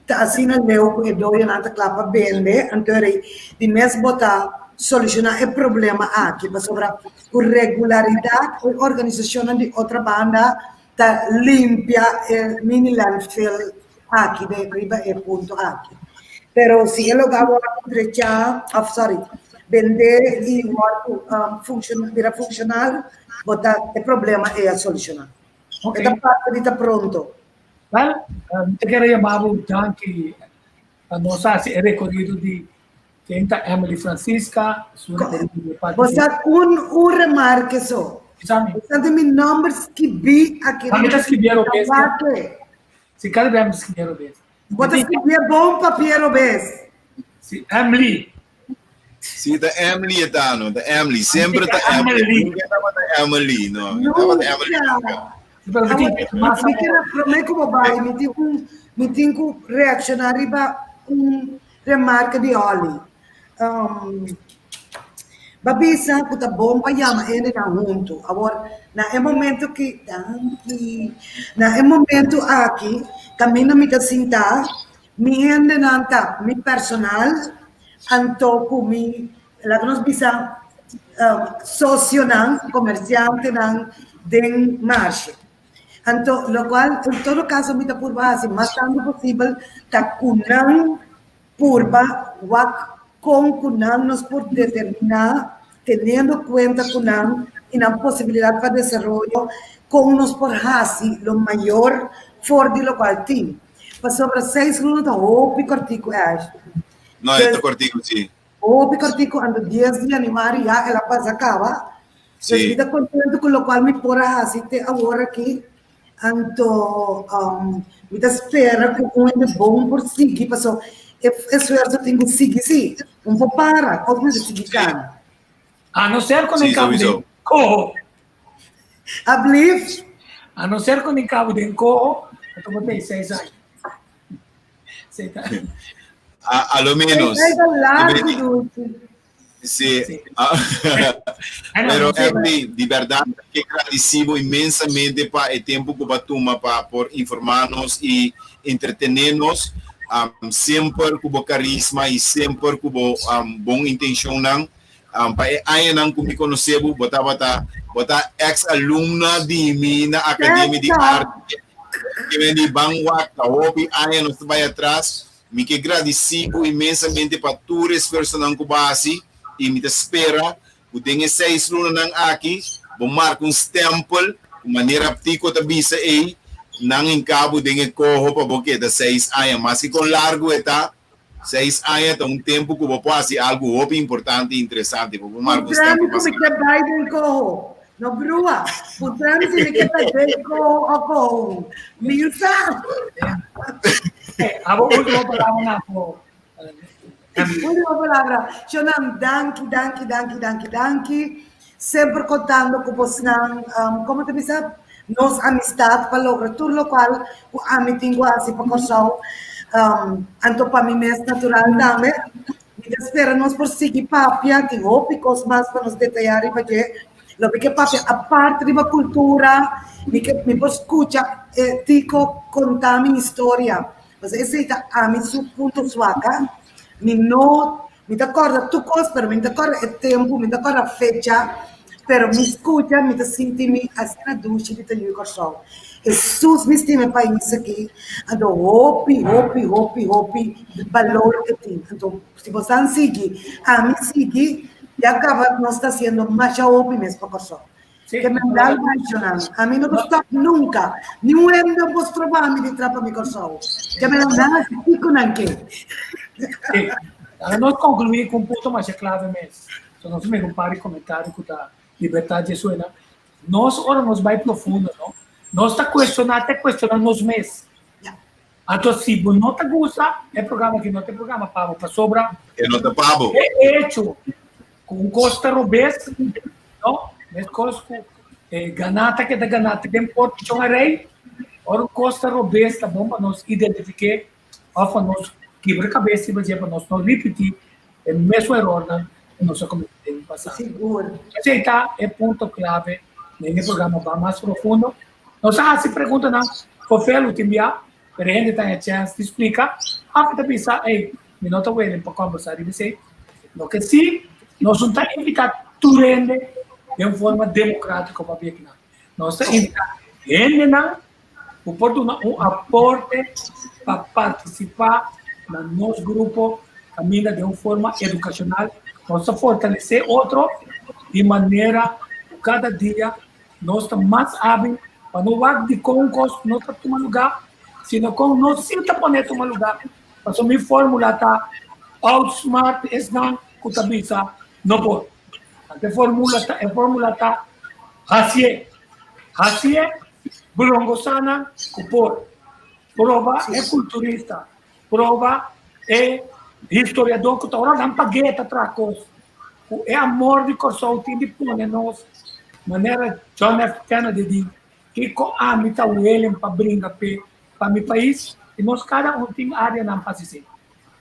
ta asina leu ku e doyonan ta kla pa bende, anto rei di mes bo ta solushoná e problema aki pasobra ku regularidat e organisashonnan di Otrabanda ta limpia e mini landfill aki den riba e punto aki. Pero si e loga wòrdu drechá òf sorry bendé i wòrdu funsho bira funshonal bo ta e problema ei a solushoná. Ok. E ta parti di ta pronto. Wel, mi ta kere yama bo danki pa nos hasi e rekorido di ken ta Emily Francisca, su rekorido di parti Bo di. sa un un remarke so. Bisa mi. Bo sa di mi nòmber skibí aki Mi ta skibí e robes. Wak. Si kada bia mi ta skibí e robes. Bo ta skibí e bon papia robes. Si, Emily. Si, ta Emily e ta, no? Ta Emily. Semper ta Emily. Nunca tabata Emily, no. Nunca. Tabata Emily nunca. Pero mi tin mas Mi kere promé ku bo bai, mi tin un, mi tin ku reakshoná riba un remarke di Holly. Um, Bo a bisa ku ta bon pa yama hendenan huntu. Awor, na e momento ki, danki, na e momento aki, kaminda mi ta sintá, mi hendenan ta mi personal, anto ku mi, laga nos bisa, sosionan, komersiantenan den marshe. Anto, lokual en todo kaso mi ta purba hasi mas tantu posibel ta ku nan Purba wak kon ku nan nos por determiná, teniendo kuenta ku nan i nan posibilidat pa desaroyo, kon nos por hasi lo mayor for di lokual tin. Pasobra seis luna ta hopi kòrtiku, Ash. No, e ta kòrtiku, si. Hopi kòrtiku, anto dies di yanüari ya el a pasa kaba. Si. Mi ta kontentu ku lokual mi por a hasi te awor aki. Anto mi ta spera ku un hende bon por sigui paso e esfuerso tin ku sigui si, un por para òf mester sigui kana. A no ser ku Sí, nin kabu den sowieso. koho. Ablief? A no ser ku nin kabu den koho, anto bo ta e seis aña. Sei ta. A, a lo menos. Ei ta largu, Dulce. Sí. Sí. Pero Emily, di berdad ke gradicibo inmensamente pa e tempo ku ba tuma pa por informarnos y entretenernos. Semper ku bo carisma y semper ku bo bon intencionnan. Pa e añanan ku mi conoce bo, bo tabata, bo ta ex alumna di mi na Academia di Arte. Ke men di ban wak ta hopi aña nos ta bai atras. Mi ke gradisí bo inmensamente pa tur esfuersonan ku bo hasi i mi ta spera ku den e seis lunanan aki bo marka un stèmpel ku manera Tico ta bisa ei, nan hinka bo den e koho pa bo keda seis aña. Maske kon largu e ta, seis aña ta un tempu ku bo por hasi algu hopi importante i interesante. Bo por marka un Puntra mi stèmpel ku mas mi ke bai den koho. No brua. Puntra mi si mi ke ta den koho o koho. Mi sa. Abo último palabra na po. Último palabra. Shonan, danki, danki, danki, danki, danki. Semper contando cu bosnan, como ta bisa, nos amistad pa logra tur locual cu ami tin cu haci pa Corsou. Anto pa mi mes natural tambe. Mi ta spera nos por sigui papia, tin hopi kos mas pa nos detayá riba dje. Lo mi ke papia apart riba kultura, mi ke mi por skucha e Tico konta mi historia. Pasobra esei ta ami su punto swak. Mi no, mi ta kòrda tur kos, pero mi no ta kòrda e tempu, mi no ta kòrda fecha, pero mi skucha, mi ta sinti mi asina dushi di ta yu Kòrsou. Hesus mi stima e pais aki, anto hopi, hopi, hopi, hopi balor e tin. Anto si bosan sigui, ami sigui, ya kaba nos ta hasiendo masha hopi mes pa Kòrsou. Ke men dal baishonan. Ami no ta stop nunka. Ni un hende no por stroba mi di tra pa mi Kòrsou. Ke men nan hasi kiko nan ke. Sí. Ahora nos concluí ku un punto masha klave mes. So nos mira un par di komentario ku ta libertad dje suena. Nos ora nos bai profundo, no? Nos ta cuestiona, te cuestiona nos mes. Anto si bo no ta gusta e programa aki no ta e programa pa bo, pasobra E no ta pa bo. E hecho cu un cos ta robes, no? Mescos cu e gana ta keda gana te den por chon a rey. Ora un cos ta robes ta bon pa nos identifique of pa nos kibra cabes riba dje pa nos no ripiti e mesun erornan cu nos a comete den pasado. Sigur. Esey ta e punto clave. Den e programa Ban Mas Profundo. Nos a hasi preguntanan fofel tin bia, pero e hende ta haña chèns di splika. Òf e ta bisa, Ey, mi no ta willing pa kòmbersá riba esei. Loke sí, nos no ta invitá tur hende den forma demokrátiko pa bia kinan. Nos ta invitá hendenan ku por duna un aporte pa partisipá na nos grupo kaminda den un forma edukashonal nos ta fortalesé otro di manera ku kada dia nos ta mas hábil pa no wak dikon un kos no ta tuma lugá, sino kon nos sí ta pone tuma lugá. Pasobra mi fórmula ta outsmart esnan ku ta bisa no por. Anto e formula ta e formula ta hasié. Hasié brongosana ku por. Proba e kulturista, proba e historiadó ku ta ora nan pag'é ta traha kos. Ku e amor di Kòrsou tin di pone nos manera John F. Kennedy di kiko ami ta willing pa bringa p'e pa mi pais i nos kada un tin áreanan pa hasi esei.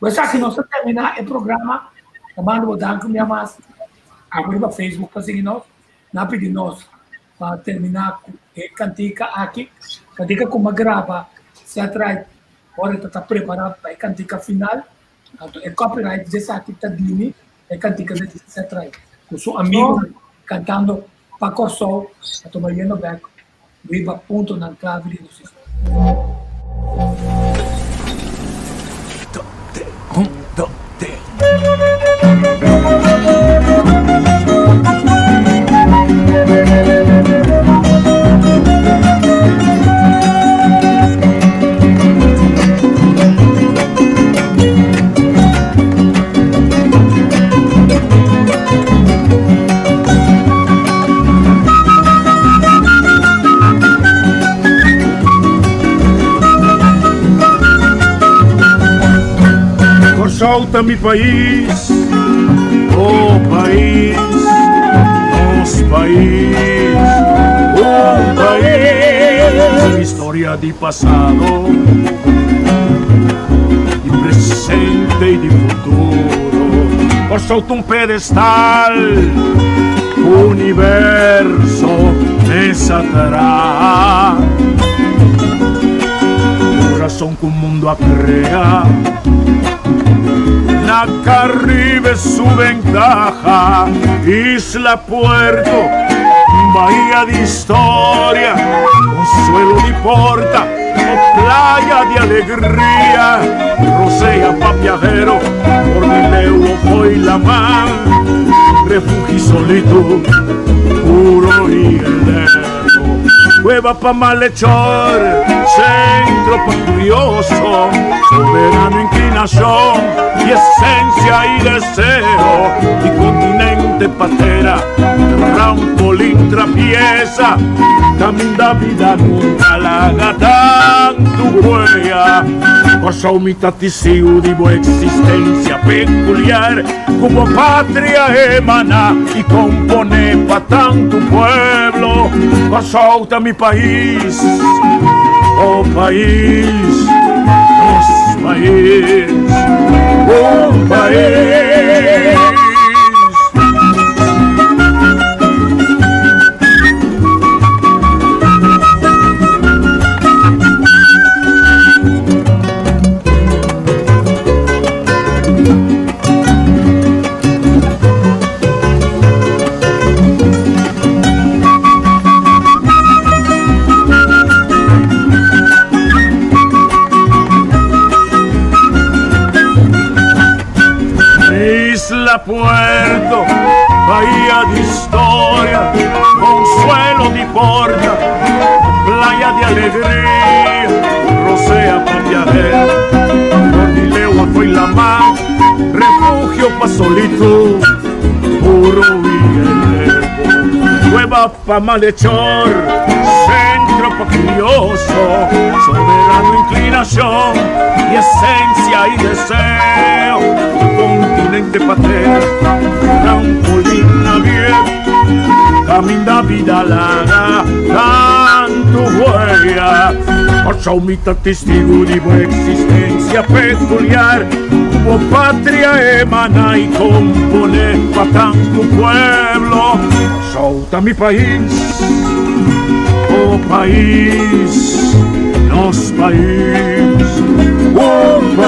Ku esaki nos ta terminá e programa. Ta manda bo danki un bia mas. Abo riba Facebook pa sigui nos. Nan a pidi nos pa terminá ku e kantika aki. Kantika ku mi a graba Setright ora e ta ta prepará pa e kantika final. Anto e copyright di esaki ta di mi, e kantika ta di Setright ku su amigonan kantando Pa Kòrsou a tuma yendo bèk riba puntonan klave di nos historia. Kòrsou ta mi pais, oh pais, nos pais, un pais. Historia di pasado, di presente i di futuro. Kòrsou ta un pedestal, universo mesa traha. Kurason ku mundu a krea, na Karibe su bentaha. Isla Puerto, bahia di historia, konsuelo di porta o playa di alegria. Rosea pa biahero, for di leu o fo'i laman, refugio i solitud, puro i eterno. Cueva pa malhechor, centro pa curioso, soberano inclinacion di esencia y deseo, di continente pa tera, trampolin trapieza, caminda bida nunca laga tantu huella. Kòrsou mi ta tisiu di bo existencia peculiar, ku bo patria emana i komponé pa tantu pueblo. Kòrsou ta mi pais, oh pais, nos pais, un pais. Isla Puerto, bahia di historia, consuelo di porta, playa di alegria, rosea pa viajero, for di leu a foi lamá, refugio pa solitud, puro y eterno, cueva pa malhechor, centro pa curioso, soberano inclinacion y esencia y deseo, continente patera, trampolín navier, caminda vida laga, tantu huella. Kòrsou mi ta testigu di bo existencia peculiar, ku bo patria emana y compone pa tantu pueblo. Kòrsou ta mi pais. Pais, nos pais, un.